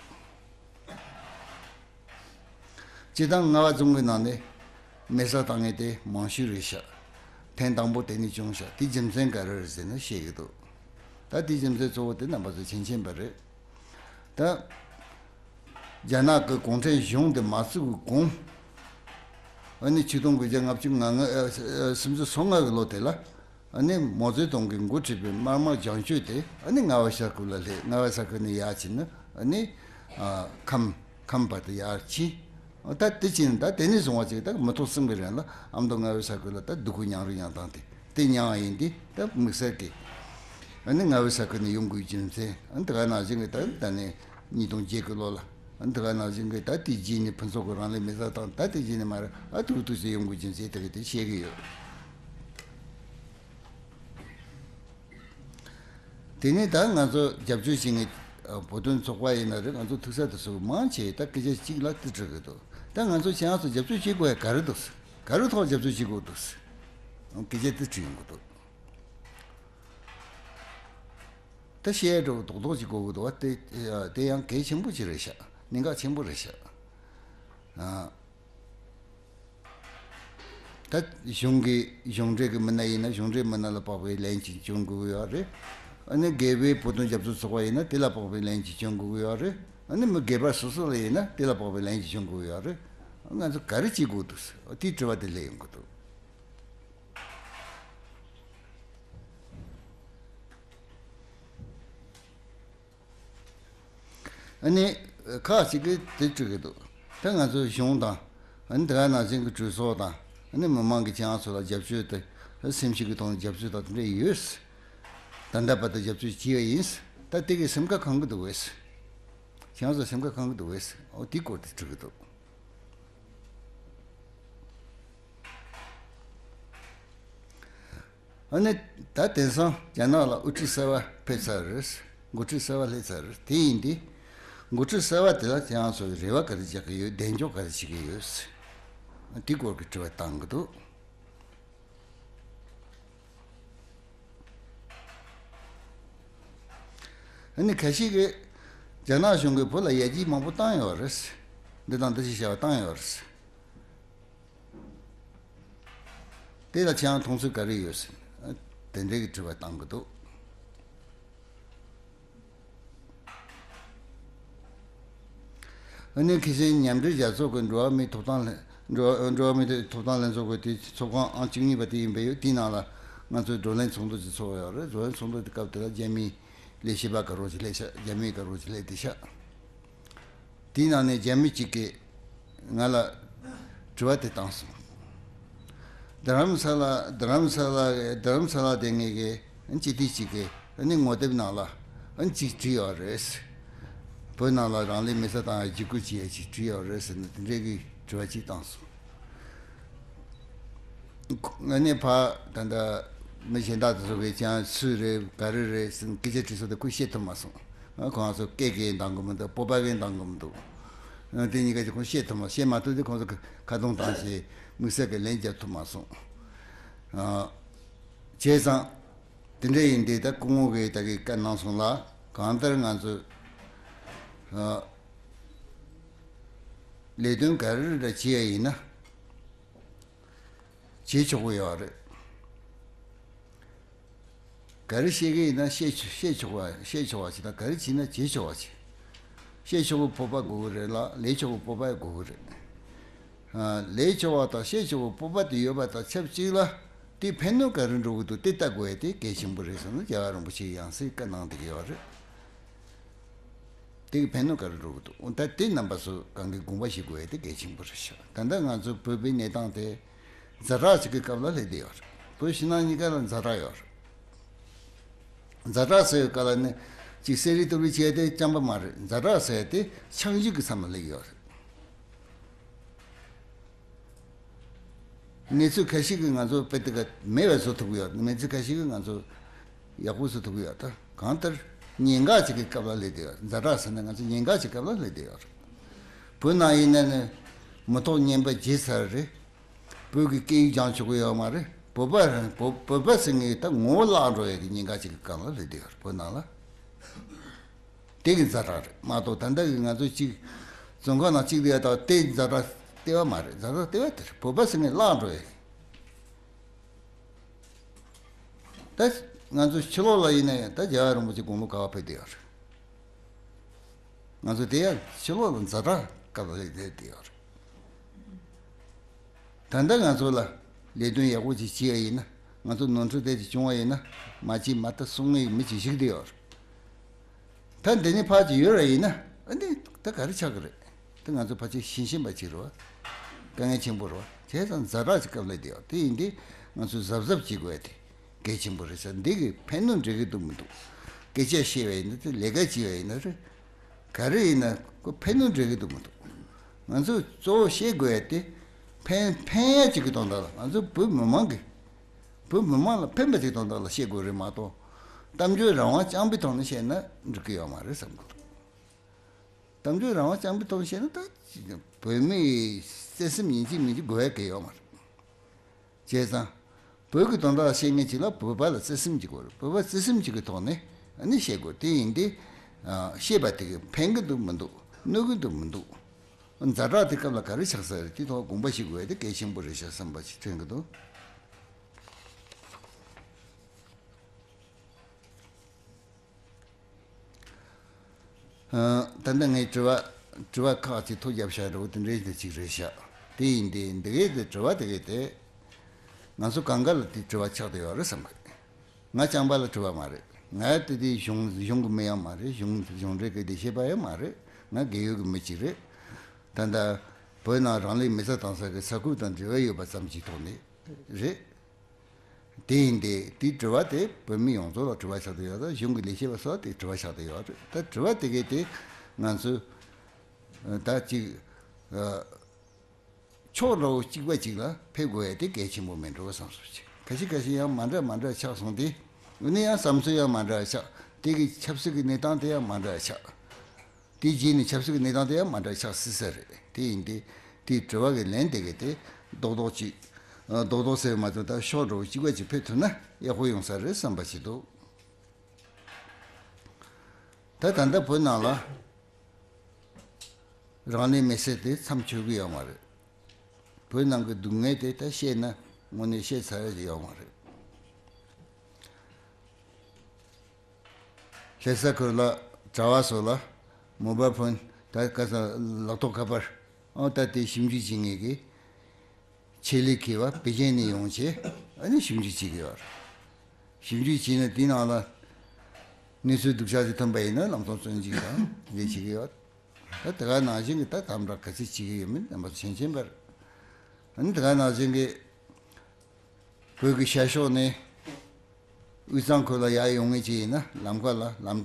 སྤྱིར་བཏང་རྔ་བ་རྫོང་གི་ནང་ནས་མེ་སྲེག་བཏང་མཁན་དེ་མང་ཤོས་རེད་ཤག་ཐེངས་དང་པོ་དེ་ནས་བྱུང་ཤག་དེ་རྒྱུ་མཚན་ག་རེ་རེད་ཟེར་ན་བཤད་ཀྱི་འདུག་ད་དེ་རྒྱུ་མཚན་གཙོ་བོ་དེ་རྣམ་པ་ཚོ་མཁྱེན་མཁྱེན་པ་རེད། ད་རྒྱ་ནག་གི་གུང་ཁྲན་གཞུང་དེ་མ་བཙུགས་གོང་། ཨ་ནི་ཆིག་སྟོང་དགུ་བརྒྱ་ལྔ་བཅུ་ང་ལྔ་ཨ་ཨ་སུམ་ཅུ་སོ་ལྔ་གི་ལོ་དེ་ལ། ཨ་ནི་མའོ་ཙེ་ཏུང་གིས་འགོ་ཁྲིད་པའི་དམར་དམག་རྒྱང་སྐྱོད་དེ་ཨ་ནི་རྔ་བ་ཤར་ཁུལ་ལ་སླེབས། རྔ་བ་ཤར་ཁུལ་ནས་ཡར་ཕྱིན་ནས་ཨ་ནི་ཨ་ཁམས་ཁམས་བར་དུ་ཡར་ཕྱིན། ཨ་ད་དེ་ཕྱིན་ད་དེ་ནས་བཟུང་བ་ཅིག་ད་མི་ཐོག་གསུམ་གྱི་རིང་ལ་ཨ་མདོ་རྔ་བའི་ཤར་ཁུལ་ལ་ད་སྡུག་ཁུར་མྱངས་རུ་མྱངས་སྟངས་དེ་ དེ་མྱངས་ཡིན་དེ་ད་དམིགས་བསལ་གྱི། ཨ་ནི་རྔ་བའི་ས་ཁུལ་ནས་ཡོང་དགོས་རྒྱུ་མཚན། ཨ་ནི་དེ་ག་ནང་བཞིན་གྱི་ད་ད་ནི་ཉིས་སྟོང་བརྒྱད་ཀྱི་ལོ་ལ། ཨ་ནི་དེ་ག་ནང་བཞིན་གྱི་ད་དེ་རྗེས་ནས་ཕུན་ཚོགས་ཀྱི་རང་ལས་མི་བཟའ་དང་། ད་དེ་རྗེས་ནས་མར་ཨ་ཐུག་ཐུག་ཟེར་ཡོང་དགོས་རྒྱུ་མཚན་དེ་ག་དེ་བཤད་ཀྱི་ཡོད། དེ་ནས་ད་ང་ཚོ་རྒྱབ་སྐྱོར་བྱེད་མཁན་བོད་དོན་ཚོགས་པ་ཡིན་ན་རེད། ང་ཚོ་ཐུག་ས་དེ་ཚོ་མང་ཆེ་ད་སྐད་ཆ་གཅིག་ལ་དེ་དྲི་གི་འདུག་ད་ང་ཚོ་ཁྱེད་རང་ཚོ་རྒྱབ་སྐྱོར་བྱེད་དགོས་ཡ་ག་རེ་འདུག་ག་རེ་ཐོག་རྒྱབ་སྐྱོར་བྱེད་དགོས་འདུག་སྐད་ཆ་དེ་དྲི་ཡོང་གི་འདུག་ད་བཤད་འགྲོ་རྡོག་རྡོག་ཅིག་གོ་གི་འདུག་བ། དེ་དེ་ཡང་གལ་ཆེན་པོ་ཅིག་རེད་ཤག་གནད་འགག་ཆེན་པོ་རེད་ཤག་ཨ། ད་གཞུང་གི་གཞུང་འབྲེལ་གྱི་མི་སྣ་ཡིན་ན་གཞུང་འབྲེལ་མི་སྣ་ལ་དཔག་པའི་ལན་ཅིག་བྱུང་དགོས་ཀྱི་ཡོད་རེད། ཨ་ནི་སྒེར་པའི་བོད་དོན་རྒྱབ་སྐྱོར་ཚོགས་པ་ཡིན་ན་དེ་ལ་དཔག་པའི་ལན་ཅིག་བྱུང་དགོས་ཀྱི་ཡོད་རེད། ཨ་ནི་མི་སྒེར་པ་སོ་སོ་ལ་ཡིན་ན་དེ་ལ་དཔག་པའི་ལན་ཅིག་བྱུང་དགོས་ཀྱི་ཡོད་རེད། ང་ཚོ་ག་རེ་བྱེད་དགོས་འདུག་དེའི་དྲི་བ་དེ་སླེབས་ཡོང་གི་འདུག་ཨ་ནི་ཁག་ཅིག་གིས་དེ་དྲི་གི་འདུག་ད་ང་ཚོའི་གཞུང་དང་། ཨ་ནི་དེ་ག་ནང་བཞིན་གྱི་གྲོས་ཚོགས་དང་། ཨ་ནི་མི་མང་གིས་ཁྱེད་རང་ཚོ་ལ་རྒྱབ་སྐྱོར་དེ་སེམས་ཤུགས་ཀྱི་ཐོག་ནས་རྒྱབ་སྐྱོར་དང་དེ་འདྲ་ཡོད། ད་ལྟ་བར་དུ་རྒྱབ་སྐྱོར་བྱས་པ་ཡིན། ད་དེ་གའི་སེམས་ཁ་གང་གི་འདུག་བས། ཁྱེད་རང་ཚོ་སེམས་ཁ་གང་གི་འདུག་བས། ཨོ་དེའི་སྐོར་དེ་དྲི་གི་འདུག་ཨ་ནི་ད་དེང་སང་རྒྱ་ནག་ལ་དབུ་ཁྲིད་གསར་པ་ཕེབས་ཚར་རེད། འགོ་ཁྲིད་གསར་པ་སླེབས་ཚར་རེད། དེ་ཡིན་དུས་འགོ་ཁྲིད་གསར་པ་དེ་ལ་ཁྱེད་རང་ཚོས་རེ་བ་ག་རེ་རྒྱག་གི་ཡོད། གདེང་འཇོག་ག་རེ་བྱེད་ཀྱི་ཡོད། དེ་སྐོར་གྱི་དྲི་བ་བཏང་གི་འདུག་ཨ་ནི་ཁ་ཤས་ཀྱིས་རྒྱ་ནག་གཞུང་གིས་བོད་ལ་ཡར་རྒྱས་མང་པོ་བཏང་ཡོད་རེད། འདི་དང་འདི་ཞིག་བྱ་བ་བཏང་ཡོད་རེད། དེ་ལ་ཁྱེད་རང་མཐོང་ཚུལ་ག་རེ་ཡོད་ཟེར། དེ་འདྲའི་གི་དྲི་བ་བཏང་གི་འདུག་ཨ་ནི་ཁ་སང་མཉམ་འབྲེལ་རྒྱལ་ཚོགས་ཀྱི་འགྲོ་བ་མིའི་ཐོབ་ཐང་ལྷན། འགྲོ་བ་འགྲོ་བ་མིའི་ཐོབ་ཐང་ལྷན་ཚོགས་ཀྱི་དེ་ཚོགས་ཁང་ཨང་བཅུ་གཉིས་པ་དེ་ཡིན་པས་ཡོད། དེའི་ནང་ལ་ང་ཚོའི་བགྲོ་གླེང་ཚོགས་འདུ་ཅིག་ཚོགས་ཡོད་རེད། བགྲོ་གླེང་ཚོགས་འདུ་དེ་སྐབས་དེ་ལ་རྒྱ་མིའི་ལས་བྱེད་པ་ག་རོ་ཅིག་སླེབས་ཤག་རྒྱ་མི་ག་རོ་ཅིག་སླེབས་བསྡད་ཤག་དེའི་ནང་ནས་རྒྱ་མི་གཅིག་གིས་ང་ལ་དྲི་བ་དེ་བཏང་སོང་། རྡ་རམ་ས་ལ། རྡ་རམ་ས་ལ། རྡ་རམ་ས་ལ་དེ་ངེད་ཀྱི་སྤྱི་འཐུས་གཅིག་གིས་ནི་ངོ་དེབ་ནང་ལ་གཅིག་བྲིས་ཡོད་རེད། བོད་ནང་ལ་རང་ལུས་མེ་སྲེག་བཏང་ཡ་འཇིགས་སྐུལ་བྱེད་ཡ་ཅིག་བྲིས་ཡོད་རེད་ཟེར་ནས་དེ་འདྲའི་གི་དྲི་བ་གཅིག་བཏང་སོང་། ང་ནི་ཕ་ད་ལྟ་མི་གཞན་དག་དེ་ཚོ་གིས་ཀྱང་སུ་རེད་ག་རེ་རེད་ཟེར་སྐད་ཆ་དྲིས་སོང་། དེ་ཁོས་བཤད་ཐུབ་མ་སོང་། ཁོང་ཚོ་སྐད་གིས་འདང་གི་མི་འདུག་སྤོབས་པ་གིས་འདང་གི་མི་འདུག་དེ་གཉིས་ཀ་ཅིག་ཁོང་བཤད་ཐུབ་མ། བཤད་མ་ཐུབ་དུས་ཁོང་ཚོ་ཁ་རྡུང་བཏང་བྱས་དམིགས་བསལ་གྱི་ལན་རྒྱབ་ཐུབ་མ་སོང་། བྱས་ཙང་དེ་འདྲ་ཡིན་དུས་ད་སྐུ་ངོ་གིས་ད་གིན་བཀའ་གནང་སོང་ལ། གང་ལྟར་ང་ཚོས་ལས་དོན་ག་རེ་འདྲ་བྱེད་ཡ་ཡིན་ན། བྱེད་ཆོག་གི་ཡོད་རེད། ག་རེ་བཤད་ཀྱི་ཡིན་ན་བཤད་ཆོག་བཤད་ཆོག་པ་བཤད་ཆོག་པ་ཞིག་དང་། ག་རེ་བྱས་ན་བྱེད་ཆོག་པ་ཞིག་བཤད་ཆོག་པའི་སྤོབས་པ་དགོས་ཀྱི་རེད་ལ། ལས་ཆོག་པའི་སྤོབས་པ་ཡང་དགོས་ཀྱི་རེད། ཨ། ལས་ཆོག་པ་དང་བཤད་ཆོག་པའི་སྤོབས་པ་དེ་ཡོད་པ་དང་ཆབས་ཅིག་ལ་དེས་ཕན་གནོད་ག་རེ་འགྲོ་གི་འདུག་དེ་ལྟ་དགོས་ཡ་དེ་གལ་ཆེན་པོ་རེད་ཟེར་ནས་རྒྱལ་བ་རིན་པོ་ཆེས་ཡང་སེ་བཀའ་གནང་བསྡད་ཀྱི་ཡོད་རེད། དེ་གི་ཕན་གནོད་ག་རེ་འགྲོ་གི་འདུག་འོ་ད་དེ་རྣམ་པ་ཚོ་གང་གིས་དགོངས་པ་བཞེས་དགོས་ཡ་དེ་གལ་ཆེན་པོ་རེད་ཤག་ད་ལྟ་ང་ཚོ་བོད་པའི་གནས་སྟངས་དེ་ཛ་དྲག་ཅིག་གི་སྐབས་ལ་སླེབས་བསྡད་ཡོད་རེད། བོད་ཕྱི་ནང་གཉིས་ཀ་ལ་ཛ་དྲག་ཡོད་རེད། ཛ་དྲག་ཟེར་བའི་སྐབས་ལ་ནི་ཅིག་བསད་རེས་གཏུབ་རེས་བྱས་ཏེ་རྐྱང་པ་མ་རེད། ཛ་དྲག་ཟེར་དེ་ཆགས་འཇིག་གི་མཚམས་ལ་སླེབས་ཡོད་རེད། གནས་ཚུལ་ཁ་ཤས་ཀྱིས་ང་ཚོ་དཔེ་དེ་ག་མེད་པ་བཟོ་ཐུབ་ཀྱི་ཡོད། གནས་ཚུལ་ཁ་ཤས་ཀྱིས་ང་ཚོ་ཡག་པོ་བཟོ་ཐུབ་ཀྱི་ཡོད། ད་གང་ལྟར་ཉེན་ཁ་ཅིག་གི་སྐབས་ལ་སླེབས་བསྡད་ཡོད། ཛ་དྲག་ཟེར་ན་ང་ཚོ་ཉེན་ཁ་ཅིག་སྐབས་ལ་སླེབས་བསྡད་ཡོད་རེད། བོད་ནང་ཡིན་ན་ནི་མི་ཐོག་ངན་པ་བརྗེད་ཚར་རེད། བོད་ཀྱི་སྐད་ཡིག་སྦྱང་ཆོག་གི་ཡོད་མ་རེད། བོད་པ་རང་བོད་བོད་པ་ཟེར་མཁན་ད་ངོ་བོ་བརླག་འགྲོ་ཡས་ཀྱི་ཉེན་ཁ་ཅིག་གི་སྒང་ལ་སླེབས་བསྡད་ཡོད་རེད། བོད་ནང་ལ། དེ་གི་ཛ་དྲག་རེད་མ་གཏོགས། ད་ལྟ་གི་ང་ཚོ་གཅིག་རྫོང་ཁ་ནང་གཅིག་སྡོད་ཡ་དང་དེ་ཛ་དྲག་ལྟེ་བ་མ་རེད། ཛ་དྲག་ལྟེ་བ་དེ་རེད། བོད་པ་ཟེར་མཁན་བརླག་འགྲོ་ཡས། ད་ང་ཚོ་ཕྱི་ལོགས་ལ་ཡིན་ན་ཡང་ད་རྒྱལ་བ་རིན་པོ་ཆེ་དགུང་ལོ་ག་པར་ཕེབས་བསྡད་ཡོད་རེད། ང་ཚོ་དེ་ཡང་ཕྱི་ལོགས་ལ་ཛ་དྲག་སྐབས་ལ་སླེབས་བསྡད་ཡོད་རེད། ད་ལྟ་ང་ཚོ་ལ་ལས་དོན་ཡག་པོ་ཅིག་བྱེད་ཡ་ཡིན་ན། ང་ཚོ་ནོར་འཁྲུལ་དེ་ཅིག་བྱུང་བ་ཡིན་ན་མ་བྱེད་མ་ལྟ་གསུང་མཁན་གྱི་མི་ཅིག་བཞུགས་བསྡད་ཡོད་རེད། ད་འདི་ནས་ཕར་ཅིག་ཡོད་ར་ཡིན་ན། ཨ་ནི་ད་ག་རེ་ཆགས་ཀྱི་རེད། ད་ང་ཚོ་ཕལ་ཆེར་ཤེས་བཞིན་པ་ཅིག་རེད་བ། དཀའ་ངལ་ཆེན་པོ་རེད་བ། བྱས་ཙང་ཛ་དྲག་ཅིག་སྐབས་ལ་བསྡད་ཡོད། དེ་ཡིན་དུས་ང་ཚོས་གཟབ་གཟབ་བྱེད་དགོས་ཡ་དེ། གལ་ཆེན་པོ་རེད་ཤག་འདི་གིས་ཕན་ནུས་འགྲིག་གི་འདུག་མི་འདུག་སྐད་ཆ་བཤད་པ་ཡིན་ན་རེད། ལས་ཀ་བྱས་པ་ཡིན་ན་རེད། ག་རེ་ཡིན་ན་ཁོ་ཕན་ནུས་འགྲིག་གི་འདུག་མི་འདུག་ང་ཚོས་གཙོ་བོ་བཤད་དགོས་ཡ་དེ། ཕན་ཕན་ཡ་ཅིག་གི་དོན་དག་ལ། ང་ཚོ་བོད་མི་མང་གི་བོད་མི་མང་ལ་ཕན་པ་ཅིག་དོན་དག་ལ་བཤད་དགོས་རེད་མ་གཏོགས། གཏམ་བརྗོད་རང་དབང་རྐྱང་པའི་ཐོག་ནས་བཤད་ན་འགྲིག་གི་ཡོད་མ་རེད་བསམ་གི་འདུག་གཏམ་བརྗོད་རང་དབང་རྐྱང་པའི་ཐོག་ནས་བཤད་ན་ད་བོད་མིའི་བརྩེ་སེམས་ཡིན་གཅིག་མིན་གཅིག་དགོས་ཡ་གང་ཡང་ཡོད་མ་རེད། བྱས་ཙང་། བོད་ཀྱི་དོན་དག་བཤད་མཁན་ཅིག་ལ་བོད་པ་ལ་བརྩེ་སེམས་ཅིག་དགོས་རེད། བོད་པ་བརྩེ་སེམས་ཅིག་གི་ཐོག་ནས་ཨ་ནི་བཤད་དགོས། དེ་ཡིན་དུས། ཨ། བཤད་པ་དེ་གིས་ཕན་གི་འདུག་མི་འདུག་གནོད་གི་འདུག་མི་འདུག་ཛ་དྲག་དེ་སྐབས་ལ་ག་རེ་ཆགས་ས་རེད། དེ་ཐོག་དགོངས་པ་བཞེས་དགོས་ཡ་དེ་གལ་ཆེན་པོ་རེད་ཤག་བསམ་པ་ཞིག་དྲན་གི་འདུག་ཨ། ད་ལྟ་ངས་དྲི་བ་དྲི་བ་ཁག་ཅིག་ཐོ་བརྒྱབ་བཞག་འདྲ་བོ་དེ་འདྲའི་དེ་ཅིག་རེད་ཤག་དེ་ཡིན་དུས་འདི་གའི་དེ་དྲི་བ་དེ་གའི་དེ། ང་ཚོ་གང་ག་ལ་དེ་དྲི་བ་ཆགས་བསྡད་ཡོད་རེད་བསམ་གི། ང་རྐྱང་པ་ལ་དྲི་བ་མ་རེད། ང་དེ་དེ་གཞུང་གཞུང་གི་མི་ཡང་མ་རེད། གཞུང་གཞུང་འབྲེལ་གི་དེ་བྱེད་པ་ཡང་མ་རེད། ང་རྒས་ཡོལ་གི་མི་ཅིག་རེད། ད་ལྟ་བོད་ནང་རང་ལུས་མེ་སྲེག་བཏང་ས་གི་ས་ཁུལ་དང་འབྲེལ་བ་ཡོད་པ་ཙམ་གྱི་ཐོག་ནས་རེད། དེ་ཡིན་ཏེ་དེའི་དྲི་བ་དེ་བོད་མི་ཡོངས་རྫོགས་ལ་དྲི་བ་ཆགས་བསྡད་ཡོད་རེད། གཞུང་གི་ལས་བྱེད་པ་སོགས་དེ་དྲི་བ་ཆགས་བསྡད་ཡོད་རེད། ད་དྲི་བ་དེ་གའི་དེ་ང་ཚོས་ད་ཅིག་ཕྱོགས་འདྲ་བོ་གཅིག་པ་གཅིག་ལ་ཕེབས་དགོས་ཡ་དེ་གལ་ཆེན་པོ་མིན་འགྲོ་བསམ་སོང་ཅིག་ཁ་ཤས་ཁ་ཤས་ཡང་མ་འདྲ་མ་འདྲ་ཆགས་སོང་སྟེ། འོ་ན་ཡང་བསམ་ཚུལ་ཡང་མ་འདྲ་ཆགས། དེ་གི་ཆབ་སྲིད་ཀྱི་གནས་སྟངས་དེ་ཡང་མ་འདྲ་ཆགས། དེའི་རྗེས་ནས་ཆབ་སྲིད་ཀྱི་གནས་སྟངས་དེ་ཡང་མ་འདྲ་ཆགས་སྲིད་ས་རེད། དེ་ཡིན་ཏེ། དེའི་དྲི་བ་གི་ལན་དེ་གི་དེ་རྡོག་རྡོག་ཅིག་རྡོག་རྡོག་ཟེར་བ་མ་གཏོགས་ད་ཕྱོགས་འདྲ་བོ་གཅིག་པ་ཅིག་ཕེབས་ཐུབ་ན་ཡག་པོ་ཡོང་ས་རེད་བསམ་པ་ཞིག་འདུག་ད་ད་ལྟ་བོད་ནང་ལ་རང་ལུས་མེ་སྲེག་དེ་མཚམས་ཆོད་གི་ཡོད་མ་རེད། བོད་ནང་གི་སྡུག་བསྔལ་དེ་ད་བཤད་ན་དངོས་གནས་བཤད་ཚར་ཡ་ཡོད་མ་རེད། ལྷ་ས་ཁུལ་ལ་གྲྭ་བ་ཚོ་ལ་མོ་བཱལ་ཕོན་ད་ག་ས་ལག་ཐོགས་ཁ་པར་ཨང་ད་དེ་ཞིབ་འཇུག་བྱེད་མཁན་གྱི་ཆེད་ལས་མཁས་པ་པེ་ཅིན་ནས་ཡོང་བྱས་ཨ་ནི་ཞིབ་འཇུག་བྱེད་ཀྱི་ཡོད་རེད། ཞིབ་འཇུག་བྱས་ནས་དེའི་ནང་ལ་གནས་ཚུལ་སྡུག་ཅག་ཅིག་ཐོན་པ་ཡིན་ན་ལམ་སང་བཙོན་འཇུག་དང་དེ་འདྲ་བྱེད་ཀྱི་ཡོད། ད་དེ་ག་ནང་བཞིན་གྱི་ད་དམ་དྲག་ག་ཚོད་བྱེད་ཀྱི་ཡོད་མེད་རྣམ་པ་ཚོ་མཁྱེན་མཁྱེན་པ་རེད། ཨ་ནི་དེ་ག་ནང་བཞིན་གྱི་བོད་ཀྱི་ཤར་ཕྱོགས་ནས་དབུས་གཙང་ཁུལ་ལ་ཡར་ཡོང་མཁན་ཅིག་ཡིན་ན་ལམ་ཁ་ལ་ལམ་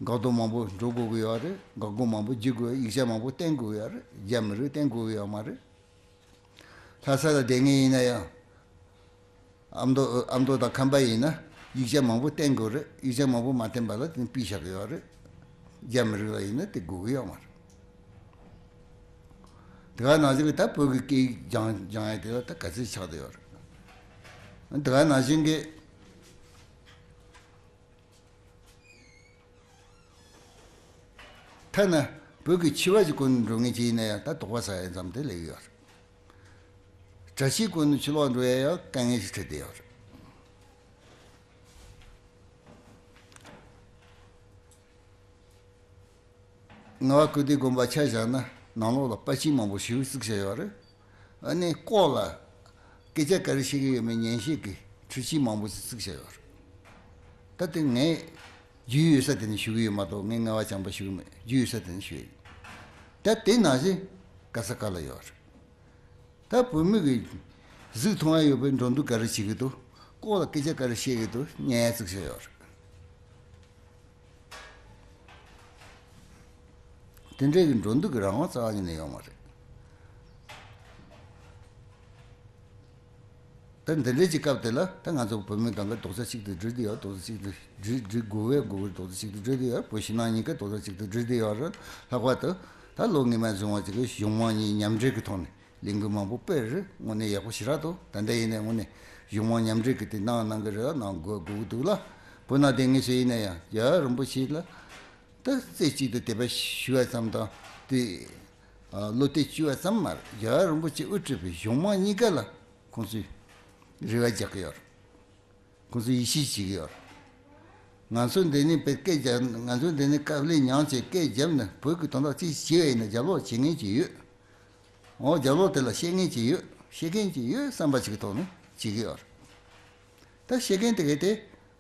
འགག་སྡོམ་མང་པོ་འགྲོ་དགོས་ཀྱི་ཡོད་རེད། འགག་སྒོ་མང་པོ་བརྒྱུད་དགོས། ཡིག་ཆ་མང་པོ་བསྟན་དགོས་ཀྱི་ཡོད་རེད། རྒྱ་མི་རིགས་བསྟན་དགོས་ཀྱི་ཡོད་མ་རེད། ལྷ་ས་ལ་བསྡད་མཁན་ཡིན་ན་ཡང་། ཨ་མདོ་ཨ་མདོ་དང་ཁམས་པ་ཡིན་ན་ཡིག་ཆ་མང་པོ་བསྟན་དགོས་རེད། ཡིག་ཆ་མང་པོ་མ་བསྟན་པ་ལ་དེ་ཕུད་བཞག་གི་ཡོད་རེད། རྒྱ་མི་རིགས་ལ་ཡིན་ན་དེ་དགོས་ཀྱི་ཡོད་མ་རེད། དེ་ག་ནང་བཞིན་གྱི་ད་བོད་ཀྱི་སྐད་ཡིག་སྦྱང་སྦྱང་ཡ་དེ་ལ་ད་ག་ཚོད་ཆགས་བསྡད་ཡོད་རེད། དེ་ག་ནང་བཞིན་གྱི། ཐ་ན་བོད་ཀྱི་འཆི་བ་ཞིག་གོན་འགྲོ་མཁན་ཅིག་ཡིན་ན་ཡང་ད་དོགས་པ་ཟ་ཡ་ཙམ་དེ་སླེབས་ཡོད་རེད། གྲྭ་ཆས་གོན་ནས་ཕྱི་ལོགས་འགྲོ་ཡ་ཡང་དཀའ་ངལ་ཞིག་འཕྲད་བསྡད་ཡོད་རེད། རྔ་བ་ཀིརྟི་དགོན་པ་ཆ་བཞག་ན་ནང་ལོགས་ལ་པར་ཆས་མང་པོ་ཞེ་པོ་བརྩིགས་བཞག་ཡོད་རེད། ཨ་ནི་ལྐོག་ལ་སྐད་ཆ་ག་རེ་བཤད་ཀྱི་ཡོད་མེད་ཉན་ཤེས་ཀྱི་འཕྲུལ་ཆས་མང་པོ་ཞིག་བརྩིགས་བཞག་ཡོད་རེད། ད་དེ་ངས་རྒྱུས་ཡོད་ས་དེ་ནས་ཞུ་གི་ཡོད་མ་གཏོགས་ངས་རྔ་བ་བྱམས་པ་ཞུ་གི་མེད། རྒྱུས་ཡོད་ས་དེ་ནས་ཞུ་ཡ་ཡིན། ད་དེ་ནང་བཞིན་ག་ས་ག་ལ་ཡོད་རེད། ད་བོད་མི་གི་གཟིགས་མཐོང་ཡ་ཡོད་པའི་འགྲོ་འདུག་ག་རེ་བྱེད་ཀྱི་འདུག་ལྐོག་ལ་སྐད་ཆ་ག་རེ་བཤད་ཀྱི་འདུག་ཉན་ཡ་བརྩིགས་བཞག་ཡོད་རེད། དེ་འདྲའི་གི་འགྲོ་འདུག་གི་རང་དབང་རྩ་བ་ཉིད་ནས་ཡོད་མ་རེད། ད་འདི་འདྲའི་གི་སྐབས་དེ་ལ་ད་ང་ཚོ་བོད་མི་གང་ག་རྡོག་རྩ་གཅིག་ཏུ་སྒྲིལ་བསྡད་ཡོད། རྡོག་རྩ་གཅིག་ཏུ་སྒྲིལ་སྒྲིལ་དགོས་པས་དགོས་པའི་རྡོག་རྩ་གཅིག་ཏུ་སྒྲིལ་བསྡད་ཡོད། བོད་ཕྱི་ནང་གཉིས་ཀ་རྡོག་རྩ་གཅིག་ཏུ་སྒྲིལ་བསྡད་ཡོད་རེད། ལྷག་པར་དུ་ད་ལོ་སྔོན་མ་བཟུང་བ་ཅིག་གི་གཞུང་མང་གཉིས་མཉམ་འབྲེལ་གྱི་ཐོག་ནས་ལས་འགུལ་མང་པོ་སྤེལ་རེད། དངོས་གནས་ཡག་པོ་ཞེ་དྲག་འདུག་ད་ལྟ་ཡིན་ནའི་དངོས་གནས་གཞུང་མང་མཉམ་འབྲེལ་གྱི་དེ་གནང་གནང་གི་རེད་ལ་གནང་དགོས་དགོས་ཀྱི་འདུག་ལ། བོད་ནང་བསྡད་མཁན་ཚོ་ཡིན་ན་ཡང་རྒྱལ་བ་རིན་པོ་ཆེ་ལ་ད་རྩེ་གཅིག་ཏུ་དད་པ་ཞུ་བ་ཙམ་དང་དེ་བློ་གཏད་བཅོལ་བ་ཙམ་མ་རེད། རྒྱལ་བ་རིན་པོ་ཆེ་དབུ་ཁྲིད་པའི་གཞུང་མང་གཉིས་ཀ་ལ་ཁོང་ཚོས་རེ་བ་རྒྱག་གི་ཡོད་རེད། ཁོང་ཚོས་ཡིད་ཆེས་བྱེད་ཀྱི་ཡོད་རེད། ང་ཚོ་འདི་ནས་དཔེ་སྐད་རྒྱབ། ང་ཚོ་འདི་ནས་དཀའ་ལས་མྱངས་བྱས་སྐད་བརྒྱབ་ནས་བོད་ཀྱི་དོན་དག་ཅིག་བྱས་པ་ཡིན་ན་རྒྱབ་ལོགས་བྱེད་མཁན་ཅིག་ཡོད། འོ་རྒྱབ་ལོགས་དེ་ལ་བཤད་མཁན་ཅིག་ཡོད། བཤད་མཁན་ཅིག་ཡོད་བསམ་པ་ཞིག་གི་ཐོག་ནས་བྱེད་ཀྱི་ཡོད་རེད། ད་བཤད་མཁན་དེ་གས་དེ་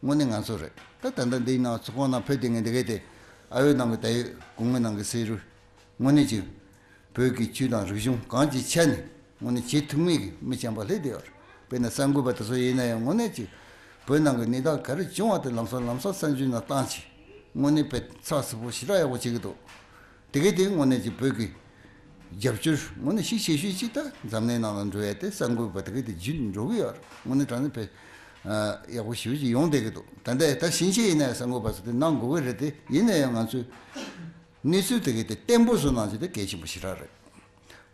དངོས་གནས་ང་ཚོ་རེད། ད་ད་ལྟ་འདིའི་ནང་ཚོགས་ཁང་ནང་ཕེབས་བསྡད་མཁན་དེ་གས་དེ་ཨ་ཡོད་ནང་གི་ད་ཡོད། གུང་མོ་ནང་གི་སེ་རུ། དངོས་གནས་ཀྱི་བོད་ཀྱི་ཆོས་དང་རིག་གཞུང་གང་ཅིའི་ཆ་ནས་དངོས་གནས་བྱེད་ཐུབ་མཁན་གྱི་མི་རྐྱང་པ་སླེབས་བསྡད་ཡོད་རེད། དཔེར་ན་གསར་འགོད་པ་དེ་ཚོ་ཡིན་ན་ཡང་དངོས་གནས་ཀྱི་ བོད་ནང་གི་གནས་སྟངས་ག་རེ་བྱུང་བ་དེ་ལམ་སང་ལམ་སང་གསར་འགྱུར་ནང་བཏང་བྱས། དངོས་གནས་དཔེ་ཚགས་ཚུད་པོ་ཞེ་དྲག་ཡག་པོ་བྱེད་ཀྱི་འདུག་དེ་གའི་དེ་དངོས་གནས་ཀྱི་བོད་ཀྱི་རྒྱབ་སྐྱོར་དངོས་གནས་ཤུགས་ཆེ་ཤོས་ཅིག་ད་འཛམ་གླིང་ནང་ལ་འགྲོ་ཡ་དེ་གསར་འགོད་པ་དེ་གའི་དེ་བརྒྱུད་འགྲོ་གི་ཡོད་རེད། དངོས་གནས་དྲང་གནས་དཔེ་ཡག་པོ་ཞེ་པོ་ཅིག་ཡོང་བསྡད་ཀྱི་འདུག་ད་ལྟ་ད་ཕྱིན་ཆད་ཡིན་ན་ཡང་གསར་འགོད་པ་ཚོ་དེ་གནང་དགོས་ཀྱི་རེད། དེ་ཡིན་ན་ཡང་ང་ཚོས་གནས་ཚུལ་དེ་གའི་དེ་བརྟན་པོ་བཟོ་གནང་རྒྱུ་དེ་གལ་ཆེན་པོ་ཞེ་དྲག་རེད།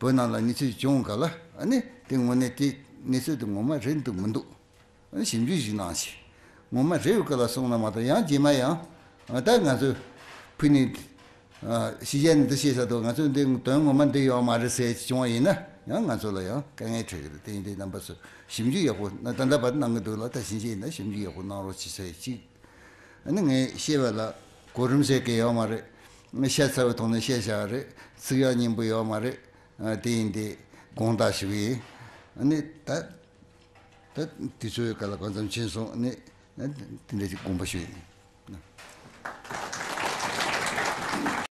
བོད་ནང་ལ་གནས་ཚུལ་བྱུང་ག་ལ་ཨ་ནི་དེ་དངོས་གནས་དེ་གནས་ཚུལ་དེ་ངོ་མ་རེད་འདུག་མི་འདུག་ཨ་ནི་ཞིབ་འཇུག་ཞིག་གནང་ཞིག་ངོ་མ་རེད་བ་ག་ལ་སོང་ན་མ་གཏོགས་ཡང་རྗེས་མ་ཡང་ཨ་ད་ང་ཚོ་ཕུ་ནི་ཨ་ཕྱི་རྒྱལ་ནས་འདི་བཤད་ས་དང་ང་ཚོ་འདི་དོན་ངོ་མ་འདི་ཡོད་མ་རེད་ཟེར་བྱུང་བ་ཡིན་ན་ཡང་ང་ཚོ་ལ་ཡང་དཀའ་ངལ་འཕྲད་ཀྱི་རེད། དེ་ཡིན་དུས་རྣམ་པ་ཚོ་ཞིབ་འཇུག་ཡག་པོ་ན་ད་ལྟ་བར་གནང་གི་འདུག་ལ། ད་ཕྱིན་ཆད་ཡིན་ན་ཞིབ་འཇུག་ཡག་པོ་གནང་རོགས་བྱེད་ཟེར་གཅིག་ཨ་ནི་ངས་བཤད་པ་ལ་གོ་རིམ་ཟེར་གི་ཡོད་མ་རེད། ཤ་ཚ་བའི་ཐོག་ནས་བཤད་བཞག་རེད། ཚིག་ཡག་སྙན་པོ་ཡོད་མ་རེད། ཨ་དེ་ཡིན་དེ་དགོངས་དག་ཞུ་གི་ཡིན། ཨ་ནི་ད་ད་དུས་ཚོད་ག་ལ་གང་ཙམ་ཕྱིན་སོང་། ཨ་ནི་ཨ་དེ་འདྲ་ཅིག་དགོངས་པ་ཞུ་ཡིན།